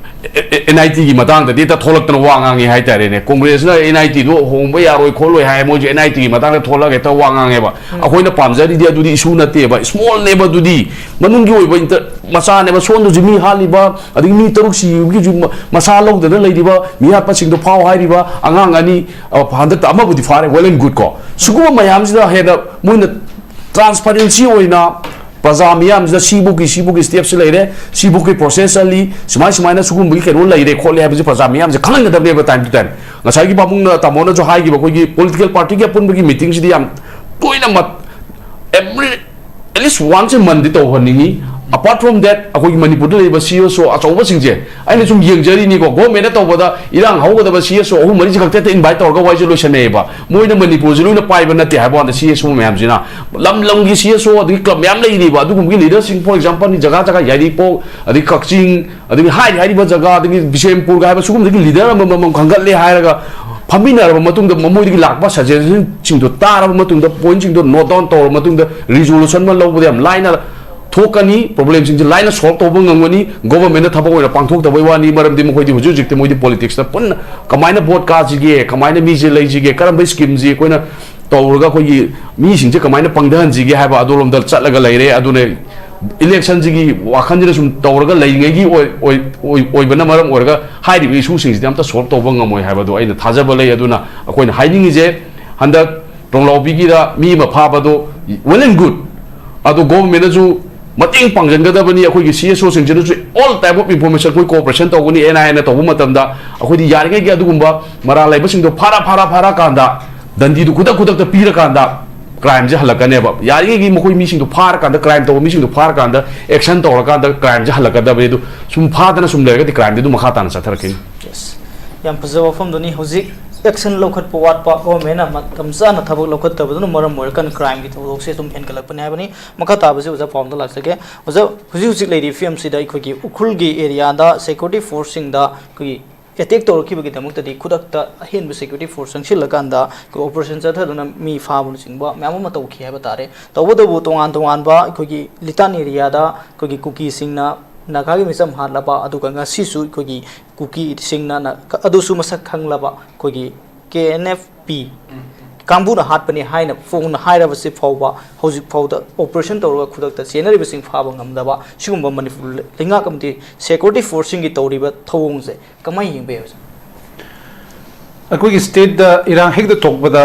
ꯑꯦꯟ ꯑꯥꯏ ꯇꯤꯒꯤ ꯃꯇꯥꯡꯗꯗꯤ ꯍꯦꯛꯇ ꯊꯣꯛꯂꯛꯇꯅ ꯋꯥ ꯉꯥꯡꯉꯤ ꯍꯥꯏꯇꯥꯔꯦꯅꯦ꯫ ꯀꯣꯡꯒ꯭ꯔꯦꯁꯅ ꯑꯦꯟ ꯑꯥꯏ ꯇꯤꯗꯨ ꯍꯣꯡꯕ ꯌꯥꯔꯣꯏ ꯈꯣꯠꯂꯣꯏ ꯍꯥꯏ, ꯃꯣꯏꯁꯨ ꯑꯦꯟ ꯑꯥꯏ ꯇꯤꯒꯤ ꯃꯇꯥꯡꯗ ꯊꯣꯛꯂꯛꯑꯒ ꯍꯦꯛꯇ ꯋꯥ ꯉꯥꯡꯉꯦꯕ꯫ ꯑꯩꯈꯣꯏꯅ ꯄꯥꯝꯖꯔꯤꯗꯤ ꯑꯗꯨꯗꯤ issue ꯅꯠꯇꯦꯕ, small ꯅꯦꯕ ꯑꯗꯨꯗꯤ꯫ ꯃꯅꯨꯡꯒꯤ ꯑꯣꯏꯕ inter-, ꯃꯆꯥꯅꯦꯕ, ꯁꯣꯝꯗꯁꯨ ꯃꯤ ꯍꯥꯠꯂꯤꯕ, ꯑꯗꯒꯤ ꯃꯤ ꯇꯔꯨꯛ ꯁꯤꯕꯒꯤꯁꯨ ꯃ-, ꯃꯁꯥ ꯂꯧꯗꯅ ꯂꯩꯔꯤꯕ, ꯃꯤꯍꯥꯠ ꯃꯁꯤꯡꯗꯣ ꯐꯥꯎ ꯍꯥꯏꯔꯤꯕ, ꯑꯉꯥꯡ ꯑꯅꯤ, ꯑ, ꯍꯟꯗꯛꯇ ꯑꯃꯕꯨꯗꯤ ꯐꯥꯔꯦ, well and good ꯀꯣ꯫ ꯁꯤꯒꯨꯝꯕ ꯃꯌꯥꯝꯁꯤꯗ ꯍꯦꯟꯅ ꯃꯣꯏꯅ transparency ꯑꯣꯏꯅ ꯄ꯭ꯔꯖꯥ ꯃꯤꯌꯥꯝꯁꯤꯗ ꯁꯤꯕꯨꯛꯀꯤ, ꯁꯤꯕꯨꯛꯀꯤ step ꯁꯤ ꯂꯩꯔꯦ, ꯁꯤꯕꯨꯛꯀꯤ process ꯆꯠꯂꯤ, ꯁꯨꯃꯥꯏ ꯁꯨꯃꯥꯏꯅ ꯁꯤꯒꯨꯝꯕꯒꯤ ꯀꯩꯅꯣ ꯂꯩꯔꯦ ꯈꯣꯠꯂꯦ ꯍꯥꯏꯕꯁꯤ ꯄ꯭ꯔꯖꯥ ꯃꯤꯌꯥꯝꯁꯦ ꯈꯪꯍꯟꯒꯗꯕꯅꯦꯕ time to time꯫ ꯉꯁꯥꯏꯒꯤ ꯄꯥꯕꯨꯡꯅ, ꯇꯥꯃꯣꯅꯁꯨ ꯍꯥꯏꯈꯤꯕ ꯑꯩꯈꯣꯏꯒꯤ political party ꯒꯤ ꯑꯄꯨꯟꯕꯒꯤ meeting ꯁꯤꯗꯤ ꯌꯥꯝ ꯇꯣꯏꯅ ꯃꯠ-, every, at least once a month ꯗꯤ ꯇꯧꯍꯟꯅꯤꯡꯉꯤ꯫ Apart from that, ꯑꯩꯈꯣꯏꯒꯤ ꯃꯅꯤꯄꯨꯔꯗ ꯂꯩꯔꯤꯕ ꯁꯤ ꯑꯦꯁ ꯑꯣ ꯑꯆꯧꯕꯁꯤꯡꯁꯦ, ꯑꯩꯅ ꯁꯨꯝ ꯌꯦꯡꯖꯔꯤꯅꯤꯀꯣ, government ꯅ ꯇꯧꯕꯗ ꯏꯔꯥꯡ ꯍꯧꯒꯗꯕ ꯁꯤ ꯑꯦꯁ ꯑꯣ ꯑꯍꯨꯝ ꯃꯔꯤꯁꯤ ꯈꯛꯇ ꯍꯦꯛꯇ invite ꯇꯧꯔꯒ ꯋꯥꯔꯤꯁꯦ ꯂꯣꯏꯁꯟꯅꯩꯌꯦꯕ꯫ ꯃꯣꯏꯅ ꯃꯅꯤꯄꯨꯔꯁꯦ ꯂꯣꯏꯅ ꯄꯥꯏꯕ ꯅꯠꯇꯦ ꯍꯥꯏꯕ ꯋꯥꯅꯤ, ꯁꯤ ꯑꯦꯁ ꯑꯣ ꯃꯌꯥꯝꯁꯤꯅ꯫ ꯂꯝ ꯂꯝꯒꯤ ꯁꯤ ꯑꯦꯁ ꯑꯣ ꯑꯗꯒꯤ club ꯃꯌꯥꯝ ꯂꯩꯔꯤꯕ, ꯑꯗꯨꯒꯨꯝꯕꯒꯤ leader ꯁꯤꯡ, for example ꯅꯤ, ꯖꯒꯥ ꯖꯒꯥ, ꯌꯥꯏꯔꯤꯄꯣꯛ, ꯑꯗꯒꯤ ꯀꯛꯆꯤꯡ, ꯑꯗꯒꯤ ꯍꯥꯏꯔꯤ ꯍꯥꯏꯔꯤꯕ ꯖꯒꯥ, ꯑꯗꯒꯤ ꯕꯤꯁꯦꯝꯄꯨꯔꯒ ꯍꯥꯏꯕ ꯁꯤꯒꯨꯝꯕꯗꯒꯤ leader ꯑꯃꯃꯝ ꯈꯟꯒꯠꯂꯦ ꯍꯥꯏꯔꯒ ꯐꯝꯃꯤꯟꯅꯔꯕ ꯃꯇꯨꯡꯗ, ꯃꯣꯏꯗꯒꯤ ꯂꯥꯛꯄ suggestion ꯁꯤꯡꯗꯣ ꯇꯥꯔꯕ ꯃꯇꯨꯡꯗ, point ꯁꯤꯡꯗꯣ note down ꯇꯧꯔꯕ ꯃꯇꯨꯡꯗ, resolution ꯑꯃ ꯂꯧꯕꯗ ꯌꯥꯝ ꯂꯥꯏꯅ ꯊꯣꯛꯀꯅꯤ, problem ꯁꯤꯡꯁꯦ ꯂꯥꯏꯅ solve ꯇꯧꯕ ꯉꯝꯒꯅꯤ꯫ Government ꯅ ꯊꯕꯛ ꯑꯣꯏꯅ ꯄꯥꯡꯊꯣꯛꯇꯕꯩ ꯋꯥꯅꯤ, ꯃꯔꯝꯗꯤ ꯃꯈꯣꯏꯗꯤ ꯍꯧꯖꯤꯛ ꯍꯧꯖꯤꯛꯇꯤ ꯃꯣꯏꯗꯤ politics ꯇ ꯄꯨꯟꯅ ꯀꯃꯥꯏꯅ vote ꯀꯥꯁꯤꯒꯦ, ꯀꯃꯥꯏꯅ ꯃꯤꯁꯦ ꯂꯩꯁꯤꯒꯦ, ꯀꯔꯝꯕ scheme ꯁꯤ ꯑꯩꯈꯣꯏꯅ ꯇꯧꯔꯒ ꯑꯩꯈꯣꯏꯒꯤ ꯃꯤꯁꯤꯡꯁꯦ ꯀꯃꯥꯏꯅ ꯄꯪꯊꯍꯟꯁꯤꯒꯦ ꯍꯥꯏꯕ ꯑꯗꯨꯔꯣꯝꯗ ꯆꯠꯂꯒ ꯂꯩꯔꯦ꯫ ꯑꯗꯨꯅ election ꯁꯤꯒꯤ ꯋꯥꯈꯜꯁꯤꯅ ꯁꯨꯝ ꯇꯧꯔꯒ ꯂꯩꯔꯤꯉꯩꯒꯤ ꯑꯣꯏ-, ꯑꯣꯏ-, ꯑꯣꯏ-, ꯑꯣꯏꯕꯅ ꯃꯔꯝ ꯑꯣꯏꯔꯒ ꯍꯥꯏꯔꯤꯕ issue ꯁꯤꯡꯁꯤꯗꯤ ꯑꯝꯇ solve ꯇꯧꯕ ꯉꯝꯃꯣꯏ ꯍꯥꯏꯕꯗꯣ ꯑꯩꯅ ꯊꯥꯖꯕ ꯂꯩ꯫ ꯑꯗꯨꯅ ꯑꯩꯈꯣꯏꯅ ꯍꯥꯏꯅꯤꯡꯉꯤꯁꯦ, ꯍꯟꯗꯛ ꯇꯣꯡꯂꯥꯎꯕꯤꯒꯤꯗ ꯃꯤ ꯑꯃ ꯐꯥꯕꯗꯣ well and good, ꯑꯗꯣ government ꯅꯁꯨ ꯃꯇꯦꯡ ꯄꯥꯡꯁꯤꯟꯒꯗꯕꯅꯤ꯫ ꯑꯩꯈꯣꯏꯒꯤ ꯁꯤ ꯑꯦꯁ ꯑꯣ ꯁꯤꯡꯁꯤꯅꯁꯨ all type of information ꯑꯩꯈꯣꯏ cooperation ꯇꯧꯒꯅꯤ꯫ ꯑꯦꯟ ꯑꯥꯏ ꯑꯦꯅ ꯇꯧꯕ ꯃꯇꯝꯗ ꯑꯩꯈꯣꯏꯗꯤ ꯌꯥꯔꯤꯉꯩꯒꯤ ꯑꯗꯨꯒꯨꯝꯕ ꯃꯔꯥꯜ ꯂꯩꯕꯁꯤꯡꯗꯣ ꯐꯥꯔ, ꯐꯥꯔ, ꯐꯥꯔꯀꯥꯟꯗ ꯗꯟꯗꯤꯗꯨ ꯈꯨꯗꯛ ꯈꯨꯗꯛꯇ ꯄꯤꯔꯀꯥꯟꯗ ꯀ꯭ꯔꯥꯏꯝꯁꯦ ꯍꯜꯂꯛꯀꯅꯦꯕ꯫ ꯌꯥꯔꯤꯉꯩꯒꯤ ꯃꯈꯣꯏ ꯃꯤꯁꯤꯡꯗꯣ ꯐꯥꯔꯀꯥꯟꯗ, ꯀ꯭ꯔꯥꯏꯝ ꯇꯧꯕ ꯃꯤꯁꯤꯡꯗꯣ ꯐꯥꯔꯀꯥꯟꯗ ꯑꯦꯛꯁꯟ ꯇꯧꯔꯀꯥꯟꯗ ꯀ꯭ꯔꯥꯏꯝꯁꯦ ꯍꯜꯂꯛꯀꯗꯕꯅꯤ꯫ ꯑꯗꯨ ꯁꯨꯝ ꯐꯥꯗꯅ ꯁꯨꯝ ꯂꯩꯔꯒꯗꯤ ꯀ꯭ꯔꯥꯏꯝꯗꯤ ꯑꯗꯨꯝ ꯃꯈꯥ ꯇꯥꯅ ꯆꯠꯊꯔꯛꯈꯤꯅꯤ꯫ Yes. ꯌꯥꯝ ꯐꯖꯕ ꯋꯥꯐꯝꯗꯨꯅꯤ꯫ ꯍꯧꯖꯤꯛ ꯑꯦꯛꯁꯟ ꯂꯧꯈꯠꯄ ꯋꯥꯠꯄ, ꯒꯣꯔꯃꯦꯟꯅ ꯃꯇꯝ ꯆꯥꯅ ꯊꯕꯛ ꯂꯧꯈꯠꯇꯕꯗꯨꯅ ꯃꯔꯝ ꯑꯣꯏꯔꯀꯥꯟꯗ ꯀ꯭ꯔꯥꯏꯝꯒꯤ ꯊꯧꯗꯣꯛꯁꯦ ꯑꯗꯨꯝ ꯍꯦꯟꯒꯠꯂꯛꯄꯅꯤ ꯍꯥꯏꯕꯅꯤ꯫ ꯃꯈꯥ ꯇꯥꯕꯁꯤ ꯑꯣꯖꯥ ꯄꯥꯎꯗ ꯂꯥꯛꯆꯒꯦ꯫ ꯑꯣꯖꯥ, ꯍꯧꯖꯤꯛ ꯍꯧꯖꯤꯛ ꯂꯩꯔꯤꯕ ꯐꯤꯕꯝꯁꯤꯗ ꯑꯩꯈꯣꯏꯒꯤ ꯎꯈ꯭ꯔꯨꯜꯒꯤ ꯑꯦꯔꯤꯌꯥꯗ ꯁꯦꯀ꯭ꯌꯨꯔꯤꯇꯤ ꯐꯣꯔꯁꯁꯤꯡꯗ ꯑꯩꯈꯣꯏꯒꯤ ꯑꯦꯇꯦꯛ ꯇꯧꯔꯛꯈꯤꯕꯒꯤꯗꯃꯛꯇꯗꯤ ꯈꯨꯗꯛꯇ ꯑꯍꯦꯟꯕ ꯁꯦꯀ꯭ꯌꯨꯔꯤꯇꯤ ꯐꯣꯔꯁ ꯆꯪꯁꯤꯜꯂꯀꯥꯟꯗ ꯑꯩꯈꯣꯏ ꯑꯣꯄꯔꯦꯁꯟ ꯆꯠꯊꯗꯨꯅ ꯃꯤ ꯐꯥꯕꯅꯆꯤꯡꯕ ꯃꯌꯥꯝ ꯑꯃ ꯇꯧꯈꯤ ꯍꯥꯏꯕ ꯇꯥꯔꯦ꯫ ꯇꯧꯕꯇꯕꯨ ꯇꯣꯉꯥꯟ ꯇꯣꯉꯥꯟꯕ ꯑꯩꯈꯣꯏꯒꯤ ꯂꯤꯇꯥꯟ ꯑꯦꯔꯤꯌꯥꯗ ꯑꯩꯈꯣꯏꯒꯤ ꯀꯨꯀꯤꯁꯤꯡꯅ ꯅꯥꯒꯥꯒꯤ ꯃꯤꯆꯝ ꯍꯥꯠꯂꯕ, ꯑꯗꯨꯒ ꯉꯁꯤꯁꯨ ꯑꯩꯈꯣꯏꯒꯤ ꯀꯨꯀꯤꯁꯤꯡꯅ ꯅ-, ꯑꯗꯨꯁꯨ ꯃꯁꯛ ꯈꯪꯂꯕ ꯑꯩꯈꯣꯏꯒꯤ ꯀꯦ ꯑꯦꯟ ꯑꯦꯐ ꯄꯤ ꯀꯥꯡꯕꯨꯅ ꯍꯥꯠꯄꯅꯤ ꯍꯥꯏꯅ ꯐꯣꯡꯅ ꯍꯥꯏꯔꯕꯁꯤ ꯐꯥꯎꯕ ꯍꯧꯖꯤꯛ ꯐꯥꯎꯗ ꯑꯣꯄꯔꯦꯁꯟ ꯇꯧꯔꯒ ꯈꯨꯗꯛꯇ ꯆꯦꯟꯅꯔꯤꯕꯁꯤꯡ ꯐꯥꯕ ꯉꯝꯗꯕ ꯁꯤꯒꯨꯝꯕ ꯃꯅꯤꯄꯨꯔ ꯂꯩꯉꯥꯛ ꯑꯃꯗꯤ ꯁꯦꯀ꯭ꯌꯨꯔꯤꯇꯤ ꯐꯣꯔꯁꯁꯤꯡꯒꯤ ꯇꯧꯔꯤꯕ ꯊꯧꯑꯣꯡꯁꯦ ꯀꯃꯥꯏꯅ ꯌꯦꯡꯕ ꯌꯥꯏ, ꯑꯣꯖꯥ? ꯑꯩꯈꯣꯏꯒꯤ ꯁ꯭ꯇꯦꯠꯇ ꯏꯔꯥꯡ ꯍꯦꯛꯇ ꯊꯣꯛꯄꯗ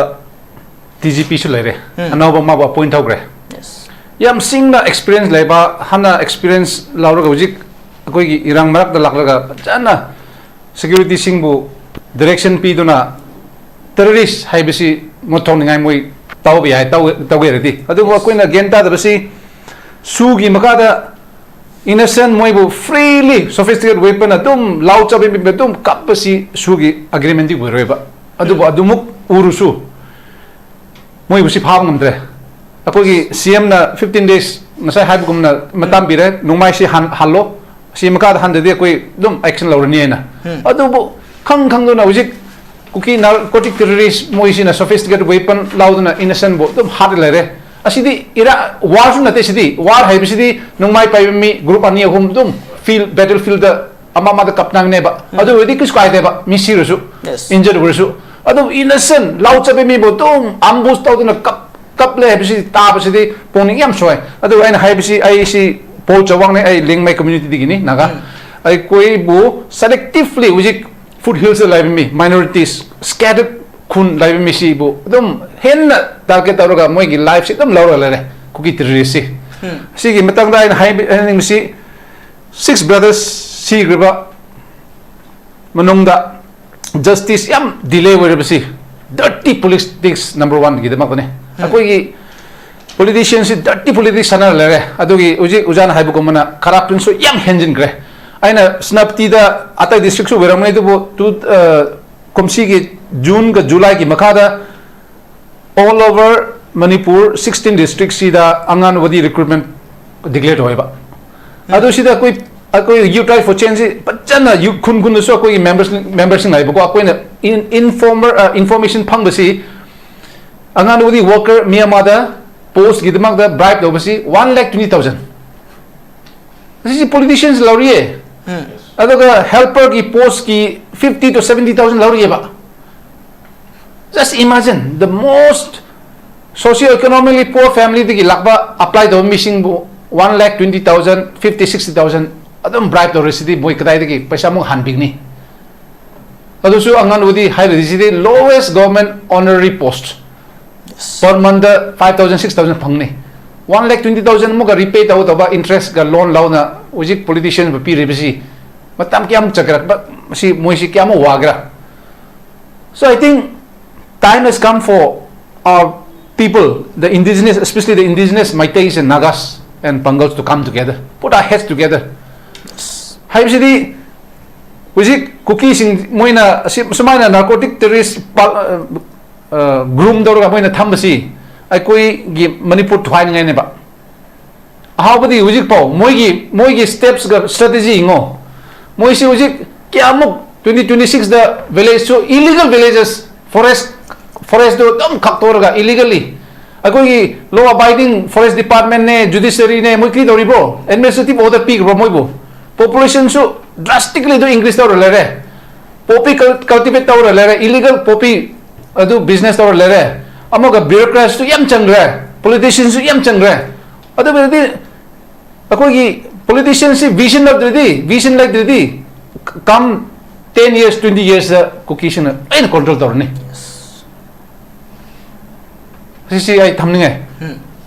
ꯗꯤ ꯖꯤ ꯄꯤꯁꯨ ꯂꯩꯔꯦ꯫ ꯎꯝ꯫ ꯑꯅꯧꯕ ꯑꯃꯕꯨ ꯑꯦꯄꯣꯏꯟ ꯇꯧꯈ꯭ꯔꯦ꯫ Yes. ꯌꯥꯝ ꯁꯤꯡꯅ ꯑꯦꯛꯁꯄꯤꯔꯤꯌꯦꯟꯁ ꯂꯩꯕ, ꯍꯥꯟꯅ ꯑꯦꯛꯁꯄꯤꯔꯤꯌꯦꯟꯁ ꯂꯧꯔꯒ ꯍꯧꯖꯤꯛ ꯑꯩꯈꯣꯏꯒꯤ ꯏꯔꯥꯡ ꯃꯔꯛꯇ ꯂꯥꯛꯂꯒ ꯐꯖꯅ ꯁꯦꯀ꯭ꯌꯨꯔꯤꯇꯤꯁꯤꯡꯕꯨ ꯗꯥꯏꯔꯦꯛꯁꯟ ꯄꯤꯗꯨꯅ ꯇꯦꯔꯣꯔꯤꯁ ꯍꯥꯏꯕꯁꯤ ꯃꯨꯠꯊꯣꯛꯅꯤꯡꯉꯥꯏ ꯃꯣꯏ ꯇꯧꯕ ꯌꯥꯏ, ꯇꯧ-, ꯇꯧꯒꯦꯔꯗꯤ꯫ ꯑꯗꯨꯕꯨ ꯑꯩꯈꯣꯏꯅ ꯒ꯭ꯌꯥꯟ ꯇꯥꯗꯕꯁꯤ ꯁꯨꯒꯤ ꯃꯈꯥꯗ ꯏꯅꯣꯁꯦꯟ ꯃꯣꯏꯕꯨ ꯐ꯭ꯔꯤꯂꯤ ꯁꯣꯐꯤꯁꯇꯤꯀꯦꯠ ꯋꯦꯄꯟ ꯑꯗꯨꯝ ꯂꯥꯎ ꯆꯥꯕꯤꯕ ꯑꯗꯨꯝ ꯀꯞꯄꯁꯤ ꯁꯨꯒꯤ ꯑꯦꯒ꯭ꯔꯤꯃꯦꯟꯗꯤ ꯑꯣꯏꯔꯣꯏꯕ꯫ ꯑꯗꯨꯕꯨ ꯑꯗꯨꯃꯨꯛ ꯎꯔꯁꯨ ꯃꯣꯏꯕꯨꯁꯤ ꯐꯥꯕ ꯉꯝꯗ꯭ꯔꯦ꯫ ꯑꯩꯈꯣꯏꯒꯤ ꯁꯤ ꯑꯦꯝꯅ ꯐꯤꯐꯇꯤꯟ ꯗꯦꯖ ꯉꯁꯥꯏ ꯍꯥꯏꯕꯒꯨꯝꯅ ꯃꯇꯝ ꯄꯤꯔꯦ, ꯅꯣꯡꯃꯥꯏꯁꯤ ꯍꯟ-, ꯍꯜꯂꯣ, ꯁꯤ ꯃꯈꯥꯗ ꯍꯟꯗ꯭ꯔꯗꯤ ꯑꯩꯈꯣꯏ ꯑꯗꯨꯝ ꯑꯦꯛꯁꯟ ꯂꯧꯔꯅꯤ ꯍꯥꯏꯅ꯫ ꯎꯝ꯫ ꯑꯗꯨꯕꯨ ꯈꯪ ꯈꯪꯗꯨꯅ ꯍꯧꯖꯤꯛ ꯀꯨꯀꯤ ꯅꯥꯔꯀꯣꯇꯤꯛ ꯇꯦꯔꯣꯔꯤꯁ ꯃꯣꯏꯁꯤꯅ ꯁꯣꯐꯤꯁꯇꯤꯀꯦꯠ ꯋꯦꯄꯟ ꯂꯧꯗꯨꯅ ꯏꯅꯣꯁꯦꯟꯕꯨ ꯑꯗꯨꯝ ꯍꯥꯠꯂ ꯂꯩꯔꯦ꯫ ꯑꯁꯤꯗꯤ ꯏꯔꯥ-, ꯋꯥꯔꯁꯨ ꯅꯠꯇꯦ ꯁꯤꯗꯤ꯫ ꯋꯥꯔ ꯍꯥꯏꯕꯁꯤꯗꯤ ꯅꯣꯡꯃꯥꯏ ꯄꯥꯏꯕ ꯃꯤ ꯒ꯭ꯔꯨꯞ ꯑꯅꯤ ꯑꯍꯨꯝ ꯑꯗꯨꯝ ꯐꯤꯜ, ꯕꯦꯇꯜ ꯐꯤꯜꯗ ꯑꯃ ꯑꯃꯗ ꯀꯞꯅꯒꯅꯦꯕ꯫ ꯑꯗꯨ ꯑꯣꯏꯔꯗꯤ ꯀꯩꯁꯨ ꯀꯥꯏꯗꯦꯕ, ꯃꯤ ꯁꯤꯔꯁꯨ, Yes. ꯏꯟꯖꯔ ꯑꯣꯏꯔꯁꯨ꯫ ꯑꯗꯨ ꯏꯅꯣꯁꯦꯟ ꯂꯥꯎ ꯆꯠꯄ ꯃꯤꯕꯨ ꯑꯗꯨꯝ ꯑꯝꯕꯨꯁ ꯇꯧꯗꯨꯅ ꯀꯞ, ꯀꯞꯂꯦ ꯍꯥꯏꯕꯁꯤ ꯇꯥꯕꯁꯤꯗꯤ ꯄꯨꯛꯅꯤꯡ ꯌꯥꯝ ꯁꯣꯛꯑꯦ꯫ ꯑꯗꯨꯒ ꯑꯩꯅ ꯍꯥꯏꯕꯁꯤ, ꯑꯩꯁꯤ ꯄꯣꯜ ꯆꯋꯥꯡꯅꯦ, ꯑꯩ ꯂꯤꯡꯃꯩ ꯀꯝꯃ꯭ꯌꯨꯅꯤꯇꯤꯗꯒꯤꯅꯤ, ꯅꯥꯒꯥ꯫ ꯑꯩꯈꯣꯏꯕꯨ ꯁꯦꯂꯦꯛꯇꯤꯚꯂꯤ ꯍꯧꯖꯤꯛ ꯐꯨꯠ ꯍꯤꯜꯁꯇ ꯂꯩꯕ ꯃꯤ, ꯃꯥꯏꯅꯣꯔꯤꯇꯤꯁ, ꯁ꯭ꯀꯦꯇꯔꯠ ꯈꯨꯟ ꯂꯩꯕ ꯃꯤꯁꯤꯕꯨ ꯑꯗꯨꯝ ꯍꯦꯟꯅ ꯇꯥꯔꯒꯦꯠ ꯇꯧꯔꯒ ꯃꯣꯏꯒꯤ ꯂꯥꯏꯐꯁꯤ ꯑꯗꯨꯝ ꯂꯧꯔꯒ ꯂꯩꯔꯦ ꯀꯨꯀꯤ ꯇꯦꯔꯣꯔꯤꯁꯁꯤ꯫ ꯁꯤꯒꯤ ꯃꯇꯥꯡꯗ ꯑꯩꯅ ꯍꯥꯏꯕ-, ꯍꯥꯏꯅꯤꯡꯕꯁꯤ, ꯁꯤꯛꯁ ꯕ꯭ꯔꯗꯔꯁ ꯁꯤꯈ꯭ꯔꯕ ꯃꯅꯨꯡꯗ ꯖꯁꯇꯤꯁ ꯌꯥꯝ ꯗꯤꯂꯦ ꯑꯣꯏꯔꯕꯁꯤ Dirty politics number one ꯒꯤꯗꯃꯛꯇꯅꯦ꯫ ꯑꯩꯈꯣꯏꯒꯤ politician ꯁꯤ dirty politics ꯁꯥꯟꯅꯔ ꯂꯩꯔꯦ꯫ ꯑꯗꯨꯒꯤ ꯍꯧꯖꯤꯛ ꯑꯣꯖꯥꯅ ꯍꯥꯏꯕꯒꯨꯝꯕꯅ corruption ꯁꯨ ꯌꯥꯝ ꯍꯦꯟꯖꯤꯟꯈ꯭ꯔꯦ꯫ ꯑꯩꯅ ꯁꯦꯅꯥꯄꯇꯤꯗ, ꯑꯇꯩ district ꯁꯨ ꯑꯣꯏꯔꯝꯒꯅꯤ, ꯑꯗꯨꯕꯨ ꯇꯨ-, ꯑ, ꯀꯨꯝꯁꯤꯒꯤ June ꯒ July ꯒꯤ ꯃꯈꯥꯗ all over Manipur sixteen district ꯁꯤꯗ ꯑꯉꯥꯟꯋꯥꯗꯤ recruitment declare ꯇꯧꯋꯦꯕ꯫ ꯑꯗꯨ ꯁꯤꯗ ꯑꯩꯈꯣꯏ, ꯑꯩꯈꯣꯏ Youth Drive for Change ꯁꯤ ꯐꯖꯅ youth ꯈꯨꯟ ꯈꯨꯟꯗꯁꯨ ꯑꯩꯈꯣꯏꯒꯤ members, member ꯁꯤꯡ ꯂꯩꯕꯀꯣ, ꯑꯩꯈꯣꯏꯅ in-, informer, ꯑ, information ꯐꯪꯕꯁꯤ, ꯑꯉꯥꯟꯋꯥꯗꯤ worker ꯃꯤ ꯑꯃꯗ post ꯒꯤꯗꯃꯛꯇ bribe ꯇꯧꯕꯁꯤ one lakh twenty thousand꯫ ꯑꯁꯤꯁꯤ politicians ꯂꯧꯔꯤꯌꯦ꯫ ꯑꯗꯨꯒ helper ꯒꯤ post ꯀꯤ fifty to seventy thousand ꯂꯧꯔꯤꯌꯦꯕ꯫ Just imagine, the most socio economically poor family ꯗꯒꯤ ꯂꯥꯛꯄ apply ꯇꯧꯕ ꯃꯤꯁꯤꯡꯕꯨ one lakh twenty thousand, fifty, sixty thousand ꯑꯗꯨꯝ bribe ꯇꯧꯔꯤꯁꯤꯗꯤ ꯃꯣꯏ ꯀꯗꯥꯏꯗꯒꯤ ꯄꯩꯁꯥ ꯑꯃꯨꯛ ꯍꯟꯕꯤꯒꯅꯤ? ꯑꯗꯨꯁꯨ ꯑꯉꯥꯟꯋꯥꯗꯤ ꯍꯥꯏꯔꯗꯤ ꯁꯤꯗꯤ lowest government honorary post꯫ Per month ꯗ five thousand, six thousand ꯐꯪꯅꯤ꯫ One lakh twenty thousand ꯑꯃꯨꯛꯀ repay ꯇꯧꯒꯗꯧꯕ, interest ꯀ loan ꯂꯧꯅ ꯍꯧꯖꯤꯛ politician ꯕꯨ ꯄꯤꯔꯤꯕꯁꯤ ꯃꯇꯝ ꯀꯌꯥꯃꯨꯛ ꯆꯠꯀꯦꯔꯥ? ꯃꯁꯤ ꯃꯣꯏꯁꯤ ꯀꯌꯥꯃꯨꯛ ꯋꯥꯒꯦꯔꯥ? So I think time has come for our people, the indigenous, especially the indigenous Meiteis and Nagas and Pangals, to come together, put our heads together꯫ ꯍꯥꯏꯕꯁꯤꯗꯤ ꯍꯧꯖꯤꯛ ꯀꯨꯀꯤꯁꯤꯡ ꯃꯣꯏꯅ ꯑꯁꯤ, ꯁꯨꯃꯥꯏꯅ narcotic terrorist ꯄꯥ-, ꯑ, ꯑ, groom ꯇꯧꯔꯒ ꯃꯣꯏꯅ ꯊꯝꯕꯁꯤ ꯑꯩꯈꯣꯏꯒꯤ ꯃꯅꯤꯄꯨꯔ ꯊꯨꯒꯥꯏꯅꯤꯡꯉꯥꯏꯅꯦꯕ꯫ ꯑꯍꯥꯎꯕꯗꯤ ꯍꯧꯖꯤꯛꯐꯥꯎ ꯃꯣꯏꯒꯤ, ꯃꯣꯏꯒꯤ steps ꯀ strategy ꯌꯦꯡꯉꯣ꯫ ꯃꯣꯏꯁꯤ ꯍꯧꯖꯤꯛ ꯀꯌꯥꯃꯨꯛ twenty twenty-six ꯗ village ꯁꯨ, illegal villages, forest, forest two ꯑꯗꯨꯝ ꯈꯥꯛꯇꯣꯛꯑꯒ illegally ꯑꯩꯈꯣꯏꯒꯤ law abiding forest department ꯅꯦ, judiciary ꯅꯦ, ꯃꯣꯏ ꯀꯔꯤ ꯇꯧꯔꯤꯕ꯭ꯔꯣ? Administrative order ꯄꯤꯈ꯭ꯔꯕ꯭ꯔꯣ ꯃꯣꯏꯕꯨ? Population ꯁꯨ drastically ꯑꯗꯨ increase ꯇꯧꯔ ꯂꯩꯔꯦ꯫ Poppy cul-, cultivate ꯇꯧꯔ ꯂꯩꯔꯦ, illegal poppy ꯑꯗꯨ business ꯇꯧꯔ ꯂꯩꯔꯦ꯫ ꯑꯃꯒ bureaucrats ꯁꯨ ꯌꯥꯝ ꯆꯪꯈ꯭ꯔꯦ, politician ꯁꯨ ꯌꯥꯝ ꯆꯪꯈ꯭ꯔꯦ꯫ ꯑꯗꯨꯕꯨꯗꯤ ꯑꯩꯈꯣꯏꯒꯤ politician ꯁꯤ vision ꯂꯩꯇ꯭ꯔꯗꯤ, vision ꯂꯩꯇ꯭ꯔꯗꯤ, come ten years, twenty years ꯗ ꯀꯨꯀꯤꯁꯤꯡꯅ ꯂꯣꯏꯅ control ꯇꯧꯔꯅꯤ꯫ ꯁꯤꯁꯤ ꯑꯩ ꯊꯝꯅꯤꯡꯉꯦ꯫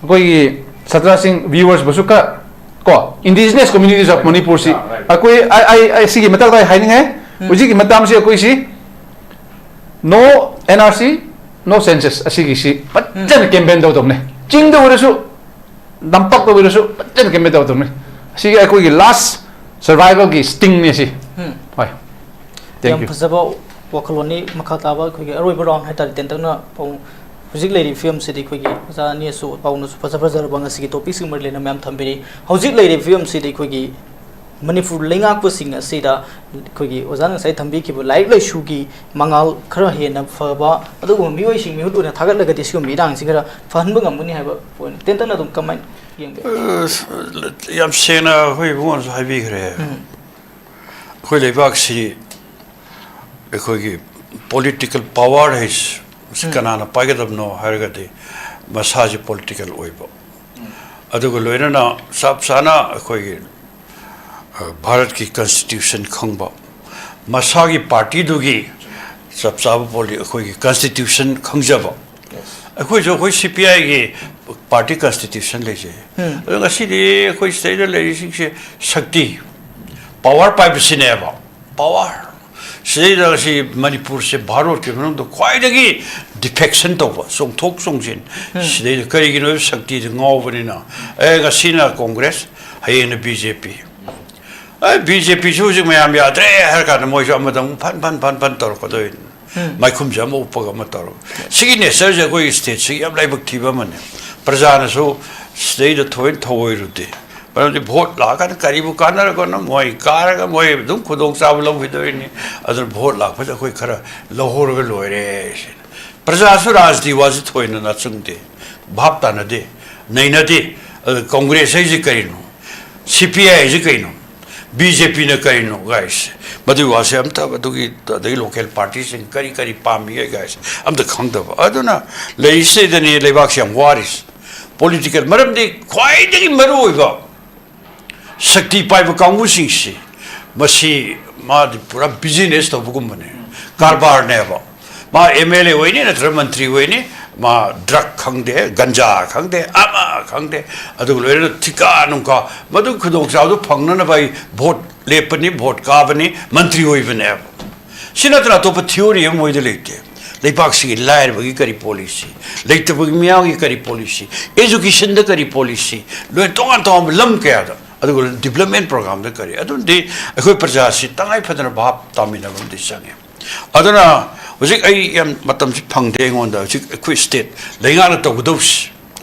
ꯑꯩꯈꯣꯏꯒꯤ ꯁꯥꯇ꯭ꯔꯁꯤꯡ, viewers ꯕꯨꯁꯨ ꯈꯔ ꯀꯣ, indigenous communities of Manipur ꯁꯤ ꯑꯩꯈꯣꯏ, ꯑꯩ, ꯑꯩ, ꯑꯩ ꯁꯤꯒꯤ ꯃꯇꯥꯡꯗ ꯑꯩ ꯍꯥꯏꯅꯤꯡꯉꯦ꯫ ꯍꯧꯖꯤꯛꯀꯤ ꯃꯇꯝꯁꯤ ꯑꯩꯈꯣꯏꯁꯤ no and R C, no census ꯑꯁꯤꯒꯤꯁꯤ ꯐꯖꯅ ꯀꯦꯝꯄꯦꯟ ꯇꯧꯗꯧꯕꯅꯦ꯫ ꯆꯤꯡꯗ ꯑꯣꯏꯔꯁꯨ, ꯇꯝꯄꯥꯛꯇ ꯑꯣꯏꯔꯁꯨ ꯐꯖꯅ ꯀꯦꯝꯄꯦꯟ ꯇꯧꯗꯧꯕꯅꯦ꯫ ꯑꯁꯤꯒꯤ ꯑꯩꯈꯣꯏꯒꯤ ꯂꯥꯁ ꯁꯔꯚꯥꯏꯚꯦꯜꯒꯤ ꯁ꯭ꯇꯤꯡꯅꯦ ꯁꯤ꯫ ꯎꯝ꯫ ꯍꯣꯏ꯫ Thank ꯌꯥꯝ you꯫ ꯐꯖꯕ ꯋꯥꯈꯜꯂꯣꯟꯅꯤ꯫ ꯃꯈꯥ ꯇꯥꯕ ꯑꯩꯈꯣꯏꯒꯤ ꯑꯔꯣꯏꯕ ꯔꯥꯎꯟ ꯍꯥꯏꯇꯥꯔꯦ, ꯇꯦꯟꯇꯛꯅ ꯄꯥꯎ-, ꯍꯧꯖꯤꯛ ꯂꯩꯔꯤꯕ ꯐꯤꯕꯝꯁꯤꯗꯤ ꯑꯩꯈꯣꯏꯒꯤ ꯑꯣꯖꯥ ꯑꯅꯤꯁꯨ ꯄꯥꯎꯅꯁꯨ ꯐꯖ ꯐꯖꯔꯕ ꯉꯁꯤꯒꯤ ꯇꯣꯄꯤꯛꯁꯤꯡ ꯃꯔꯤ ꯂꯩꯅ ꯃꯌꯥꯝ ꯊꯝꯕꯤꯔꯤ꯫ ꯍꯧꯖꯤꯛ ꯂꯩꯔꯤꯕ ꯐꯤꯕꯝꯁꯤꯗꯤ ꯑꯩꯈꯣꯏꯒꯤ ꯃꯅꯤꯄꯨꯔ ꯂꯩꯉꯥꯛꯄꯁꯤꯡ ꯑꯁꯤꯗ ꯑꯩꯈꯣꯏꯒꯤ ꯑꯣꯖꯥꯅ ꯉꯁꯥꯏ ꯊꯝꯕꯤꯈꯤꯕ ꯂꯥꯏꯔꯤꯛ ꯂꯥꯏꯁꯨꯒꯤ ꯃꯉꯥꯜ ꯈꯔ ꯍꯦꯟꯅ ꯐꯕ, ꯑꯗꯨꯒꯨꯝꯕ ꯃꯤꯑꯣꯏꯁꯤꯡ ꯃꯤꯍꯨꯠ ꯑꯣꯏꯅ ꯊꯥꯒꯠꯂꯒꯗꯤ ꯁꯤꯒꯨꯝꯕ ꯏꯔꯥꯡꯁꯤ ꯈꯔ ꯐꯍꯟꯕ ꯉꯝꯒꯅꯤ ꯍꯥꯏꯕ ꯄꯣꯏꯟ ꯇꯦꯟꯇꯛꯅ ꯑꯗꯨꯝ ꯀꯃꯥꯏꯅ ꯌꯦꯡꯕꯤ? ꯑꯁ, ꯌꯥꯝ ꯁꯦꯡꯅ ꯑꯩꯈꯣꯏ ꯏꯕꯨꯡꯉꯣꯁꯨ ꯍꯥꯏꯕꯤꯈ꯭ꯔꯦ꯫ ꯎꯝ꯫ ꯑꯩꯈꯣꯏ ꯂꯩꯕꯥꯛꯁꯤ ꯑꯩꯈꯣꯏꯒꯤ ꯄꯣꯂꯤꯇꯤꯀꯦꯜ ꯄꯥꯋꯔ ꯍꯥꯏꯁꯤ ꯃꯁꯤ ꯎꯝ꯫ ꯀꯅꯥꯅ ꯄꯥꯏꯒꯗꯕꯅꯣ ꯍꯥꯏꯔꯒꯗꯤ ꯃꯁꯥꯁꯤ ꯄꯣꯂꯤꯇꯤꯀꯦꯜ ꯑꯣꯏꯕ꯫ ꯎꯝ꯫ ꯑꯗꯨꯒ ꯂꯣꯏꯅꯅ ꯆꯞ ꯆꯥꯅ ꯑꯩꯈꯣꯏꯒꯤ, ꯑ, ꯚꯥꯔꯠꯀꯤ ꯀꯟꯁꯇꯤꯇ꯭ꯌꯨꯁꯟ ꯈꯪꯕ, ꯃꯁꯥꯒꯤ ꯄꯥꯔꯇꯤꯗꯨꯒꯤ ꯆꯞ ꯆꯥꯕ ꯄꯣꯂꯤ-, ꯑꯩꯈꯣꯏꯒꯤ ꯀꯟꯁꯇꯤꯇ꯭ꯌꯨꯁꯟ ꯈꯪꯖꯕ꯫ ꯑꯩꯈꯣꯏꯁꯨ ꯑꯩꯈꯣꯏ ꯁꯤ ꯄꯤ ꯑꯥꯏꯒꯤ ꯄꯥꯔꯇꯤ ꯀꯟꯁꯇꯤꯇ꯭ꯌꯨꯁꯟ ꯂꯩꯖꯩ꯫ ꯎꯝ꯫ ꯑꯗꯣ ꯉꯁꯤꯗꯤ ꯑꯩꯈꯣꯏ ꯁꯤꯗꯩꯗ ꯂꯩꯔꯤꯁꯤꯡꯁꯦ ꯁꯛꯇꯤ, ꯄꯥꯋꯔ ꯄꯥꯏꯕꯁꯤꯅꯦꯕ꯫ ꯄꯥꯋꯔ꯫ ꯁꯤꯗꯩꯗ ꯉꯁꯤ ꯃꯅꯤꯄꯨꯔꯁꯦ ꯚꯥꯔꯠꯀꯤ ꯃꯅꯨꯡꯗ ꯈ꯭ꯋꯥꯏꯗꯒꯤ ꯗꯤꯐꯦꯛꯁꯟ ꯇꯧꯕ, ꯆꯣꯡꯊꯣꯛ ꯆꯣꯡꯁꯤꯟ꯫ ꯎꯝ꯫ ꯁꯤꯗꯩꯗ ꯀꯔꯤꯒꯤꯅꯣ ꯍꯥꯏꯕ ꯁꯛꯇꯤꯗ ꯉꯥꯎꯕꯅꯤꯅ꯫ ꯑꯦ, ꯉꯁꯤꯅ ꯀꯣꯡꯒ꯭ꯔꯦꯁ, ꯍꯌꯦꯡꯅ ꯕꯤ ꯖꯦ ꯄꯤ꯫ ꯑꯦ, ꯕꯤ ꯖꯦ ꯄꯤꯁꯨ ꯍꯧꯖꯤꯛ ꯃꯌꯥꯝ ꯌꯥꯗ꯭ꯔꯦ ꯍꯥꯏꯔ ꯀꯥꯟꯗ ꯃꯣꯏꯁꯨ ꯑꯃꯗ ꯑꯃꯨꯛ ꯐꯟ ꯐꯟ ꯐꯟ ꯐꯟ ꯇꯧꯔꯛꯀꯗꯣꯏꯅꯤ꯫ ꯎꯝ꯫ ꯃꯥꯏꯈꯨꯝꯁꯦ ꯑꯃ ꯎꯞꯄꯒ ꯑꯃ ꯇꯧꯔꯒ꯫ ꯁꯤꯒꯤ ꯅꯦꯆꯔꯁꯦ ꯑꯩꯈꯣꯏꯒꯤ ꯁ꯭ꯇꯦꯠꯁꯤꯒꯤ ꯌꯥꯝ ꯂꯥꯏꯕꯛ ꯊꯤꯕ ꯑꯃꯅꯦ꯫ ꯄ꯭ꯔꯖꯥꯅꯁꯨ ꯁꯤꯗꯩꯗ ꯊꯣꯏꯅ ꯊꯧꯑꯣꯏꯔꯨꯗꯦ꯫ ꯃꯔꯝꯗꯤ ꯚꯣꯠ ꯂꯥꯛꯑꯀꯥꯟꯗ ꯀꯔꯤꯕꯨ ꯀꯥꯟꯅꯔꯒꯅꯣ, ꯃꯣꯏ ꯀꯥꯔꯒ ꯃꯣꯏ ꯑꯗꯨꯝ ꯈꯨꯗꯣꯡꯆꯥꯕ ꯂꯧꯈꯤꯗꯣꯏꯅꯤ꯫ ꯑꯗꯨꯅ ꯚꯣꯠ ꯂꯥꯛꯄꯁꯦ ꯑꯩꯈꯣꯏ ꯈꯔ ꯂꯧꯍꯧꯔꯒ ꯂꯣꯏꯔꯦ ꯁꯤꯅꯤ꯫ ꯄ꯭ꯔꯖꯥꯁꯨ ꯔꯥꯖꯅꯤꯇꯤ ꯋꯥꯁꯤ ꯊꯣꯏꯅ ꯅꯆꯨꯡꯗꯦ, ꯚꯥꯞ ꯇꯥꯅꯗꯦ, ꯅꯩꯅꯗꯦ꯫ ꯑꯗꯨ ꯀꯣꯡꯒ꯭ꯔꯦꯁ ꯍꯥꯏꯁꯦ ꯀꯔꯤꯅꯣ? ꯁꯤ ꯄꯤ ꯑꯥꯏ ꯍꯥꯏꯁꯦ ꯀꯩꯅꯣ? ꯕꯤ ꯖꯦ ꯄꯤꯅ ꯀꯔꯤꯅꯣ ꯒꯥꯏꯁꯦ? ꯃꯗꯨꯒꯤ ꯋꯥꯁꯦ ꯑꯝꯇ ꯑꯗꯨꯒꯤ ꯑꯗꯒꯤ ꯂꯣꯀꯦꯜ ꯄꯥꯔꯇꯤꯁꯤꯡ ꯀꯔꯤ ꯀꯔꯤ ꯄꯥꯝꯃꯤꯒꯦ ꯒꯥꯏꯁꯦ ꯑꯝꯇ ꯈꯪꯗꯕ꯫ ꯑꯗꯨꯅ ꯂꯩꯔꯤꯁꯤꯗꯅꯤ ꯂꯩꯕꯥꯛꯁꯤ ꯌꯥꯝ ꯋꯥꯔꯤꯁꯤ꯫ ꯄꯣꯂꯤꯇꯤꯀꯦꯜ ꯃꯔꯝꯗꯤ ꯈ꯭ꯋꯥꯏꯗꯒꯤ ꯃꯔꯨ ꯑꯣꯏꯕ ꯁꯛꯇꯤ ꯄꯥꯏꯕ ꯀꯥꯡꯕꯨꯁꯤꯡꯁꯤ ꯃꯁꯤ ꯃꯥꯗꯤ ꯄꯨꯔꯥ ꯕꯤꯖꯤꯅꯦꯁ ꯇꯧꯕꯒꯨꯝꯕꯅꯦ, ꯀꯔꯕꯥꯔꯅꯦꯕ꯫ ꯃꯥ ꯑꯦꯝ ꯑꯦꯜ ꯑꯦ ꯑꯣꯏꯅꯤ ꯅꯠꯇ꯭ꯔꯒ ꯃꯟꯇ꯭ꯔꯤ ꯑꯣꯏꯅꯤ, ꯃꯥ ꯗ꯭ꯔꯒ ꯈꯪꯗꯦ, ꯒꯟꯖꯥ ꯈꯪꯗꯦ, ꯑꯃ ꯈꯪꯗꯦ, ꯑꯗꯨꯒ ꯂꯣꯏꯅꯅ ꯊꯤꯀꯥ ꯅꯨꯡꯀꯥ, ꯃꯗꯨ ꯈꯨꯗꯣꯡꯆꯥꯕꯗꯨ ꯐꯪꯅꯅꯕ ꯑꯩ ꯚꯣꯠ ꯂꯦꯞꯄꯅꯤ, ꯚꯣꯠ ꯀꯥꯕꯅꯤ, ꯃꯟꯇ꯭ꯔꯤ ꯑꯣꯏꯕꯅꯦꯕ꯫ ꯁꯤ ꯅꯠꯇꯅ ꯑꯇꯣꯞꯄ ꯊꯤꯑꯣꯔꯤ ꯑꯃ ꯃꯣꯏꯗ ꯂꯩꯇꯦ꯫ ꯂꯩꯕꯥꯛꯁꯤꯒꯤ ꯂꯥꯏꯔꯕꯒꯤ ꯀꯔꯤ ꯄꯣꯂꯤꯁꯤ, ꯂꯩꯇꯕꯒꯤ ꯃꯤꯌꯥꯝꯒꯤ ꯀꯔꯤ ꯄꯣꯂꯤꯁꯤ, ꯑꯦꯖꯨꯀꯦꯁꯟꯗ ꯀꯔꯤ ꯄꯣꯂꯤꯁꯤ, ꯂꯣꯏꯅ ꯇꯣꯉꯥꯟ ꯇꯣꯉꯥꯟꯕ ꯂꯝ ꯀꯌꯥꯗ, ꯑꯗꯨꯒ ꯗꯤꯕ꯭ꯂꯞꯃꯦꯟ ꯄ꯭ꯔꯣꯒ꯭ꯔꯥꯝꯗ ꯀꯔꯤ, ꯑꯗꯨꯅꯗꯤ ꯑꯩꯈꯣꯏ ꯄ꯭ꯔꯖꯥꯁꯤ ꯇꯉꯥꯏ ꯐꯗꯅ ꯚꯥꯞ ꯇꯥꯃꯤꯟꯅꯕ ꯑꯃꯗꯤ ꯆꯪꯉꯦ꯫ ꯑꯗꯨꯅ ꯍꯧꯖꯤꯛ ꯑꯩ ꯌꯥꯝ ꯃꯇꯝꯁꯤ ꯐꯪꯗꯦ ꯑꯩꯉꯣꯟꯗ꯫ ꯍꯧꯖꯤꯛ ꯑꯩꯈꯣꯏ ꯁ꯭ꯇꯦꯠ ꯂꯩꯉꯥꯛꯅ ꯇꯧꯒꯗꯧꯁꯤ,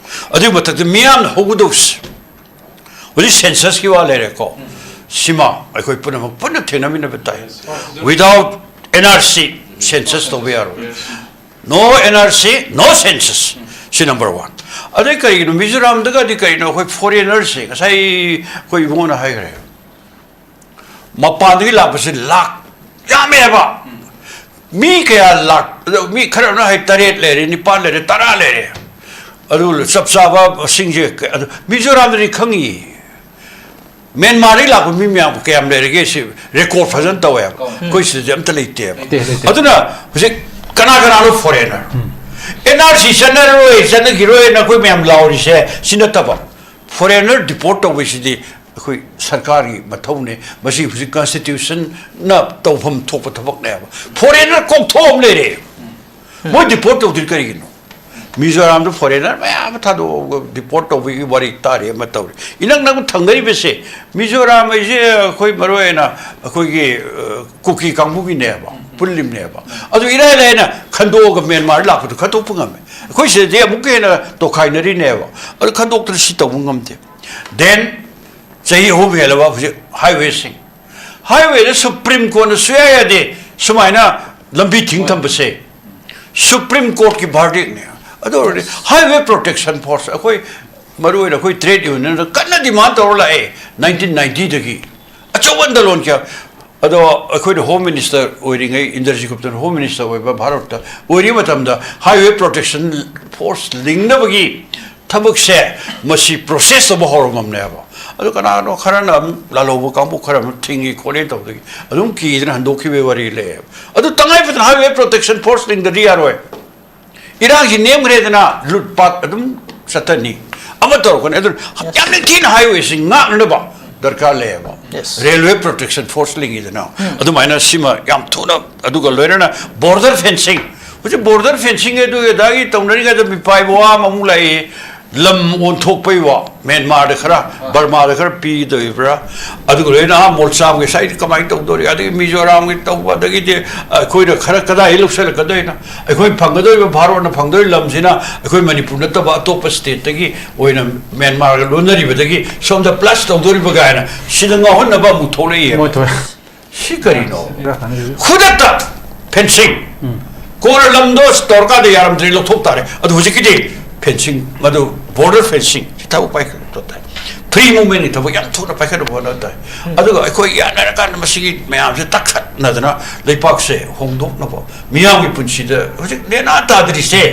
ꯑꯗꯨꯒꯤ ꯃꯊꯛꯇ ꯃꯤꯌꯥꯝꯅ ꯍꯧꯒꯗꯧꯁꯤ꯫ ꯍꯧꯖꯤꯛ ꯁꯦꯟꯁꯁꯀꯤ ꯋꯥ ꯂꯩꯔꯦꯀꯣ, ꯁꯤꯃ ꯑꯩꯈꯣꯏ ꯄꯨꯝꯅꯃꯛ ꯄꯨꯟꯅ ꯊꯦꯡꯅꯃꯤꯟꯅꯕ ꯇꯥꯏ꯫ Without N R C, census ꯇꯧꯕ ꯌꯥꯔꯣꯏ꯫ No N R C, no census꯫ ꯁꯤ ꯅꯝꯕꯔ ꯋꯥꯟ꯫ ꯑꯗꯩ ꯀꯔꯤꯒꯤꯅꯣ ꯃꯤꯖꯣꯔꯥꯝꯗꯒꯗꯤ ꯀꯔꯤꯅꯣ ꯑꯩꯈꯣꯏ ꯐꯣꯔꯦꯅꯔꯁꯦ, ꯉꯁꯥꯏ ꯑꯩꯈꯣꯏ ꯏꯕꯨꯡꯉꯣꯅ ꯍꯥꯏꯈ꯭ꯔꯦ, ꯃꯄꯥꯟꯗꯒꯤ ꯂꯥꯛꯄꯁꯦ ꯂꯥꯛ ꯌꯥꯝꯃꯦꯕ꯫ ꯃꯤ ꯀꯌꯥ ꯂꯥꯛ, ꯑꯗꯣ ꯃꯤ ꯈꯔꯅ ꯍꯥꯏ ꯇꯔꯦꯠ ꯂꯩꯔꯦ, ꯅꯤꯄꯥꯟ ꯂꯩꯔꯦ, ꯇꯔꯥ ꯂꯩꯔꯦ꯫ ꯑꯗꯨ ꯆꯞ ꯆꯥꯕ ꯃꯁꯤꯡꯁꯦ ꯀ-, ꯑꯗꯨ ꯃꯤꯖꯣꯔꯥꯝꯗꯗꯤ ꯈꯪꯉꯤ꯫ ꯃ꯭ꯌꯥꯟꯃꯥꯔꯗꯒꯤ ꯂꯥꯛꯄ ꯃꯤ ꯃꯌꯥꯝ ꯀꯌꯥꯝ ꯂꯩꯔꯒꯦ ꯁꯤ ꯔꯦꯀꯣꯔꯗ ꯐꯖꯅ ꯇꯧꯋꯦꯕ꯫ ꯑꯩꯈꯣꯏ ꯁꯤꯗꯗꯤ ꯑꯝꯇ ꯂꯩꯇꯦꯕ꯫ ꯂꯩꯇꯦ, ꯂꯩꯇꯦ꯫ ꯑꯗꯨꯅ ꯍꯧꯖꯤꯛ ꯀꯅꯥ ꯀꯅꯥꯅꯣ ꯐꯣꯔꯦꯅꯔ? N R C ꯆꯠꯅꯔꯣꯏ, ꯆꯠꯅꯈꯤꯔꯣꯏꯅ ꯑꯩꯈꯣꯏ ꯃꯌꯥꯝ ꯂꯥꯎꯔꯤꯁꯦ ꯁꯤ ꯅꯠꯇꯕ, ꯐꯣꯔꯦꯅꯔ ꯗꯤꯄꯣꯔꯠ ꯇꯧꯕꯁꯤꯗꯤ ꯑꯩꯈꯣꯏ ꯁꯔꯀꯥꯔꯒꯤ ꯃꯊꯧꯅꯦ꯫ ꯃꯁꯤ ꯍꯧꯖꯤꯛ ꯀꯟꯁꯇꯤꯇ꯭ꯌꯨꯁꯟꯅ ꯇꯧꯐꯝ ꯊꯣꯛꯄ ꯊꯕꯛꯅꯦꯕ꯫ ꯐꯣꯔꯦꯅꯔ ꯀꯣꯛꯊꯣꯛ ꯑꯃ ꯂꯩꯔꯦ꯫ ꯃꯣꯏ ꯗꯤꯄꯣꯔꯠ ꯇꯧꯗꯣꯏ ꯀꯔꯤꯒꯤꯅꯣ? ꯃꯤꯖꯣꯔꯥꯝꯗ ꯐꯣꯔꯦꯅꯔ ꯃꯌꯥꯝ ꯑꯃ ꯊꯥꯗꯣꯛꯑꯒ ꯗꯤꯄꯣꯔꯠ ꯇꯧꯕꯒꯤ ꯋꯥꯔꯤ ꯇꯥꯔꯤ ꯑꯃ ꯇꯧꯔꯤ꯫ ꯏꯅꯛ ꯅꯛꯅ ꯊꯪꯅꯔꯤꯕꯁꯦ ꯃꯤꯖꯣꯔꯥꯝ ꯍꯥꯏꯁꯦ ꯑꯩꯈꯣꯏ ꯃꯔꯨ ꯑꯣꯏꯅ ꯑꯩꯈꯣꯏꯒꯤ, ꯑ, ꯀꯨꯀꯤ ꯀꯥꯡꯕꯨꯒꯤꯅꯦꯕ, ꯄꯨꯜꯂꯤꯕꯅꯦꯕ꯫ ꯑꯗꯨ ꯏꯔꯥꯏ ꯂꯥꯏꯅ ꯈꯟꯗꯣꯛꯑꯒ ꯃ꯭ꯌꯥꯟꯃꯥꯔ ꯂꯥꯛꯄꯗꯣ ꯈꯟꯗꯣꯛꯄ ꯉꯝꯃꯦ꯫ ꯑꯩꯈꯣꯏ ꯁꯤꯗꯗꯤ ꯑꯃꯨꯛꯀ ꯍꯦꯟꯅ ꯇꯣꯈꯥꯏꯅꯔꯤꯅꯦꯕ꯫ ꯑꯗꯨ ꯈꯟꯗꯣꯛꯇꯅ ꯁꯤ ꯇꯧꯕ ꯉꯝꯗꯦ꯫ Then ꯆꯍꯤ ꯑꯍꯨꯝ ꯍꯦꯜꯂꯕ ꯍꯧꯖꯤꯛ ꯍꯥꯏꯋꯦꯁꯤꯡ, ꯍꯥꯏꯋꯦꯗ ꯁꯨꯄ꯭ꯔꯤꯝ ꯀꯣꯔꯠꯅ ꯁꯨꯌꯥ ꯌꯥꯗꯦ ꯁꯨꯃꯥꯏꯅ ꯂꯝꯕꯤ ꯊꯤꯡ ꯊꯝꯕꯁꯦ꯫ ꯁꯨꯄ꯭ꯔꯤꯝ ꯀꯣꯔꯠꯀꯤ ꯚꯥꯔꯗꯤꯛꯅꯦ꯫ ꯑꯗꯨ ꯑꯣꯏꯔꯗꯤ ꯍꯥꯏꯋꯦ ꯄ꯭ꯔꯣꯇꯦꯛꯁꯟ ꯐꯣꯔꯁ, ꯑꯩꯈꯣꯏ ꯃꯔꯨ ꯑꯣꯏꯅ ꯑꯩꯈꯣꯏ ꯇ꯭ꯔꯦꯗ ꯌꯨꯅꯤꯌꯟꯗ ꯀꯟꯅ ꯗꯤꯃꯥꯟ ꯇꯧꯔ ꯂꯥꯛꯑꯦ, ꯅꯥꯏꯟꯇꯤꯟ ꯅꯥꯏꯟꯇꯤꯗꯒꯤ꯫ ꯑꯆꯧꯕ ꯑꯟꯗꯂꯣꯟ ꯀꯌꯥ꯫ ꯑꯗꯣ ꯑꯩꯈꯣꯏꯅ ꯍꯣꯝ ꯃꯤꯅꯤꯁꯇꯔ ꯑꯣꯏꯔꯤꯉꯩ, ꯏꯟꯗ꯭ꯔꯖꯤꯠ ꯒꯨꯞꯇꯅ ꯍꯣꯝ ꯃꯤꯅꯤꯁꯇꯔ ꯑꯣꯏꯕ ꯚꯥꯔꯠꯇ ꯑꯣꯏꯔꯤꯉꯩ ꯃꯇꯝꯗ ꯍꯥꯏꯋꯦ ꯄ꯭ꯔꯣꯇꯦꯛꯁꯟ ꯐꯣꯔꯁ ꯂꯤꯡꯅꯕꯒꯤ ꯊꯕꯛꯁꯦ ꯃꯁꯤ ꯄ꯭ꯔꯣꯁꯦꯁ ꯑꯃ ꯍꯧꯔꯝꯃꯕꯅꯦꯕ꯫ ꯑꯗꯨ ꯀꯅꯥꯅꯣ ꯈꯔꯅ ꯑꯃꯨꯛ, ꯂꯥꯜꯍꯧꯕ ꯀꯥꯡꯕꯨ ꯈꯔ ꯑꯃ ꯊꯤꯡꯉꯤ ꯈꯣꯠꯂꯤ ꯇꯧꯕꯗꯒꯤ ꯑꯗꯨꯝ ꯀꯤꯗꯅ ꯍꯟꯗꯣꯛꯈꯤꯕꯒꯤ ꯋꯥꯔꯤ ꯂꯩꯌꯦꯕ꯫ ꯑꯗꯨ ꯇꯉꯥꯏ ꯐꯗꯅ ꯍꯥꯏꯋꯦ ꯄ꯭ꯔꯣꯇꯦꯛꯁꯟ ꯐꯣꯔꯁ ꯂꯤꯡꯗꯗꯤ ꯌꯥꯔꯣꯏ꯫ ꯏꯔꯥꯡꯁꯤ ꯅꯦꯝꯈ꯭ꯔꯦꯗꯅ ꯂꯨꯠ ꯄꯥꯠ ꯑꯗꯨꯝ ꯆꯠꯊꯅꯤ꯫ ꯑꯃ ꯇꯧꯔꯛꯀꯅꯤ꯫ ꯑꯗꯨꯅ ꯌꯥꯝ ꯅꯤꯡꯊꯤꯅ ꯍꯥꯏꯋꯦꯁꯤ ꯉꯥꯛꯅꯅꯕ ꯗꯔꯀꯥꯔ ꯂꯩꯌꯦꯕ꯫ Yes. ꯔꯦꯜꯋꯦ ꯄ꯭ꯔꯣꯇꯦꯛꯁꯟ ꯐꯣꯔꯁ ꯂꯤꯡꯉꯤꯗꯅ, ꯑꯗꯨꯃꯥꯏꯅ ꯁꯤꯃ ꯌꯥꯝ ꯊꯨꯅ, ꯑꯗꯨꯒ ꯂꯣꯏꯅꯅ ꯕꯣꯔꯗꯔ ꯐꯦꯟꯁꯤꯡ, ꯍꯧꯖꯤꯛ ꯕꯣꯔꯗꯔ ꯐꯦꯟꯁꯤꯡ ꯑꯗꯨ ꯑꯗꯥꯒꯤ ꯇꯧꯅꯔꯤꯉꯩꯗ ꯃꯤꯄꯥꯏꯕ ꯋꯥ ꯑꯃꯃꯨꯛ ꯂꯥꯛꯏ꯫ ꯂꯝ ꯑꯣꯟꯊꯣꯛꯄꯩ ꯋꯥ, ꯃ꯭ꯌꯥꯟꯃꯥꯔꯗ ꯈꯔ, ꯕꯔꯃꯥꯗ ꯈꯔ ꯄꯤꯗꯣꯔꯤꯕ꯭ꯔꯥ? ꯑꯗꯨꯒ ꯂꯣꯏꯅ ꯑꯥ ꯃꯣꯜꯆꯥꯝꯒꯤ ꯁꯥꯏꯗ ꯀꯃꯥꯏꯅ ꯇꯧꯗꯣꯔꯤ? ꯑꯗꯒꯤ ꯃꯤꯖꯣꯔꯥꯝꯒꯤ ꯇꯧꯕ, ꯑꯗꯒꯤꯗꯤ ꯑꯩꯈꯣꯏꯅ ꯈꯔ ꯀꯗꯥꯏꯗ ꯂꯧꯁꯜꯂꯛꯀꯗꯣꯏꯅꯣ? ꯑꯩꯈꯣꯏ ꯐꯪꯒꯗꯧꯔꯤꯕ, ꯚꯥꯔꯠꯅ ꯐꯪꯗꯧꯔꯤꯕ ꯂꯝꯁꯤꯅ ꯑꯩꯈꯣꯏ ꯃꯅꯤꯄꯨꯔ ꯅꯠꯇꯕ ꯑꯇꯣꯞꯄ ꯁ꯭ꯇꯦꯠꯇꯒꯤ ꯑꯣꯏꯅ ꯃ꯭ꯌꯥꯟꯃꯥꯔꯒ ꯂꯣꯟꯅꯔꯤꯕꯗꯒꯤ ꯁꯣꯝꯗ ꯄ꯭ꯂꯁ ꯇꯧꯗꯣꯔꯤꯕ ꯀꯥꯏꯅ ꯁꯤꯗ ꯉꯥꯎꯍꯟꯅꯕ ꯑꯃꯨꯛ ꯊꯣꯛꯂꯛꯏ꯫ ꯃꯣꯏ ꯊꯣꯛꯑꯦ꯫ ꯁꯤ ꯀꯔꯤꯅꯣ? ꯈꯨꯗꯛꯇ ꯐꯦꯟꯁꯤꯡ꯫ ꯀꯣꯟꯅ ꯂꯝꯗꯣ ꯇꯧꯔꯀꯥꯟꯗ ꯌꯥꯔꯝꯗ꯭ꯔꯦ, ꯂꯧꯊꯣꯛ ꯇꯥꯔꯦ꯫ ꯑꯗꯨ ꯍꯧꯖꯤꯛꯀꯤꯗꯤ ꯐꯦꯟꯁꯤꯡ, ꯃꯗꯨ ꯕꯣꯔꯗꯔ ꯐꯦꯟꯁꯤꯡ ꯁꯤ ꯊꯕꯛ ꯄꯥꯏꯈꯠꯄ ꯇꯥꯏ꯫ ꯐ꯭ꯔꯤ ꯃꯨꯚꯃꯦꯟꯒꯤ ꯊꯕꯛ ꯌꯥꯝ ꯊꯨꯅ ꯄꯥꯏꯈꯠꯅꯕ ꯍꯣꯠꯅꯕ ꯇꯥꯏ꯫ ꯑꯗꯨꯒ ꯑꯩꯈꯣꯏ ꯌꯥꯅꯔꯀꯥꯟꯗ ꯃꯁꯤꯒꯤ ꯃꯌꯥꯝꯁꯦ ꯇꯛꯈꯠꯅꯗꯅ ꯂꯩꯄꯥꯛꯁꯦ ꯍꯣꯡꯗꯣꯛꯅꯕ, ꯃꯤꯌꯥꯝꯒꯤ ꯄꯨꯟꯁꯤꯗ ꯍꯧꯖꯤꯛ ꯅꯦꯅꯥ ꯇꯥꯗ꯭ꯔꯤꯁꯦ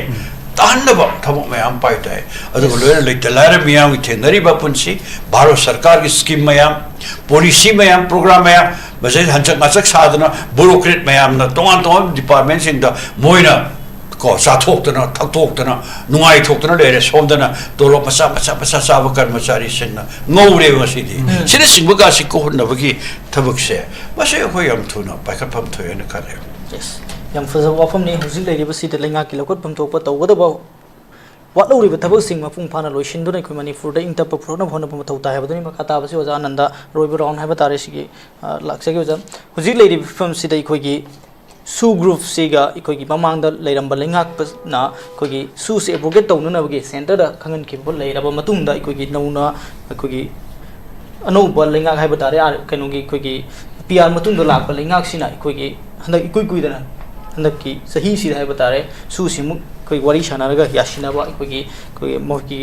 ꯇꯥꯍꯟꯅꯕ ꯊꯕꯛ ꯃꯌꯥꯝ ꯄꯥꯏ ꯇꯥꯏ꯫ ꯑꯗꯨꯒ ꯂꯣꯏꯅ ꯂꯩꯇ ꯂꯥꯏꯔ ꯃꯤꯌꯥꯝꯒꯤ ꯊꯦꯡꯅꯔꯤꯕ ꯄꯨꯟꯁꯤ, ꯚꯥꯔꯠ ꯁꯔꯀꯥꯔꯒꯤ ꯁ꯭ꯀꯤꯝ ꯃꯌꯥꯝ, ꯄꯣꯂꯤꯁꯤ ꯃꯌꯥꯝ, ꯄ꯭ꯔꯣꯒ꯭ꯔꯥꯝ ꯃꯌꯥꯝ, ꯃꯁꯤꯗ ꯍꯟꯆꯛ ꯉꯆꯛ ꯁꯥꯗꯅ ꯕꯨꯔꯣꯀ꯭ꯔꯦꯠ ꯃꯌꯥꯝꯅ ꯇꯣꯉꯥꯟ ꯇꯣꯉꯥꯟꯕ ꯗꯤꯄꯥꯔꯠꯃꯦꯟꯁꯤꯡꯗ ꯃꯣꯏꯅ ꯀꯣ ꯆꯥꯊꯣꯛꯇꯅ ꯊꯛꯇꯣꯛꯇꯅ ꯅꯨꯡꯉꯥꯏꯊꯣꯛꯇꯅ ꯂꯩꯔꯦ꯫ ꯁꯣꯝꯗꯅ ꯇꯣꯂꯣꯞ ꯃꯆꯥ ꯃꯆꯥ ꯃꯆꯥ ꯆꯥꯕ ꯀꯔꯃꯆꯥꯔꯤꯁꯤꯡꯅ ꯉꯧꯔꯦꯕ ꯉꯁꯤꯗꯤ꯫ ꯎꯝ꯫ ꯁꯤꯅꯆꯤꯡꯕꯒꯁꯤ ꯀꯣꯛꯍꯟꯅꯕꯒꯤ ꯊꯕꯛꯁꯦ, ꯃꯁꯤ ꯑꯩꯈꯣꯏ ꯌꯥꯝ ꯊꯨꯅ ꯄꯥꯏꯈꯠꯐꯝ ꯊꯣꯛꯑꯦꯅ ꯈꯜꯂꯦ꯫ ꯌꯦꯁ, ꯌꯥꯝ ꯐꯖꯕ ꯋꯥꯐꯝꯅꯤ꯫ ꯍꯧꯖꯤꯛ ꯂꯩꯔꯤꯕꯁꯤꯗ ꯂꯩꯉꯥꯛꯀꯤ ꯂꯧꯈꯠꯐꯝ ꯊꯣꯛꯄ ꯇꯧꯒꯗꯕ ꯋꯥꯠꯍꯧꯔꯤꯕ ꯊꯕꯛꯁꯤꯡ ꯃꯄꯨꯡ ꯐꯥꯅ ꯂꯣꯏꯁꯤꯟꯗꯨꯅ ꯑꯩꯈꯣꯏ ꯃꯅꯤꯄꯨꯔꯗ ꯏꯪ ꯇꯞꯄ ꯄꯨꯔꯛꯅꯕ ꯍꯣꯠꯅꯕ ꯃꯊꯧ ꯇꯥꯏ ꯍꯥꯏꯕꯗꯨꯅꯤ꯫ ꯃꯈꯥ ꯇꯥꯕꯁꯤ ꯑꯣꯖꯥ ꯑꯅꯟꯗ ꯑꯔꯣꯏꯕ ꯔꯥꯎꯟ ꯍꯥꯏꯕ ꯇꯥꯔꯦ ꯁꯤꯒꯤ, ꯑ, ꯂꯥꯛꯆꯒꯦ ꯑꯣꯖꯥ꯫ ꯍꯧꯖꯤꯛ ꯂꯩꯔꯤꯕ ꯐꯤꯕꯝꯁꯤꯗ ꯑꯩꯈꯣꯏꯒꯤ ꯁꯨ ꯒ꯭ꯔꯨꯞꯁꯤꯒ ꯑꯩꯈꯣꯏꯒꯤ ꯃꯃꯥꯡꯗ ꯂꯩꯔꯝꯕ ꯂꯩꯉꯥꯛꯄꯅ ꯑꯩꯈꯣꯏꯒꯤ ꯁꯨꯁꯦ ꯑꯦꯕ꯭ꯔꯣꯒꯦꯠ ꯇꯧꯅꯅꯕꯒꯤ ꯁꯦꯟꯇꯔꯗ ꯈꯪꯍꯟꯈꯤꯕ ꯂꯩꯔꯕ ꯃꯇꯨꯡꯗ ꯑꯩꯈꯣꯏꯒꯤ ꯅꯧꯅ ꯑꯩꯈꯣꯏꯒꯤ ꯑꯅꯧꯕ ꯂꯩꯉꯥꯛ ꯍꯥꯏꯕ ꯇꯥꯔꯦ, ꯑꯥ, ꯀꯩꯅꯣꯒꯤ ꯑꯩꯈꯣꯏꯒꯤ ꯄꯤ ꯑꯥꯔ ꯃꯇꯨꯡꯗ ꯂꯥꯛꯄ ꯂꯩꯉꯥꯛꯁꯤꯅ ꯑꯩꯈꯣꯏꯒꯤ ꯍꯟꯗꯛ ꯏꯀꯨꯏ ꯀꯨꯏꯗꯅ ꯍꯟꯗꯛꯀꯤ ꯆꯍꯤꯁꯤꯗ ꯍꯥꯏꯕ ꯇꯥꯔꯦ, ꯁꯨꯁꯤꯃꯨꯛ ꯑꯩꯈꯣꯏ ꯋꯥꯔꯤ ꯁꯥꯟꯅꯔꯒ ꯌꯥꯁꯤꯟꯅꯕ, ꯑꯩꯈꯣꯏꯒꯤ, ꯑꯩꯈꯣꯏꯒꯤ ꯃꯈꯣꯏꯒꯤ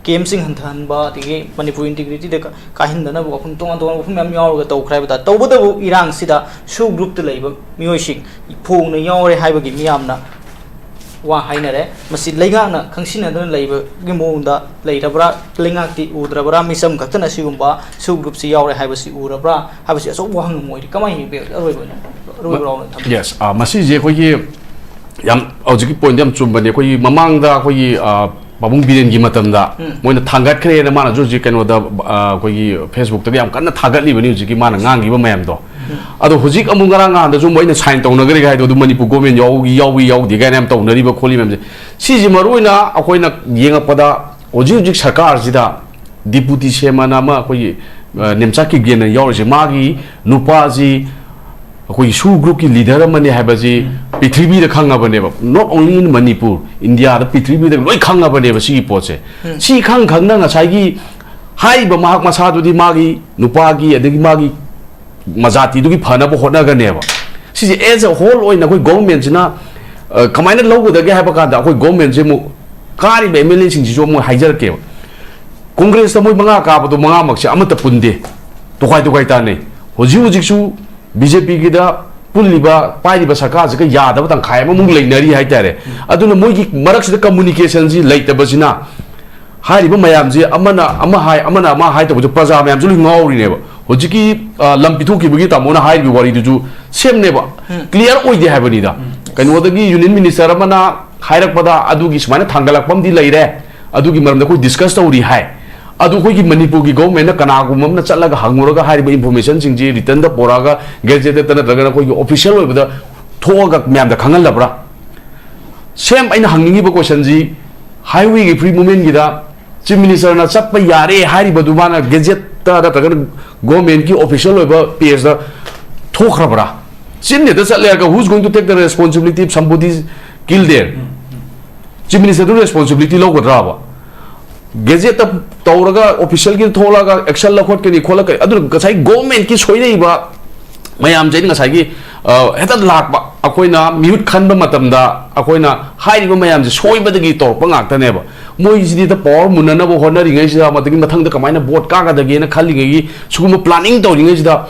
ꯀꯦꯝꯁꯤꯡ ꯍꯟꯊꯍꯟꯕ, ꯑꯗꯒꯤ ꯃꯅꯤꯄꯨꯔ ꯏꯟꯇꯤꯒ꯭ꯔꯤꯇꯤꯗ ꯀꯥ-, ꯀꯥꯏꯍꯟꯗꯅꯕ ꯋꯥꯐꯝ ꯇꯣꯉꯥꯟ ꯇꯣꯉꯥꯟꯕ ꯋꯥꯐꯝ ꯃꯌꯥꯝ ꯌꯥꯎꯔꯒ ꯇꯧꯈ꯭ꯔꯦ ꯍꯥꯏꯕ ꯇꯥꯔꯦ꯫ ꯇꯧꯕꯇꯕꯨ ꯏꯔꯥꯡꯁꯤꯗ ꯁꯨ ꯒ꯭ꯔꯨꯞꯇ ꯂꯩꯕ ꯃꯤꯑꯣꯏꯁꯤꯡ ꯐꯣꯡꯅ ꯌꯥꯎꯔꯦ ꯍꯥꯏꯕꯒꯤ ꯃꯤꯌꯥꯝꯅ ꯋꯥ ꯍꯥꯏꯅꯔꯦ꯫ ꯃꯁꯤ ꯂꯩꯉꯥꯛꯅ ꯈꯪꯁꯤꯟꯅꯗꯨꯅ ꯂꯩꯕꯒꯤ ꯃꯑꯣꯡꯗ ꯂꯩꯔꯕ꯭ꯔꯥ? ꯂꯩꯉꯥꯛꯇꯤ ꯎꯗ꯭ꯔꯕ꯭ꯔꯥ? ꯃꯤꯆꯝ ꯈꯛꯇꯅ ꯁꯤꯒꯨꯝꯕ ꯁꯨ ꯒ꯭ꯔꯨꯞꯁꯤ ꯌꯥꯎꯔꯦ ꯍꯥꯏꯕꯁꯤ ꯎꯔꯕ꯭ꯔꯥ ꯍꯥꯏꯕꯁꯤ ꯑꯆꯧꯕ ꯋꯥꯍꯪ ꯑꯃ ꯑꯣꯏꯔꯤ꯫ ꯀꯃꯥꯏꯅ ꯌꯦꯡꯕꯤꯔꯒꯦ? ꯑꯔꯣꯏꯕ ꯑꯣꯏꯅ, ꯑꯔꯣꯏꯕ ꯔꯥꯎꯟ ꯑꯣꯏꯅ ꯊꯝꯖꯒꯦ꯫ ꯌꯦꯁ, ꯑꯥ, ꯃꯁꯤꯁꯦ ꯑꯩꯈꯣꯏꯒꯤ ꯌꯥꯝ ꯍꯧꯖꯤꯛꯀꯤ ꯄꯣꯏꯟꯗ ꯌꯥꯝ ꯆꯨꯝꯕꯅꯦ꯫ ꯑꯩꯈꯣꯏꯒꯤ ꯃꯃꯥꯡꯗ ꯑꯩꯈꯣꯏꯒꯤ, ꯑꯥ, ꯄꯥꯕꯨꯡ ꯕꯤꯔꯦꯟꯒꯤ ꯃꯇꯝꯗ ꯎꯝ꯫ ꯃꯣꯏꯅ ꯊꯥꯡꯒꯠꯈ꯭ꯔꯦꯅ ꯃꯥꯅꯁꯨ ꯍꯧꯖꯤꯛ ꯀꯩꯅꯣꯗ, ꯑꯥ, ꯑꯩꯈꯣꯏꯒꯤ ꯐꯦꯁꯕꯨꯛꯇꯒ ꯌꯥꯝ ꯀꯟꯅ ꯊꯥꯒꯠꯂꯤꯕꯅꯤ ꯍꯧꯖꯤꯛꯀꯤ ꯃꯥꯅ ꯉꯥꯡꯈꯤꯕ ꯃꯌꯥꯝꯗꯣ꯫ ꯑꯗꯣ ꯍꯧꯖꯤꯛ ꯑꯃꯨꯛ ꯉꯔꯥꯡ ꯅꯍꯥꯟꯗꯁꯨ ꯑꯃꯨꯛ ꯑꯩꯅ ꯁꯥꯏꯟ ꯇꯧꯅꯈ꯭ꯔꯦ ꯍꯥꯏꯗꯣ, ꯑꯗꯨ ꯃꯅꯤꯄꯨꯔ ꯒꯣꯔꯃꯦꯟ ꯌꯥꯎꯏ ꯌꯥꯎꯗꯦ ꯀꯥꯏꯅ ꯌꯥꯝ ꯇꯧꯅꯔꯤꯕ ꯈꯣꯠꯂꯤꯕ ꯃꯌꯥꯝꯁꯦ, ꯁꯤꯁꯦ ꯃꯔꯨ ꯑꯣꯏꯅ ꯑꯩꯈꯣꯏꯅ ꯌꯦꯡꯉꯛꯄꯗ ꯍꯧꯖꯤꯛ ꯍꯧꯖꯤꯛ ꯁꯔꯀꯥꯔꯁꯤꯗ ꯗꯤꯄꯨꯇꯤ ꯁꯦꯝ ꯑꯅ ꯑꯃ ꯑꯩꯈꯣꯏꯒꯤ, ꯑ, ꯅꯦꯝꯆꯥꯛ ꯀꯤꯞꯒꯦꯟꯅ ꯌꯥꯎꯔꯤꯁꯦ, ꯃꯥꯒꯤ ꯅꯨꯄꯥꯁꯤ ꯑꯩꯈꯣꯏꯒꯤ ꯁꯨ ꯒ꯭ꯔꯨꯞꯀꯤ ꯂꯤꯗꯔ ꯑꯃꯅꯤ ꯍꯥꯏꯕꯁꯤ ꯄ꯭ꯔꯤꯊꯤꯕꯤꯗ ꯈꯪꯉꯕꯅꯦꯕ, not only in Manipur, ꯏꯟꯗꯤꯌꯥꯗ, ꯄ꯭ꯔꯤꯊꯤꯕꯤꯗ ꯂꯣꯏ ꯈꯪꯉꯕꯅꯦꯕ ꯁꯤꯒꯤ ꯄꯣꯠꯁꯦ꯫ ꯁꯤ ꯈꯪ ꯈꯪꯅ ꯉꯁꯥꯏꯒꯤ ꯍꯥꯏꯔꯤꯕ ꯃꯍꯥꯛ ꯃꯁꯥꯗꯨꯗꯤ ꯃꯥꯒꯤ ꯅꯨꯄꯥꯒꯤ ꯑꯗꯒꯤ ꯃꯥꯒꯤ ꯃꯖꯥꯇꯤꯗꯨꯒꯤ ꯐꯅꯕ ꯍꯣꯠꯅꯒꯅꯦꯕ꯫ ꯁꯤꯁꯦ as a whole ꯑꯣꯏꯅ ꯑꯩꯈꯣꯏ ꯒꯣꯚꯔꯟꯃꯦꯟꯠꯁꯤꯅ, ꯑ, ꯀꯃꯥꯏꯅ ꯂꯧꯒꯗꯒꯦ ꯍꯥꯏꯕ ꯀꯥꯟꯗ, ꯑꯩꯈꯣꯏ ꯒꯣꯚꯔꯟꯃꯦꯟꯠꯁꯦ ꯑꯃꯨꯛ, ꯀꯥꯔꯤꯕ ꯑꯦꯝ ꯑꯦꯜ ꯑꯦꯁꯤꯡꯁꯤꯁꯨ ꯑꯃꯨꯛ ꯍꯥꯏꯖꯔꯛꯀꯦꯕ꯫ ꯀꯣꯡꯒ꯭ꯔꯦꯁꯇ ꯃꯣꯏ ꯃꯉꯥ ꯀꯥꯕꯗꯣ, ꯃꯉꯥꯃꯛꯁꯦ ꯑꯃꯠꯇ ꯄꯨꯟꯗꯦ, ꯇꯣꯈꯥꯏ ꯇꯣꯈꯥꯏ ꯇꯥꯅꯩ꯫ ꯍꯧꯖꯤꯛ ꯍꯧꯖꯤꯛꯁꯨ ꯕꯤ ꯖꯦ ꯄꯤꯒꯤꯗ ꯄꯨꯜꯂꯤꯕ, ꯄꯥꯏꯔꯤꯕ ꯁꯔꯀꯥꯔꯁꯤꯒ ꯌꯥꯗꯕ ꯇꯪꯈꯥꯏ ꯑꯃꯃꯨꯛ ꯂꯩꯅꯔꯤ ꯍꯥꯏꯇꯥꯔꯦ꯫ ꯑꯗꯨꯅ ꯃꯣꯏꯒꯤ ꯃꯔꯛꯁꯤꯗ ꯀꯝꯃꯨꯅꯤꯀꯦꯁꯟꯁꯤ ꯂꯩꯇꯕꯁꯤꯅ, ꯍꯥꯏꯔꯤꯕ ꯃꯌꯥꯝꯁꯤ ꯑꯃꯅ ꯑꯃ ꯍꯥꯏ, ꯑꯃꯅ ꯑꯃ ꯍꯥꯏ ꯇꯧꯕꯁꯦ ꯄ꯭ꯔꯖꯥ ꯃꯌꯥꯝꯁꯨ ꯂꯣꯏ ꯉꯥꯎꯔꯤꯅꯦꯕ꯫ ꯍꯧꯖꯤꯛꯀꯤ, ꯑ, ꯂꯝ ꯄꯤꯊꯣꯛꯈꯤꯕꯒꯤ ꯇꯥꯃꯣꯅ ꯍꯥꯏꯔꯤꯕ ꯋꯥꯔꯤꯗꯨꯁꯨ ꯁꯦꯝꯅꯦꯕ, ꯎꯝ꯫ ꯀ꯭ꯂꯤꯌꯥꯔ ꯑꯣꯏꯗꯦ ꯍꯥꯏꯕꯅꯤꯗ꯫ ꯎꯝ꯫ ꯀꯩꯅꯣꯗꯒꯤ ꯌꯨꯅꯤꯌꯟ ꯃꯤꯅꯤꯁꯇꯔ ꯑꯃꯅ ꯍꯥꯏꯔꯛꯄꯗ ꯑꯗꯨꯒꯤ ꯁꯨꯃꯥꯏꯅ ꯊꯥꯡꯒꯠꯂꯛꯄ ꯑꯃꯗꯤ ꯂꯩꯔꯦ, ꯑꯗꯨꯒꯤ ꯃꯔꯝꯗ ꯑꯩꯈꯣꯏ ꯗꯤꯁꯀꯁ ꯇꯧꯔꯤ ꯍꯥꯏ꯫ ꯑꯗꯨ ꯑꯩꯈꯣꯏꯒꯤ ꯃꯅꯤꯄꯨꯔꯒꯤ ꯒꯣꯚꯔꯟꯃꯦꯟꯠꯅ ꯀꯅꯥꯒꯨꯝꯕ ꯑꯃꯅ ꯆꯠꯂꯒ ꯍꯪꯉꯨꯔꯒ ꯍꯥꯏꯔꯤꯕ ꯏꯟꯐꯣꯔꯃꯦꯁꯟꯁꯤꯡꯁꯤ ꯔꯤꯇꯟꯗ ꯄꯨꯔꯛꯑꯒ, ꯒꯦꯖꯦꯠꯇ ꯅꯠꯇ꯭ꯔꯒꯅ ꯑꯩꯈꯣꯏꯒꯤ ꯑꯣꯐꯤꯁꯤꯌꯦꯜ ꯑꯣꯏꯕꯗ ꯊꯣꯛꯑꯒ ꯃꯌꯥꯝꯗ ꯈꯪꯍꯜꯂꯕ꯭ꯔꯥ? ꯁꯦꯝ ꯑꯩꯅ ꯍꯪꯅꯤꯡꯉꯤꯕ ꯀꯣꯏꯁꯟꯁꯤ, ꯍꯥꯏꯋꯦꯒꯤ ꯐ꯭ꯔꯤ ꯃꯨꯚꯃꯦꯟꯠꯀꯤꯗ ꯆꯤꯐ ꯃꯤꯅꯤꯁꯇꯔꯅ ꯆꯠꯄ ꯌꯥꯔꯦ ꯍꯥꯏꯔꯤꯕꯗꯨ ꯃꯥꯅ ꯒꯦꯖꯦꯠꯇ ꯅꯠꯇ꯭ꯔꯒꯅ ꯒꯣꯚꯔꯟꯃꯦꯟꯠꯀꯤ ꯑꯣꯐꯤꯁꯤꯌꯦꯜ ꯑꯣꯏꯕ ꯄꯦꯖꯇ ꯊꯣꯛꯈ꯭ꯔꯕ꯭ꯔꯥ? ꯆꯤꯟ ꯍꯦꯛꯇ ꯆꯠꯂꯦ ꯍꯥꯏꯔꯒ, who is going to take the responsibility if somebody is killed there? Chief ꯃꯤꯅꯤꯁꯇꯔꯗꯨ ꯔꯦꯁꯄꯣꯟꯁꯤꯕꯤꯂꯤꯇꯤ ꯂꯧꯒꯗ꯭ꯔꯥꯕ? ꯒꯦꯖꯦꯠꯇ ꯇꯧꯔꯒ ꯑꯣꯐꯤꯁꯤꯌꯦꯜꯒꯤ ꯊꯣꯛꯂꯒ ꯑꯦꯛꯁꯟ ꯂꯧꯈꯠꯀꯅꯤ ꯈꯣꯠꯂꯛꯀꯅꯤ, ꯑꯗꯨꯅ ꯉꯁꯥꯏ ꯒꯣꯚꯔꯟꯃꯦꯟꯠꯀꯤ ꯁꯣꯏꯔꯛꯏꯕ ꯃꯌꯥꯝꯁꯦ ꯑꯩꯅ ꯉꯁꯥꯏꯒꯤ, ꯑ, ꯍꯦꯛꯇ ꯂꯥꯛꯄ꯫ ꯑꯩꯈꯣꯏꯅ ꯃꯤꯍꯨꯠ ꯈꯟꯕ ꯃꯇꯝꯗ ꯑꯩꯈꯣꯏꯅ ꯍꯥꯏꯔꯤꯕ ꯃꯌꯥꯝꯁꯦ ꯁꯣꯏꯕꯗꯒꯤ ꯇꯧꯔꯛꯄ ꯉꯥꯛꯇꯅꯦꯕ꯫ ꯃꯣꯏꯁꯤꯗꯤ ꯍꯦꯛꯇ ꯄꯋꯥꯔ ꯃꯨꯟꯅꯅꯕ ꯍꯣꯠꯅꯔꯤꯉꯩꯁꯤꯗ, ꯃꯗꯨꯒꯤ ꯃꯊꯪꯗ ꯀꯃꯥꯏꯅ ꯚꯣꯠ ꯀꯥꯒꯗꯒꯦꯅ ꯈꯜꯂꯤꯉꯩꯒꯤ ꯁꯤꯒꯨꯝꯕ ꯄ꯭ꯂꯥꯅꯤꯡ ꯇꯧꯔꯤꯉꯩꯁꯤꯗ,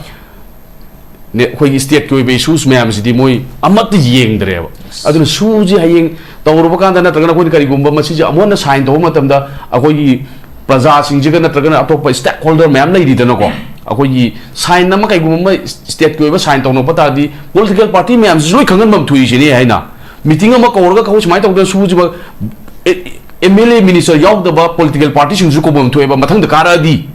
ꯅꯦ-, ꯑꯩꯈꯣꯏꯒꯤ ꯁ꯭ꯇꯦꯠꯀꯤ ꯑꯣꯏꯕ ꯏꯁꯨꯁ ꯃꯌꯥꯝꯁꯤꯗꯤ ꯃꯣꯏ ꯑꯃꯠꯇ ꯌꯦꯡꯗ꯭ꯔꯦꯕ꯫ ꯑꯗꯨꯅ ꯁꯨꯁꯤ ꯍꯌꯦꯡ ꯇꯧꯔꯨꯕ ꯀꯥꯟꯗ ꯅꯠꯇ꯭ꯔꯒꯅ ꯑꯩꯈꯣꯏꯅ ꯀꯔꯤꯒꯨꯝꯕ ꯃꯁꯤꯁꯦ ꯑꯃꯨꯛ ꯍꯟꯅ ꯁꯥꯏꯟ ꯇꯧꯕ ꯃꯇꯝꯗ, ꯑꯩꯈꯣꯏꯒꯤ ꯄ꯭ꯔꯖꯥꯁꯤꯡꯁꯤꯒ ꯅꯠꯇ꯭ꯔꯒꯅ ꯑꯇꯣꯞꯄ ꯁ꯭ꯇꯦꯛ ꯍꯣꯜꯗꯔ ꯃꯌꯥꯝ ꯂꯩꯔꯤꯗꯅꯀꯣ, ꯑꯩꯈꯣꯏꯒꯤ ꯁꯥꯏꯟ ꯑꯃ ꯀꯩꯒꯨꯝꯕ ꯑꯃ ꯁ꯭ꯇꯦꯠꯀꯤ ꯑꯣꯏꯕ ꯁꯥꯏꯟ ꯇꯧꯅꯔꯛꯄ ꯇꯥꯔꯗꯤ ꯄꯣꯂꯤꯇꯤꯀꯦꯜ ꯄꯥꯔꯇꯤ ꯃꯌꯥꯝꯁꯤꯁꯨ ꯂꯣꯏ ꯈꯪꯍꯟꯐꯝ ꯊꯣꯛꯏꯁꯤꯅꯦ ꯍꯥꯏꯅ꯫ ꯃꯤꯇꯤꯡ ꯑꯃ ꯀꯧꯔꯒ ꯑꯩꯈꯣꯏ ꯁꯨꯃꯥꯏꯅ ꯇꯧꯗꯅ ꯁꯨꯁꯤꯕ, ꯑꯦꯝ ꯑꯦꯜ ꯑꯦ ꯃꯤꯅꯤꯁꯇꯔ ꯌꯥꯎꯗꯕ ꯄꯣꯂꯤꯇꯤꯀꯦꯜ ꯄꯥꯔꯇꯤꯁꯤꯡꯁꯨ ꯀꯧꯐꯝ ꯊꯣꯛꯑꯦꯕ ꯃꯊꯪꯗ ꯀꯥꯔꯛꯑꯗꯤ꯫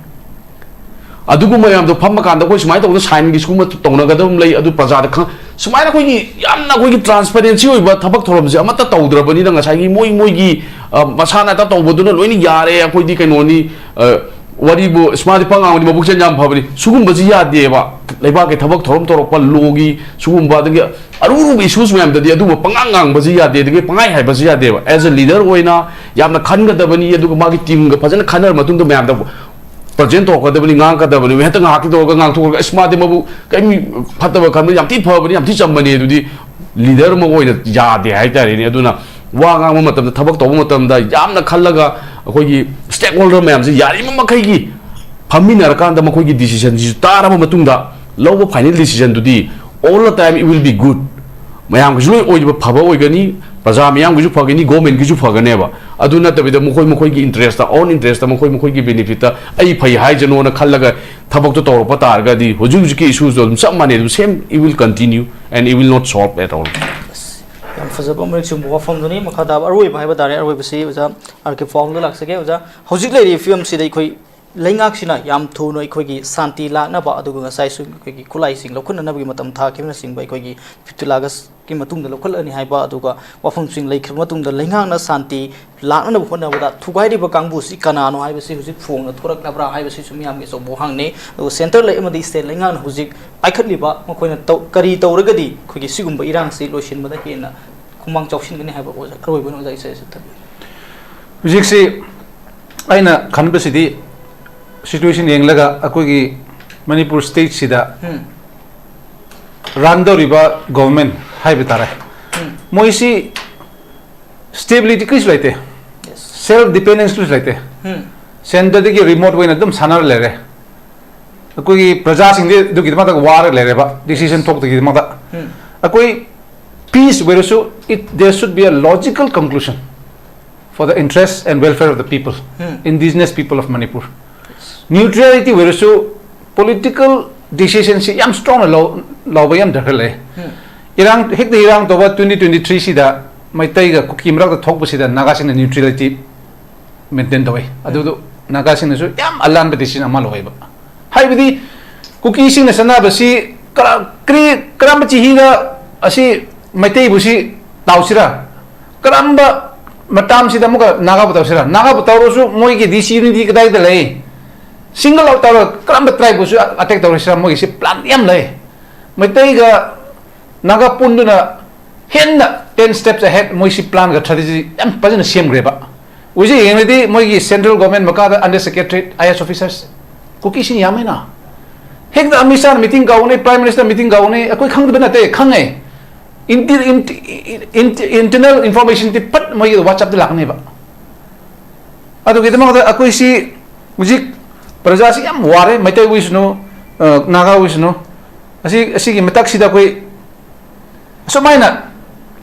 ꯑꯗꯨꯒꯨꯝꯕ ꯃꯌꯥꯝꯗꯣ ꯐꯝꯃꯀꯥꯟꯗ ꯑꯩꯈꯣꯏ ꯁꯨꯃꯥꯏꯅ ꯇꯧꯗꯅ ꯁꯥꯏꯟꯒꯤ ꯁꯤꯒꯨꯝꯕ ꯇꯧꯅꯒꯗꯕ ꯑꯃ ꯂꯩ, ꯑꯗꯨ ꯄ꯭ꯔꯖꯥꯗ ꯈꯪ-, ꯁꯨꯃꯥꯏꯅ ꯑꯩꯈꯣꯏꯒꯤ ꯌꯥꯝꯅ ꯑꯩꯈꯣꯏꯒꯤ ꯇ꯭ꯔꯥꯟꯁꯄꯦꯔꯦꯟꯁꯤ ꯑꯣꯏꯕ ꯊꯕꯛ ꯊꯧꯔꯝꯁꯦ ꯑꯃꯠꯇ ꯇꯧꯗ꯭ꯔꯕꯅꯤꯅ, ꯉꯁꯥꯏꯒꯤ ꯃꯣꯏ ꯃꯣꯏꯒꯤ, ꯑ, ꯃꯁꯥꯅ ꯍꯦꯛꯇ ꯇꯧꯕꯗꯨꯅ ꯂꯣꯏꯅ ꯌꯥꯔꯦ, ꯑꯩꯈꯣꯏꯗꯤ ꯀꯩꯅꯣꯅꯤ, ꯑ, ꯋꯥꯔꯤꯕꯨ ꯏꯁꯃꯥꯗꯤ ꯄꯉꯥꯡꯗꯤ ꯃꯕꯨꯛ ꯆꯦꯟ ꯌꯥꯝ ꯐꯕꯅꯤ꯫ ꯁꯤꯒꯨꯝꯕꯁꯤ ꯌꯥꯗꯦꯕ꯫ ꯂꯩꯕꯥꯛꯀꯤ ꯊꯕꯛ ꯊꯧꯔꯝ ꯇꯧꯔꯛꯄ, ꯂꯣꯒꯤ ꯁꯤꯒꯨꯝꯕ, ꯑꯗꯒꯤ ꯑꯔꯨ ꯑꯔꯨꯕ ꯏꯁꯨꯁ ꯃꯌꯥꯝꯗꯗꯤ ꯑꯗꯨꯒꯨꯝꯕ ꯄꯉꯥꯡ ꯉꯥꯡꯕꯁꯤ ꯌꯥꯗꯦ, ꯑꯗꯒꯤ ꯄꯉꯥꯏ ꯍꯥꯏꯕꯁꯤ ꯌꯥꯗꯦꯕ꯫ ꯑꯦꯖ ꯑ ꯂꯤꯗꯔ ꯑꯣꯏꯅ ꯌꯥꯝꯅ ꯈꯟꯒꯗꯕꯅꯤ, ꯑꯗꯨꯒ ꯃꯥꯒꯤ ꯇꯤꯝꯒ ꯐꯖꯅ ꯈꯟꯅꯔ ꯃꯇꯨꯡꯗ ꯃꯌꯥꯝꯗ ꯄ꯭ꯔꯖꯦꯟ ꯇꯧꯔꯛꯀꯗꯕꯅꯤ, ꯉꯥꯡꯉꯛꯀꯗꯕꯅꯤ꯫ ꯍꯦꯛꯇ ꯉꯥꯏꯍꯥꯛꯀꯤ ꯇꯧꯔꯒ ꯉꯥꯡꯊꯣꯛꯑꯒ, "ꯑꯁ, ꯃꯥꯗꯤ ꯃꯕꯨ ꯀꯔꯤꯝ ꯐꯠꯇꯕ ꯈꯟꯕ ꯌꯥꯝ ꯊꯤ ꯐꯕꯅꯤ, ꯌꯥꯝ ꯊꯤ ꯆꯝꯕꯅꯤ", ꯑꯗꯨꯗꯤ ꯂꯤꯗꯔ ꯑꯃ ꯑꯣꯏꯅ ꯌꯥꯗꯦ ꯍꯥꯏꯇꯥꯔꯦꯅꯦ꯫ ꯑꯗꯨꯅ ꯋꯥ ꯉꯥꯡꯕ ꯃꯇꯝꯗ, ꯊꯕꯛ ꯇꯧꯕ ꯃꯇꯝꯗ ꯌꯥꯝꯅ ꯈꯜꯂꯒ, ꯑꯩꯈꯣꯏꯒꯤ ꯁ꯭ꯇꯦꯛ ꯍꯣꯜꯗꯔ ꯃꯌꯥꯝꯁꯤ ꯌꯥꯔꯤꯕ ꯃꯈꯩꯒꯤ ꯐꯝꯃꯤꯟꯅꯔꯀꯥꯟꯗ ꯃꯈꯣꯏꯒꯤ ꯗꯤꯁꯤꯖꯟꯁꯤꯁꯨ ꯇꯥꯔꯕ ꯃꯇꯨꯡꯗ ꯂꯧꯕ ꯐꯥꯏꯅꯦꯜ ꯗꯤꯁꯤꯖꯟꯗꯨꯗꯤ all the time it will be good꯫ ꯃꯌꯥꯝꯒꯤꯁꯨ ꯂꯣꯏ ꯑꯣꯏꯕ ꯐꯕ ꯑꯣꯏꯒꯅꯤ, ꯄ꯭ꯔꯖꯥ ꯃꯤꯌꯥꯝꯒꯤꯁꯨ ꯐꯒꯅꯤ, ꯒꯣꯔꯃꯦꯟꯒꯤꯁꯨ ꯐꯒꯅꯦꯕ꯫ ꯑꯗꯨ ꯅꯠꯇꯕꯤꯗ ꯃꯈꯣꯏ ꯃꯈꯣꯏꯒꯤ ꯏꯟꯇꯔꯦꯁꯇ, ꯑꯣꯟ ꯏꯟꯇꯔꯦꯁꯇ, ꯃꯈꯣꯏ ꯃꯈꯣꯏꯒꯤ ꯕꯦꯅꯤꯐꯤꯠꯇ ꯑꯩ ꯐꯩ ꯍꯥꯏꯖꯅꯣꯅ ꯈꯜꯂꯒ ꯊꯕꯛꯇꯣ ꯇꯧꯔꯛꯄ ꯇꯥꯔꯒꯗꯤ ꯍꯧꯖꯤꯛ ꯍꯧꯖꯤꯛꯀꯤ ꯏꯁꯨꯁꯨ ꯑꯗꯨꯝ ꯆꯞ ꯃꯥꯟꯅꯩ, ꯑꯗꯨꯝ same, it will continue and it will not solve at all꯫ ꯌꯥꯝ ꯐꯖꯕ ꯑꯃ ꯁꯤꯒꯨꯝꯕ ꯋꯥꯐꯝꯗꯨꯅꯤ꯫ ꯃꯈꯥ ꯇꯥꯕ ꯑꯔꯣꯏꯕ ꯍꯥꯏꯕ ꯇꯥꯔꯦ, ꯑꯔꯣꯏꯕꯁꯤ ꯑꯣꯖꯥ ꯑꯥꯔ ꯀꯦ ꯄꯥꯎꯗ ꯂꯥꯛꯆꯒꯦ꯫ ꯑꯣꯖꯥ, ꯍꯧꯖꯤꯛ ꯂꯩꯔꯤꯕ ꯐꯤꯕꯝꯁꯤꯗ ꯑꯩꯈꯣꯏ ꯂꯩꯉꯥꯛꯁꯤꯅ ꯌꯥꯝ ꯊꯨꯅ ꯑꯩꯈꯣꯏꯒꯤ ꯁꯥꯟꯇꯤ ꯂꯥꯛꯅꯕ, ꯑꯗꯨꯒ ꯉꯁꯥꯏꯁꯨ ꯑꯩꯈꯣꯏꯒꯤ ꯈꯨꯠꯂꯥꯏꯁꯤꯡ ꯂꯧꯈꯠꯅꯅꯕꯒꯤ ꯃꯇꯝ ꯊꯥꯈꯤꯕꯅꯆꯤꯡꯕ ꯑꯩꯈꯣꯏꯒꯤ ꯐꯤꯐꯇꯤꯟ ꯑꯥꯒꯁꯀꯤ ꯃꯇꯨꯡꯗ ꯂꯧꯈꯠꯂꯅꯤ ꯍꯥꯏꯕ, ꯑꯗꯨꯒ ꯋꯥꯐꯝꯁꯤꯡ ꯂꯩꯈ꯭ꯔꯕ ꯃꯇꯨꯡꯗ ꯂꯩꯉꯥꯛꯅ ꯁꯥꯟꯇꯤ ꯂꯥꯛꯅꯅꯕ ꯍꯣꯠꯅꯕꯗ ꯊꯨꯒꯥꯏꯔꯤꯕ ꯀꯥꯡꯕꯨꯁꯤ ꯀꯅꯥꯅꯣ ꯍꯥꯏꯕꯁꯤ ꯍꯧꯖꯤꯛ ꯐꯣꯡꯅ ꯊꯣꯔꯛꯂꯕ꯭ꯔꯥ ꯍꯥꯏꯕꯁꯤꯁꯨ ꯃꯤꯌꯥꯝꯒꯤ ꯑꯆꯧꯕ ꯋꯥꯍꯪꯅꯤ꯫ ꯑꯗꯨꯒ ꯁꯦꯟꯇꯔ ꯂꯩ ꯑꯃꯗꯤ ꯁ꯭ꯇꯦꯠ ꯂꯩꯉꯥꯛꯅ ꯍꯧꯖꯤꯛ ꯄꯥꯏꯈꯠꯂꯤꯕ ꯃꯈꯣꯏꯅ ꯇꯧ-, ꯀꯔꯤ ꯇꯧꯔꯒꯗꯤ ꯑꯩꯈꯣꯏꯒꯤ ꯁꯤꯒꯨꯝꯕ ꯏꯔꯥꯡꯁꯤ ꯂꯣꯏꯁꯤꯟꯕꯗ ꯍꯦꯟꯅ ꯈꯨꯃꯥꯡ ꯆꯥꯎꯁꯤꯟꯒꯅꯤ ꯍꯥꯏꯕ ꯑꯣꯖꯥ, ꯑꯔꯣꯏꯕ ꯑꯣꯏꯅ ꯑꯣꯖꯥꯒꯤ ꯁꯖꯦꯁꯟ ꯊꯝꯕꯤꯌꯨ꯫ ꯍꯧꯖꯤꯛꯁꯤ ꯑꯩꯅ ꯈꯟꯕꯁꯤꯗꯤ ꯁꯤꯆꯨꯋꯦꯁꯟ ꯌꯦꯡꯂꯒ ꯑꯩꯈꯣꯏꯒꯤ ꯃꯅꯤꯄꯨꯔ ꯁ꯭ꯇꯦꯠꯁꯤꯗ ꯎꯝ, ꯔꯟ ꯇꯧꯔꯤꯕ ꯒꯣꯚꯔꯟꯃꯦꯟ ꯍꯥꯏꯕ ꯇꯥꯔꯦ, ꯎꯝ, ꯃꯣꯏꯁꯤ ꯁ꯭ꯇꯦꯕꯤꯂꯤꯇꯤ ꯀꯔꯤꯁꯨ ꯂꯩꯇꯦ, ꯌꯦꯁ, ꯁꯦꯜꯐ ꯗꯤꯄꯦꯟꯗꯦꯟꯁ ꯀꯔꯤꯁꯨ ꯂꯩꯇꯦ꯫ ꯎꯝ, ꯁꯦꯟꯇꯔꯗꯒꯤ ꯔꯤꯃꯣꯠ ꯑꯣꯏꯅ ꯑꯗꯨꯝ ꯁꯥꯟꯅꯔ ꯂꯩꯔꯦ꯫ ꯑꯩꯈꯣꯏꯒꯤ ꯄ꯭ꯔꯖꯥꯁꯤꯡꯗꯤ ꯑꯗꯨꯒꯤꯗꯃꯛꯇ ꯋꯥꯔꯒ ꯂꯩꯔꯦꯕ, ꯗꯤꯁꯤꯖꯟ ꯊꯣꯛꯇꯒꯤꯗꯃꯛꯇ꯫ ꯎꯝ, ꯑꯩꯈꯣꯏ ꯄꯤꯁ ꯑꯣꯏꯔꯁꯨ, it, there should be a logical conclusion for the interest and welfare of the people, um, indigenous people of Manipur. ꯅ꯭ꯌꯨꯇ꯭ꯔꯦꯂꯤꯇꯤ ꯑꯣꯏꯔꯁꯨ, ꯄꯣꯂꯤꯇꯤꯀꯦꯜ ꯗꯤꯁꯤꯖꯟꯁꯤ ꯌꯥꯝ ꯁ꯭ꯇꯔꯣꯡꯅ ꯂꯧ-, ꯂꯧꯕ ꯌꯥꯝ ꯗꯔꯀꯥꯔ ꯂꯩ꯫ ꯎꯝ, ꯏꯔꯥꯡ, ꯍꯦꯛꯇ ꯏꯔꯥꯡ ꯇꯧꯕ ꯇ꯭ꯋꯦꯟꯇꯤ ꯇ꯭ꯋꯦꯟꯇꯤ ꯊ꯭ꯔꯤꯁꯤꯗ ꯃꯩꯇꯩꯒ ꯀꯨꯀꯤ ꯃꯔꯛꯇ ꯊꯣꯛꯄꯁꯤꯗ ꯅꯥꯒꯥꯁꯤꯡꯅ ꯅ꯭ꯌꯨꯇ꯭ꯔꯦꯂꯤꯇꯤ ꯃꯦꯟꯇꯦꯟ ꯇꯧꯋꯤ꯫ ꯑꯗꯨꯗꯨ ꯅꯥꯒꯥꯁꯤꯡꯅꯁꯨ ꯌꯥꯝ ꯑꯂꯥꯟꯕ ꯗꯤꯁꯤꯖꯟ ꯑꯃ ꯂꯧꯋꯦꯕ꯫ ꯍꯥꯏꯕꯗꯤ ꯀꯨꯀꯤꯁꯤꯡꯅ ꯆꯠꯅꯕꯁꯤ ꯀꯔ-, ꯀꯔꯤ, ꯀꯔꯝꯕ ꯆꯍꯤꯗ ꯑꯁꯤ ꯃꯩꯇꯩꯕꯨ ꯁꯤ ꯇꯧꯁꯤꯔꯥ? ꯀꯔꯝꯕ ꯃꯇꯝꯁꯤꯗ ꯑꯃꯨꯛꯀ ꯅꯥꯒꯥꯕꯨ ꯇꯧꯁꯤꯔꯥ? ꯅꯥꯒꯥꯕꯨ ꯇꯧꯔꯁꯨ ꯃꯣꯏꯒꯤ disunity ꯀꯗꯥꯏꯗ ꯂꯩ? Single out ꯇꯧꯔꯒ ꯀꯔꯝꯕ tribeꯕꯨꯁꯨ attack ꯇꯧꯔꯁꯤꯔꯥ? ꯃꯣꯏꯒꯤꯁꯤ plan ꯌꯥꯝ ꯂꯩ꯫ ꯃꯩꯇꯩꯒ ꯅꯥꯒꯥ ꯄꯨꯟꯗꯨꯅ ꯍꯦꯟꯅ ten steps ahead ꯃꯣꯏꯁꯤ planꯒ strategy ꯌꯥꯝ ꯐꯖꯅ ꯁꯦꯝꯈ꯭ꯔꯦꯕ꯫ ꯍꯧꯖꯤꯛ ꯌꯦꯡꯂꯗꯤ ꯃꯣꯏꯒꯤ central government ꯃꯈꯥꯗ under secretariat, IAS officers ꯀꯨꯀꯤꯁꯤꯡ ꯌꯥꯝꯃꯦꯅ꯫ ꯍꯦꯛꯇ Amit ꯁꯥꯍꯅ meeting ꯀꯧꯒꯅꯤ, Prime Minister meeting ꯀꯧꯒꯅꯤ, ꯑꯩꯈꯣꯏ ꯈꯪꯗꯕ ꯅꯠꯇꯦ, ꯈꯪꯉꯦ꯫ Inter-, inter-, inter-, internal informationꯗꯤ ꯐꯠ ꯃꯣꯏꯒꯤ WhatsAppꯇ ꯂꯥꯛꯀꯅꯦꯕ꯫ ꯑꯗꯨꯒꯤꯗꯃꯛꯇ ꯑꯩꯈꯣꯏꯁꯤ ꯍꯧꯖꯤꯛ ꯄ꯭ꯔꯖꯥꯁꯤ ꯌꯥꯝ ꯋꯥꯔꯦ, ꯃꯩꯇꯩ ꯑꯣꯏꯁꯅꯨ, ꯑ, ꯅꯥꯒꯥ ꯑꯣꯏꯁꯅꯨ꯫ ꯑꯁꯤ, ꯑꯁꯤꯒꯤ ꯃꯇꯛꯁꯤꯗ ꯑꯩꯈꯣꯏ ꯑꯁꯨꯃꯥꯏꯅ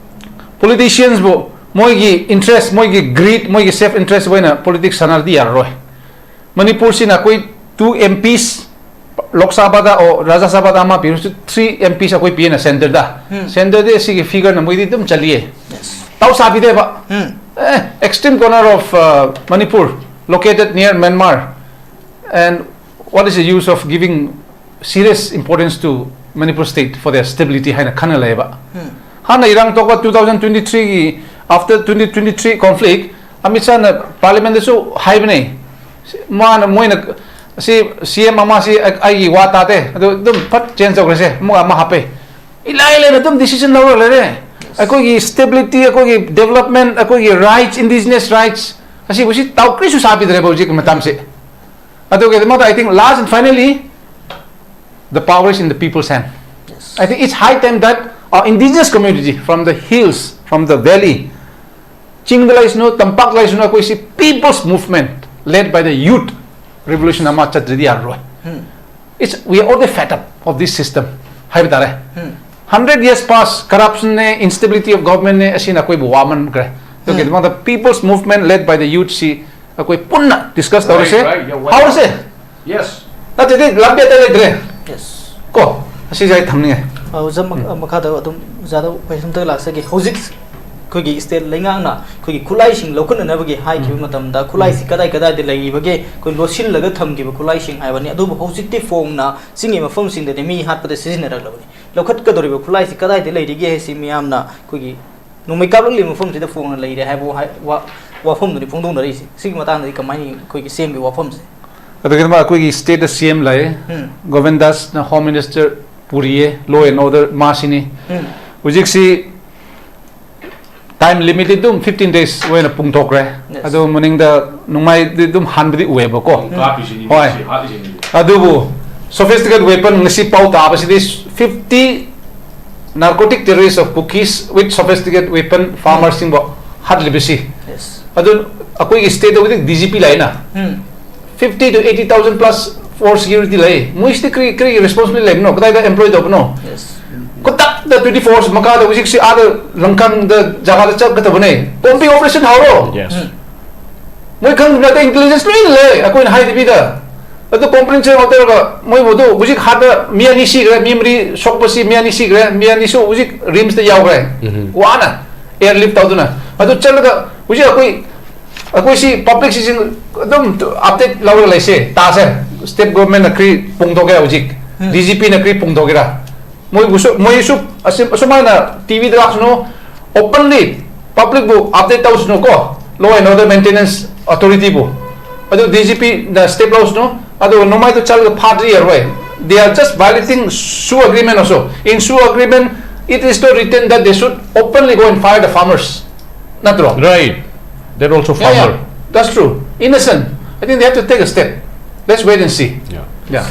politiciansꯕꯨ ꯃꯣꯏꯒꯤ interest, ꯃꯣꯏꯒꯤ greed, ꯃꯣꯏꯒꯤ self interest ꯑꯣꯏꯅ politics ꯁꯥꯟꯅꯔꯗꯤ ꯌꯥꯔꯔꯣꯏ꯫ ꯃꯅꯤꯄꯨꯔꯁꯤꯅ ꯑꯩꯈꯣꯏ two MPs, ꯂꯣꯛ ꯁꯚꯥꯗ ꯑꯣ ꯔꯥꯖ꯭ꯌ ꯁꯚꯥꯗ ꯑꯃ ꯄꯤꯔꯁꯨ three MPs ꯑꯩꯈꯣꯏ ꯄꯤꯌꯦꯅ centreꯗ꯫ Centreꯗꯤ ꯑꯁꯤꯒꯤ figureꯅ ꯃꯣꯏꯗꯤ ꯑꯗꯨꯝ ꯆꯠꯂꯤꯌꯦ꯫ ꯇꯧ ꯁꯥꯕꯤꯗꯦꯕ꯫ ꯑꯦ, extreme corner of, uh, Manipur, located near Myanmar, and what is the use of giving serious importance to Manipur state for their stability ꯍꯥꯏꯅ ꯈꯟꯅ ꯂꯩꯌꯦꯕ꯫ ꯍꯥꯟꯅ ꯏꯔꯥꯡ ꯊꯣꯛꯄ two thousand twenty threeꯒꯤ, after twenty twenty three conflict, Amit ꯁꯥꯍꯅ parliamentꯗꯁꯨ ꯍꯥꯏꯕꯅꯦ꯫ ꯃꯥꯅ, ꯃꯣꯏꯅ, ꯁꯤ CM ꯑꯃꯁꯤ ꯑꯩ-, ꯑꯩꯒꯤ ꯋꯥ ꯇꯥꯗꯦ, ꯑꯗꯨ ꯑꯗꯨꯝ ꯐꯠ change ꯇꯧꯈ꯭ꯔꯁꯦ, ꯑꯃꯨꯛ ꯑꯃ ꯍꯥꯞꯄꯦ꯫ ꯏꯂꯥꯏ ꯂꯥꯏꯅ ꯑꯗꯨꯝ decision ꯂꯧꯔ ꯂꯩꯔꯦ꯫ ꯑꯩꯈꯣꯏꯒꯤ stability, ꯑꯩꯈꯣꯏꯒꯤ development, ꯑꯩꯈꯣꯏꯒꯤ rights, indigenous rights, ꯑꯁꯤꯕꯨ ꯁꯤ ꯇꯧ ꯀꯔꯤꯁꯨ ꯁꯥꯕꯤꯗ꯭ꯔꯦꯕ ꯍꯧꯖꯤꯛꯀꯤ ꯃꯇꯝꯁꯦ꯫ ꯑꯗꯨꯒꯤꯗꯃꯛꯇ I think last and finally, the power is in the people's hand. I think it's high time that our indigenous community from the hills, from the valley, ꯆꯤꯡꯗ ꯂꯩꯁꯅꯨ, ꯇꯝꯄꯥꯛ ꯂꯩꯁꯅꯨ, ꯑꯩꯈꯣꯏꯁꯤ people's movement led by the youth revolution ꯑꯃ ꯆꯠꯇ꯭ꯔꯗꯤ ꯌꯥꯔꯔꯣꯏ꯫ It's, we are already fed up of this system ꯍꯥꯏꯕ ꯇꯥꯔꯦ꯫ Hundred years pass, corruptionꯅꯦ, instability of governmentꯅꯦ, ꯑꯁꯤꯅ ꯑꯩꯈꯣꯏꯕꯨ ꯋꯥꯃꯟꯈ꯭ꯔꯦ꯫ ꯑꯗꯨꯒꯤꯗꯃꯛꯇ people's movement led by the youthꯁꯤ ꯑꯩꯈꯣꯏ ꯄꯨꯟꯅ discuss ꯇꯧꯔꯁꯦ꯫ Right, right, you're welcome. ꯍꯧꯔꯁꯦ꯫ Yes. ꯅꯠꯇ꯭ꯔꯗꯤ ꯂꯝꯕꯤ ꯑꯇꯩ ꯂꯩꯇ꯭ꯔꯦ꯫ Yes. ꯀꯣ, ꯑꯁꯤꯁꯦ ꯑꯩ ꯊꯝꯅꯤꯡꯉꯦ꯫ ꯑꯣꯖꯥ, ꯃꯈ-, ꯃꯈꯥꯗ ꯑꯗꯨꯝ ꯑꯣꯖꯥꯗ question ꯑꯝꯇ ꯂꯥꯛꯆꯒꯦ꯫ ꯍꯧꯖꯤꯛ ꯑꯩꯈꯣꯏꯒꯤ ꯁ꯭ꯇꯦꯠ ꯂꯩꯉꯥꯛꯅ ꯑꯩꯈꯣꯏꯒꯤ ꯈꯨꯠꯂꯥꯏꯁꯤꯡ ꯂꯧꯈꯠꯅꯅꯕꯒꯤ ꯍꯥꯏꯈꯤꯕ ꯎꯝ꯫ ꯃꯇꯝꯗ, ꯈꯨꯠꯂꯥꯏꯁꯤ ꯎꯝ꯫ ꯀꯗꯥꯏ ꯀꯗꯥꯏꯗ ꯂꯩꯔꯤꯕꯒꯦ, ꯑꯩꯈꯣꯏ ꯂꯣꯠꯁꯤꯜꯂꯒ ꯊꯝꯈꯤꯕ ꯈꯨꯠꯂꯥꯏꯁꯤꯡ ꯍꯥꯏꯕꯅꯤ꯫ ꯑꯗꯨꯕꯨ ꯍꯧꯖꯤꯛꯇꯤ ꯐꯣꯡꯅ ꯆꯤꯡꯒꯤ ꯃꯐꯝꯁꯤꯡꯗꯗꯤ ꯃꯤ ꯍꯥꯠꯄꯗ ꯁꯤꯖꯤꯟꯅꯔꯛꯂꯕꯅꯤ꯫ ꯂꯧꯈꯠꯀꯗꯧꯔꯤꯕ ꯈꯨꯠꯂꯥꯏꯁꯤ ꯀꯗꯥꯏꯗ ꯂꯩꯔꯤꯒꯦ ꯍꯥꯏꯁꯤ ꯃꯤꯌꯥꯝꯅ ꯑꯩꯈꯣꯏꯒꯤ ꯅꯣꯡꯃꯩ ꯀꯥꯞꯂꯛꯂꯤꯕ ꯃꯐꯝꯁꯤꯗ ꯐꯣꯡꯅ ꯂꯩꯔꯦ ꯍꯥꯏꯕ ꯋꯥꯍꯩ-, ꯋꯥ-, ꯋꯥꯐꯝꯗꯨꯅꯤ ꯐꯣꯡꯗꯣꯛꯅꯔꯤꯁꯤ꯫ ꯁꯤꯒꯤ ꯃꯇꯥꯡꯗꯗꯤ ꯀꯃꯥꯏꯅ ꯑꯩꯈꯣꯏꯒꯤ ꯁꯤ ꯑꯦꯝꯒꯤ ꯋꯥꯐꯝꯁꯦ? ꯑꯗꯨꯒꯤꯗꯃꯛ ꯑꯩꯈꯣꯏꯒꯤ ꯁ꯭ꯇꯦꯠꯇ ꯁꯤ ꯑꯦꯝ ꯂꯩ꯫ ꯎꯝ꯫ ꯒꯣꯕꯤꯟ ꯗꯥꯁꯅ ꯍꯣꯝ ꯃꯤꯅꯤꯁꯇꯔ ꯄꯨꯔꯤꯌꯦ, ꯂꯣ ꯑꯦꯟ ꯑꯣꯔꯗꯔ ꯃꯥꯁꯤꯅꯤ꯫ ꯎꯝ꯫ ꯍꯧꯖꯤꯛꯁꯤ ꯇꯥꯏꯝ ꯂꯤꯃꯤꯠꯇꯤ ꯑꯗꯨꯝ ꯐꯤꯐꯇꯤꯟ ꯗꯦꯖ ꯑꯣꯏꯅ ꯄꯨꯡꯊꯣꯛꯈ꯭ꯔꯦ꯫ Yes. ꯑꯗꯨ ꯃꯅꯤꯡꯗ ꯅꯣꯡꯃꯥꯏꯗꯤ ꯑꯗꯨꯝ ꯍꯥꯟꯕꯗꯤ ꯎꯑꯦꯕꯀꯣ꯫ ꯎꯝ꯫ ꯀꯥꯞꯄꯤꯁꯤꯅꯤ, ꯍꯣꯏ꯫ ꯁꯤ ꯍꯥꯠꯂꯤꯁꯤꯅꯤ꯫ ꯑꯗꯨꯕꯨ sophisticated weapon ꯉꯁꯤ ꯄꯥꯎ ꯇꯥꯕꯁꯤꯗꯤ fifty narcotic terrorists of Kukis with sophisticated weapon farmers ꯁꯤꯡꯕꯨ ꯍꯥꯠꯂꯤꯕꯁꯤ꯫ Yes. ꯑꯗꯨ ꯑꯩꯈꯣꯏꯒꯤ ꯁ꯭ꯇꯦꯠꯇ ꯍꯧꯖꯤꯛ ꯗꯤ ꯖꯤ ꯄꯤ ꯂꯥꯛꯏꯅ꯫ ꯎꯝ꯫ Fifty to eighty thousand plus for security ꯂꯩ꯫ ꯃꯣꯏꯁꯤꯗꯤ ꯀꯔꯤ, ꯀꯔꯤ responsibility ꯂꯩꯕꯅꯣ? ꯀꯗꯥꯏꯗ employ ꯇꯧꯕꯅꯣ? Yes. ꯈꯨꯗꯛꯇ twenty four hours ꯃꯈꯥꯗ ꯍꯧꯖꯤꯛꯁꯤ ꯑꯥꯗ ꯂꯪꯈꯪꯗ ꯖꯒꯥꯗ ꯆꯠꯀꯗꯕꯅꯦ꯫ Combing operation ꯍꯧꯔꯣ꯫ Yes. ꯎꯝ꯫ ꯃꯣꯏ ꯈꯪꯗꯕ ꯅꯠꯇꯦ, intelligence ꯂꯣꯏꯅ ꯂꯩ, ꯑꯩꯈꯣꯏꯅ ꯍꯥꯏꯗꯕꯤꯗ꯫ ꯑꯗꯨ comprehensive ꯇꯧꯔꯒ ꯃꯣꯏꯕꯨ ꯑꯗꯨ ꯍꯧꯖꯤꯛ ꯍꯥꯠꯄ ꯃꯤ ꯑꯅꯤ ꯁꯤꯈ꯭ꯔꯦ, ꯃꯤ ꯃꯔꯤ ꯁꯣꯛꯄꯁꯤ ꯃꯤ ꯑꯅꯤ ꯁꯤꯈ꯭ꯔꯦ, ꯃꯤ ꯑꯅꯤꯁꯨ ꯍꯧꯖꯤꯛ ꯔꯤꯝꯁꯇ ꯌꯥꯎꯈ꯭ꯔꯦ꯫ ꯎꯝ꯫ ꯋꯥꯅ airlift ꯇꯧꯗꯨꯅ꯫ ꯑꯗꯨ ꯆꯠꯂꯒ ꯍꯧꯖꯤꯛ ꯑꯩꯈꯣꯏ, ꯑꯩꯈꯣꯏꯁꯤ public ꯁꯤꯡ ꯑꯗꯨꯝ update ꯂꯧꯔꯒ ꯂꯩꯁꯦ, ꯇꯥꯁꯦ꯫ State government ꯅ ꯀꯔꯤ ꯐꯣꯡꯗꯣꯛꯀꯦ ꯍꯧꯖꯤꯛ? ꯎꯝ꯫ ꯗꯤ ꯖꯤ ꯄꯤ ꯅ ꯀꯔꯤ ꯐꯣꯡꯗꯣꯛꯀꯦꯔꯥ? ꯃꯣꯏꯕꯨꯁꯨ, ꯃꯣꯏꯁꯨ ꯑꯁꯤ-, ꯑꯁꯨꯃꯥꯏꯅ ꯇꯤ ꯚꯤꯗ ꯂꯥꯛꯁꯅꯨ, openly public ꯕꯨ update ꯇꯧꯁꯅꯨ ꯀꯣ, law and order maintenance authority ꯕꯨ꯫ ꯑꯗꯨ ꯗꯤ ꯖꯤ ꯄꯤ ꯅ step ꯂꯧꯁꯅꯨ, ꯑꯗꯨꯒ ꯅꯣꯡꯃꯩꯗꯨ ꯆꯠꯂꯒ ꯐꯥꯗ꯭ꯔꯤ ꯌꯥꯔꯣꯏ꯫ They are just violating SoO agreement also. In SoO agreement, it is not written that they should openly go and fire the farmers. ꯅꯠꯇ꯭ꯔꯣ? Right. They're also farmer. Yeah, yeah. That's true. Innocent. I think they have to take a step. Let's wait and see. Yeah. Yeah.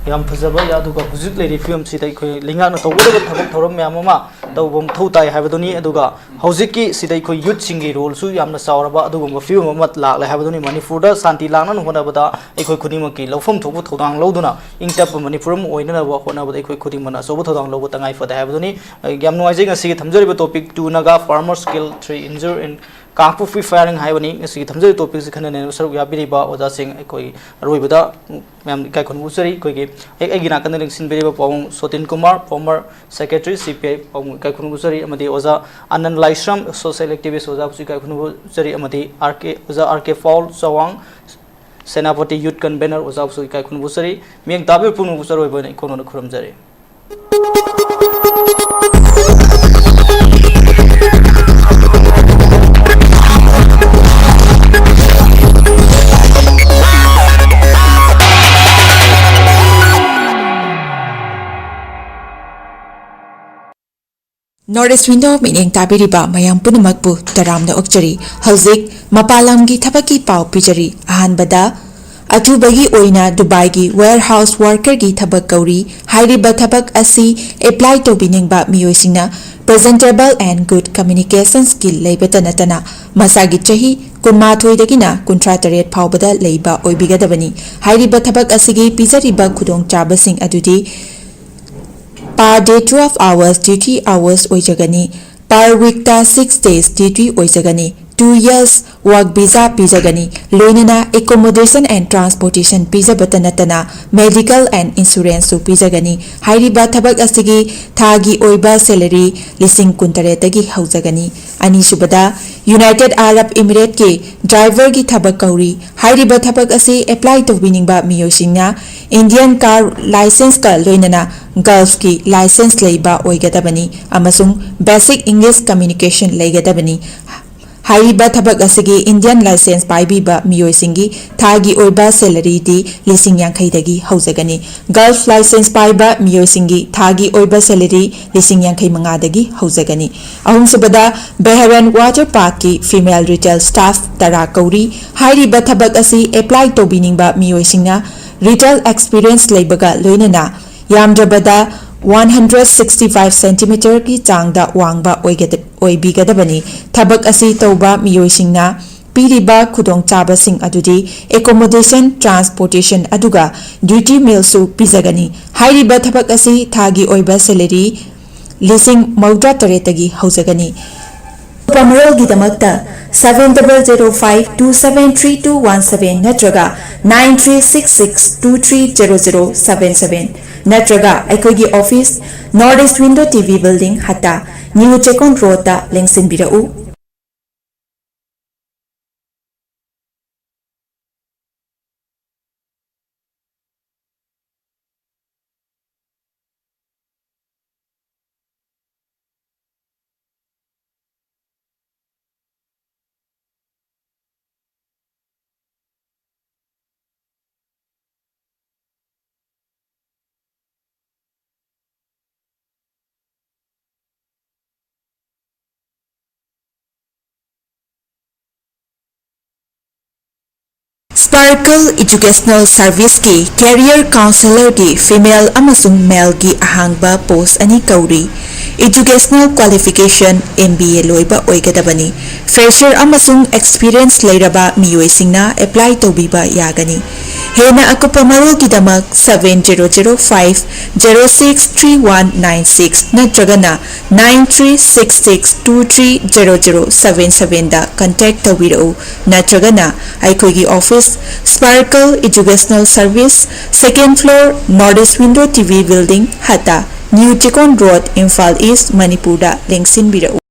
ꯌꯥꯝ ꯐꯖꯕ, ꯑꯗꯨꯒ ꯍꯧꯖꯤꯛ ꯂꯩꯔꯤꯕ ꯐꯤꯕꯝꯁꯤꯗ ꯑꯩꯈꯣꯏ ꯂꯩꯉꯥꯛꯅ ꯇꯧꯒꯗꯕ ꯊꯕꯛ ꯊꯧꯔꯝ ꯃꯌꯥꯝ ꯑꯃ ꯇꯧꯕ ꯃꯊꯧ ꯇꯥꯏ ꯍꯥꯏꯕꯗꯨꯅꯤ꯫ ꯑꯗꯨꯒ ꯍꯧꯖꯤꯛꯀꯤ ꯁꯤꯗ ꯑꯩꯈꯣꯏ youth ꯁꯤꯡꯒꯤ role ꯁꯨ ꯌꯥꯝꯅ ꯆꯥꯎꯔꯕ ꯑꯗꯨꯒꯨꯝꯕ ꯐꯤꯕꯝ ꯑꯃ ꯂꯥꯛꯂꯦ ꯍꯥꯏꯕꯗꯨꯅꯤ꯫ ꯃꯅꯤꯄꯨꯔꯗ ꯁꯥꯟꯇꯤ ꯂꯥꯛꯅꯅꯕ ꯍꯣꯠꯅꯕꯗ ꯑꯩꯈꯣꯏ ꯈꯨꯗꯤꯡꯃꯛꯀꯤ ꯂꯧꯐꯝ ꯊꯣꯛꯄ ꯊꯧꯗꯥꯡ ꯂꯧꯗꯨꯅ ꯏꯪ ꯇꯞꯄ ꯃꯅꯤꯄꯨꯔ ꯑꯃ ꯑꯣꯏꯅꯅꯕ ꯍꯣꯠꯅꯕꯗ ꯑꯩꯈꯣꯏ ꯈꯨꯗꯤꯡꯃꯛꯅ ꯑꯆꯧꯕ ꯊꯧꯗꯥꯡ ꯂꯧꯕ ꯇꯉꯥꯏ ꯐꯗꯦ ꯍꯥꯏꯕꯗꯨꯅꯤ꯫ ꯌꯥꯝ ꯅꯨꯡꯉꯥꯏꯖꯩ ꯉꯁꯤꯒꯤ ꯊꯝꯖꯔꯤꯕ topic, two Naga farmers kill, three injured in Kangpokpi firing ꯍꯥꯏꯕꯅꯤ꯫ ꯉꯁꯤꯒꯤ ꯊꯝꯖꯔꯤꯕ topicꯁꯤ ꯈꯟꯅ ꯅꯩꯅꯕ ꯁꯔꯨꯛ ꯌꯥꯕꯤꯔꯤꯕ ꯑꯣꯖꯥꯁꯤꯡ, ꯑꯩꯈꯣꯏ ꯑꯔꯣꯏꯕꯗ ꯃꯌꯥꯝ ꯏꯀꯥꯏ ꯈꯨꯝꯅꯕ ꯎꯠꯆꯔꯤ꯫ ꯑꯩꯈꯣꯏꯒꯤ ꯑꯩ-, ꯑꯩꯒꯤ ꯅꯥꯀꯟꯗ ꯂꯦꯡꯁꯤꯟꯕꯤꯔꯤꯕ ꯄꯥꯕꯨꯡ ꯁꯣꯇꯤꯟ Kumar, former secretary C P I, ꯄꯥꯕꯨꯡ ꯏꯀꯥꯏ ꯈꯨꯝꯅꯕ ꯎꯠꯆꯔꯤ, ꯑꯃꯗꯤ ꯑꯣꯖꯥ ꯑꯅꯟ ꯂꯥꯏꯁ꯭ꯔꯝ, social activist, ꯑꯣꯖꯥꯕꯨꯁꯨ ꯏꯀꯥꯏ ꯈꯨꯝꯅꯕ ꯎꯠꯆꯔꯤ, ꯑꯃꯗꯤ R K, ꯑꯣꯖꯥ R K Paul ꯆꯋꯥꯡ, Senapati Youth Convener, ꯑꯣꯖꯥꯕꯨꯁꯨ ꯏꯀꯥꯏ ꯈꯨꯝꯅꯕ ꯎꯠꯆꯔꯤ꯫ ꯃꯤꯠꯌꯦꯡ ꯇꯥꯕꯤꯕ ꯄꯨꯝꯅꯃꯛꯄꯨ ꯑꯔꯣꯏꯕ ꯑꯣꯏꯅ ꯏꯀꯣꯟ ꯀꯣꯟꯅ ꯈꯨꯔꯨꯝꯖꯔꯤ꯫ North East Window ꯃꯤꯠꯌꯦꯡ ꯇꯥꯕꯤꯔꯤꯕ ꯃꯌꯥꯝ ꯄꯨꯝꯅꯃꯛꯄꯨ ꯇꯔꯥꯝꯅ ꯑꯣꯛꯆꯔꯤ꯫ ꯍꯧꯖꯤꯛ ꯃꯄꯥꯟ ꯂꯝꯒꯤ ꯊꯕꯛꯀꯤ ꯄꯥꯎ ꯄꯤꯖꯔꯤ꯫ ꯑꯍꯥꯟꯕꯗ, ꯑꯊꯨꯕꯒꯤ ꯑꯣꯏꯅ ꯗꯨꯕꯥꯏꯒꯤ warehouse workerꯒꯤ ꯊꯕꯛ ꯀꯧꯔꯤ꯫ ꯍꯥꯏꯔꯤꯕ ꯊꯕꯛ ꯑꯁꯤ apply ꯇꯧꯕꯤꯅꯤꯡꯕ ꯃꯤꯑꯣꯏꯁꯤꯡꯅ presentable and good communication skill ꯂꯩꯕꯇ ꯅꯠꯇꯅ ꯃꯁꯥꯒꯤ ꯆꯍꯤ ꯀꯨꯟꯃꯥꯊꯣꯏꯗꯒꯤꯅ ꯀꯨꯟꯊ꯭ꯔꯥ ꯇꯔꯦꯠ ꯐꯥꯎꯕꯗ ꯂꯩꯕ ꯑꯣꯏꯕꯤꯒꯗꯕꯅꯤ꯫ ꯍꯥꯏꯔꯤꯕ ꯊꯕꯛ ꯑꯁꯤꯒꯤ ꯄꯤꯖꯔꯤꯕ ꯈꯨꯗꯣꯡꯆꯥꯕꯁꯤꯡ ꯑꯗꯨꯗꯤ per day twelve hours duty hours ꯑꯣꯏꯖꯒꯅꯤ꯫ Per weekꯇ six days duty ꯑꯣꯏꯖꯒꯅꯤ꯫ Two years work visa ꯄꯤꯖꯒꯅꯤ꯫ ꯂꯣꯏꯅꯅ accommodation and transportation ꯄꯤꯖꯕꯇ ꯅꯠꯇꯅ medical and insuranceꯁꯨ ꯄꯤꯖꯒꯅꯤ꯫ ꯍꯥꯏꯔꯤꯕ ꯊꯕꯛ ꯑꯁꯤꯒꯤ ꯊꯥꯒꯤ ꯑꯣꯏꯕ salary ꯂꯤꯁꯤꯡ ꯀꯨꯟꯇꯔꯦꯠꯇꯒꯤ ꯍꯧꯖꯒꯅꯤ꯫ ꯑꯅꯤꯁꯨꯕꯗ, United Arab Emirateꯀꯤ driverꯒꯤ ꯊꯕꯛ ꯀꯧꯔꯤ꯫ ꯍꯥꯏꯔꯤꯕ ꯊꯕꯛ ꯑꯁꯤ apply ꯇꯧꯕꯤꯅꯤꯡꯕ ꯃꯤꯑꯣꯏꯁꯤꯡꯅ Indian car licenceꯀ ꯂꯣꯏꯅꯅ Gulfꯀꯤ license ꯂꯩꯕ ꯑꯣꯏꯒꯗꯕꯅꯤ ꯑꯃꯁꯨꯡ basic English communication ꯂꯩꯒꯗꯕꯅꯤ꯫ ꯍꯥꯏꯔꯤꯕ ꯊꯕꯛ ꯑꯁꯤꯒꯤ Indian license ꯄꯥꯏꯕꯤꯕ ꯃꯤꯑꯣꯏꯁꯤꯡꯒꯤ ꯊꯥꯒꯤ ꯑꯣꯏꯕ salaryꯗꯤ ꯂꯤꯁꯤꯡ ꯌꯥꯡꯈꯩꯗꯒꯤ ꯍꯧꯖꯒꯅꯤ꯫ Gulf license ꯄꯥꯏꯕ ꯃꯤꯑꯣꯏꯁꯤꯡꯒꯤ ꯊꯥꯒꯤ ꯑꯣꯏꯕ salary ꯂꯤꯁꯤꯡ ꯌꯥꯡꯈꯩ ꯃꯉꯥꯗꯒꯤ ꯍꯧꯖꯒꯅꯤ꯫ ꯑꯍꯨꯝꯁꯨꯕꯗ, Bahrain Water Parkꯀꯤ female retail staff ꯇꯔꯥ ꯀꯧꯔꯤ꯫ ꯍꯥꯏꯔꯤꯕ ꯊꯕꯛ ꯑꯁꯤ apply ꯇꯧꯕꯤꯅꯤꯡꯕ ꯃꯤꯑꯣꯏꯁꯤꯡꯅ retail experience ꯂꯩꯕꯒ ꯂꯣꯏꯅꯅ ꯌꯥꯝꯗ꯭ꯔꯕꯗ one hundred sixty five centimeterꯒꯤ ꯆꯥꯡꯗ ꯋꯥꯡꯕ ꯑꯣꯏꯒꯗ-, ꯑꯣꯏꯕꯤꯒꯗꯕꯅꯤ꯫ ꯊꯕꯛ ꯑꯁꯤ ꯇꯧꯕ ꯃꯤꯑꯣꯏꯁꯤꯡꯅ ꯄꯤꯔꯤꯕ ꯈꯨꯗꯣꯡꯆꯥꯕꯁꯤꯡ ꯑꯗꯨꯗꯤ accommodation, transportation ꯑꯗꯨꯒ duty mealꯁꯨ ꯄꯤꯖꯒꯅꯤ꯫ ꯍꯥꯏꯔꯤꯕ ꯊꯕꯛ ꯑꯁꯤ ꯊꯥꯒꯤ ꯑꯣꯏꯕ salary ꯂꯤꯁꯤꯡ ꯃꯧꯗ꯭ꯔꯥ ꯇꯔꯦꯠꯇꯒꯤ ꯍꯧꯖꯒꯅꯤ꯫ ꯃꯔꯣꯜꯒꯤꯗꯃꯛꯇ seven double zero five two seven three two one seven ꯅꯠꯇ꯭ꯔꯒ nine three six six two three zero zero seven seven ꯅꯠꯇ꯭ꯔꯒ ꯑꯩꯈꯣꯏꯒꯤ office, North East Window T V Building, ꯍꯠꯇꯥ, New Chekon Road ꯇ ꯂꯦꯡꯁꯤꯟꯕꯤꯔꯛꯎ꯫ Sparkle Educational Service ꯀꯤ Career Counselor ꯒꯤ female ꯑꯃꯁꯨꯡ male ꯒꯤ ꯑꯍꯥꯡꯕ post ꯑꯅꯤ ꯀꯧꯔꯤ꯫ Educational qualification M B A ꯂꯣꯏꯕ ꯑꯣꯏꯒꯗꯕꯅꯤ꯫ Fresher ꯑꯃꯁꯨꯡ experience ꯂꯩꯔꯕ ꯃꯤꯑꯣꯏꯁꯤꯡꯅ apply ꯇꯧꯕꯤꯕ ꯌꯥꯒꯅꯤ꯫ ꯍꯦꯟꯅ ꯑꯀꯨꯞꯄ ꯃꯔꯣꯜꯒꯤꯗꯃꯛ seven zero zero five zero six three one nine six ꯅꯠꯇ꯭ꯔꯒꯅ nine three six six two three zero zero seven seven ꯗ contact ꯇꯧꯕꯤꯔꯛꯎ, ꯅꯠꯇ꯭ꯔꯒꯅ ꯑꯩꯈꯣꯏꯒꯤ office, Sparkle Educational Service, second floor, North East Window T V Building, ꯍꯠꯇꯥ, New Chekon Road, Imphal East, ꯃꯅꯤꯄꯨꯔꯗ ꯂꯦꯡꯁꯤꯟꯕꯤꯔꯛꯎ꯫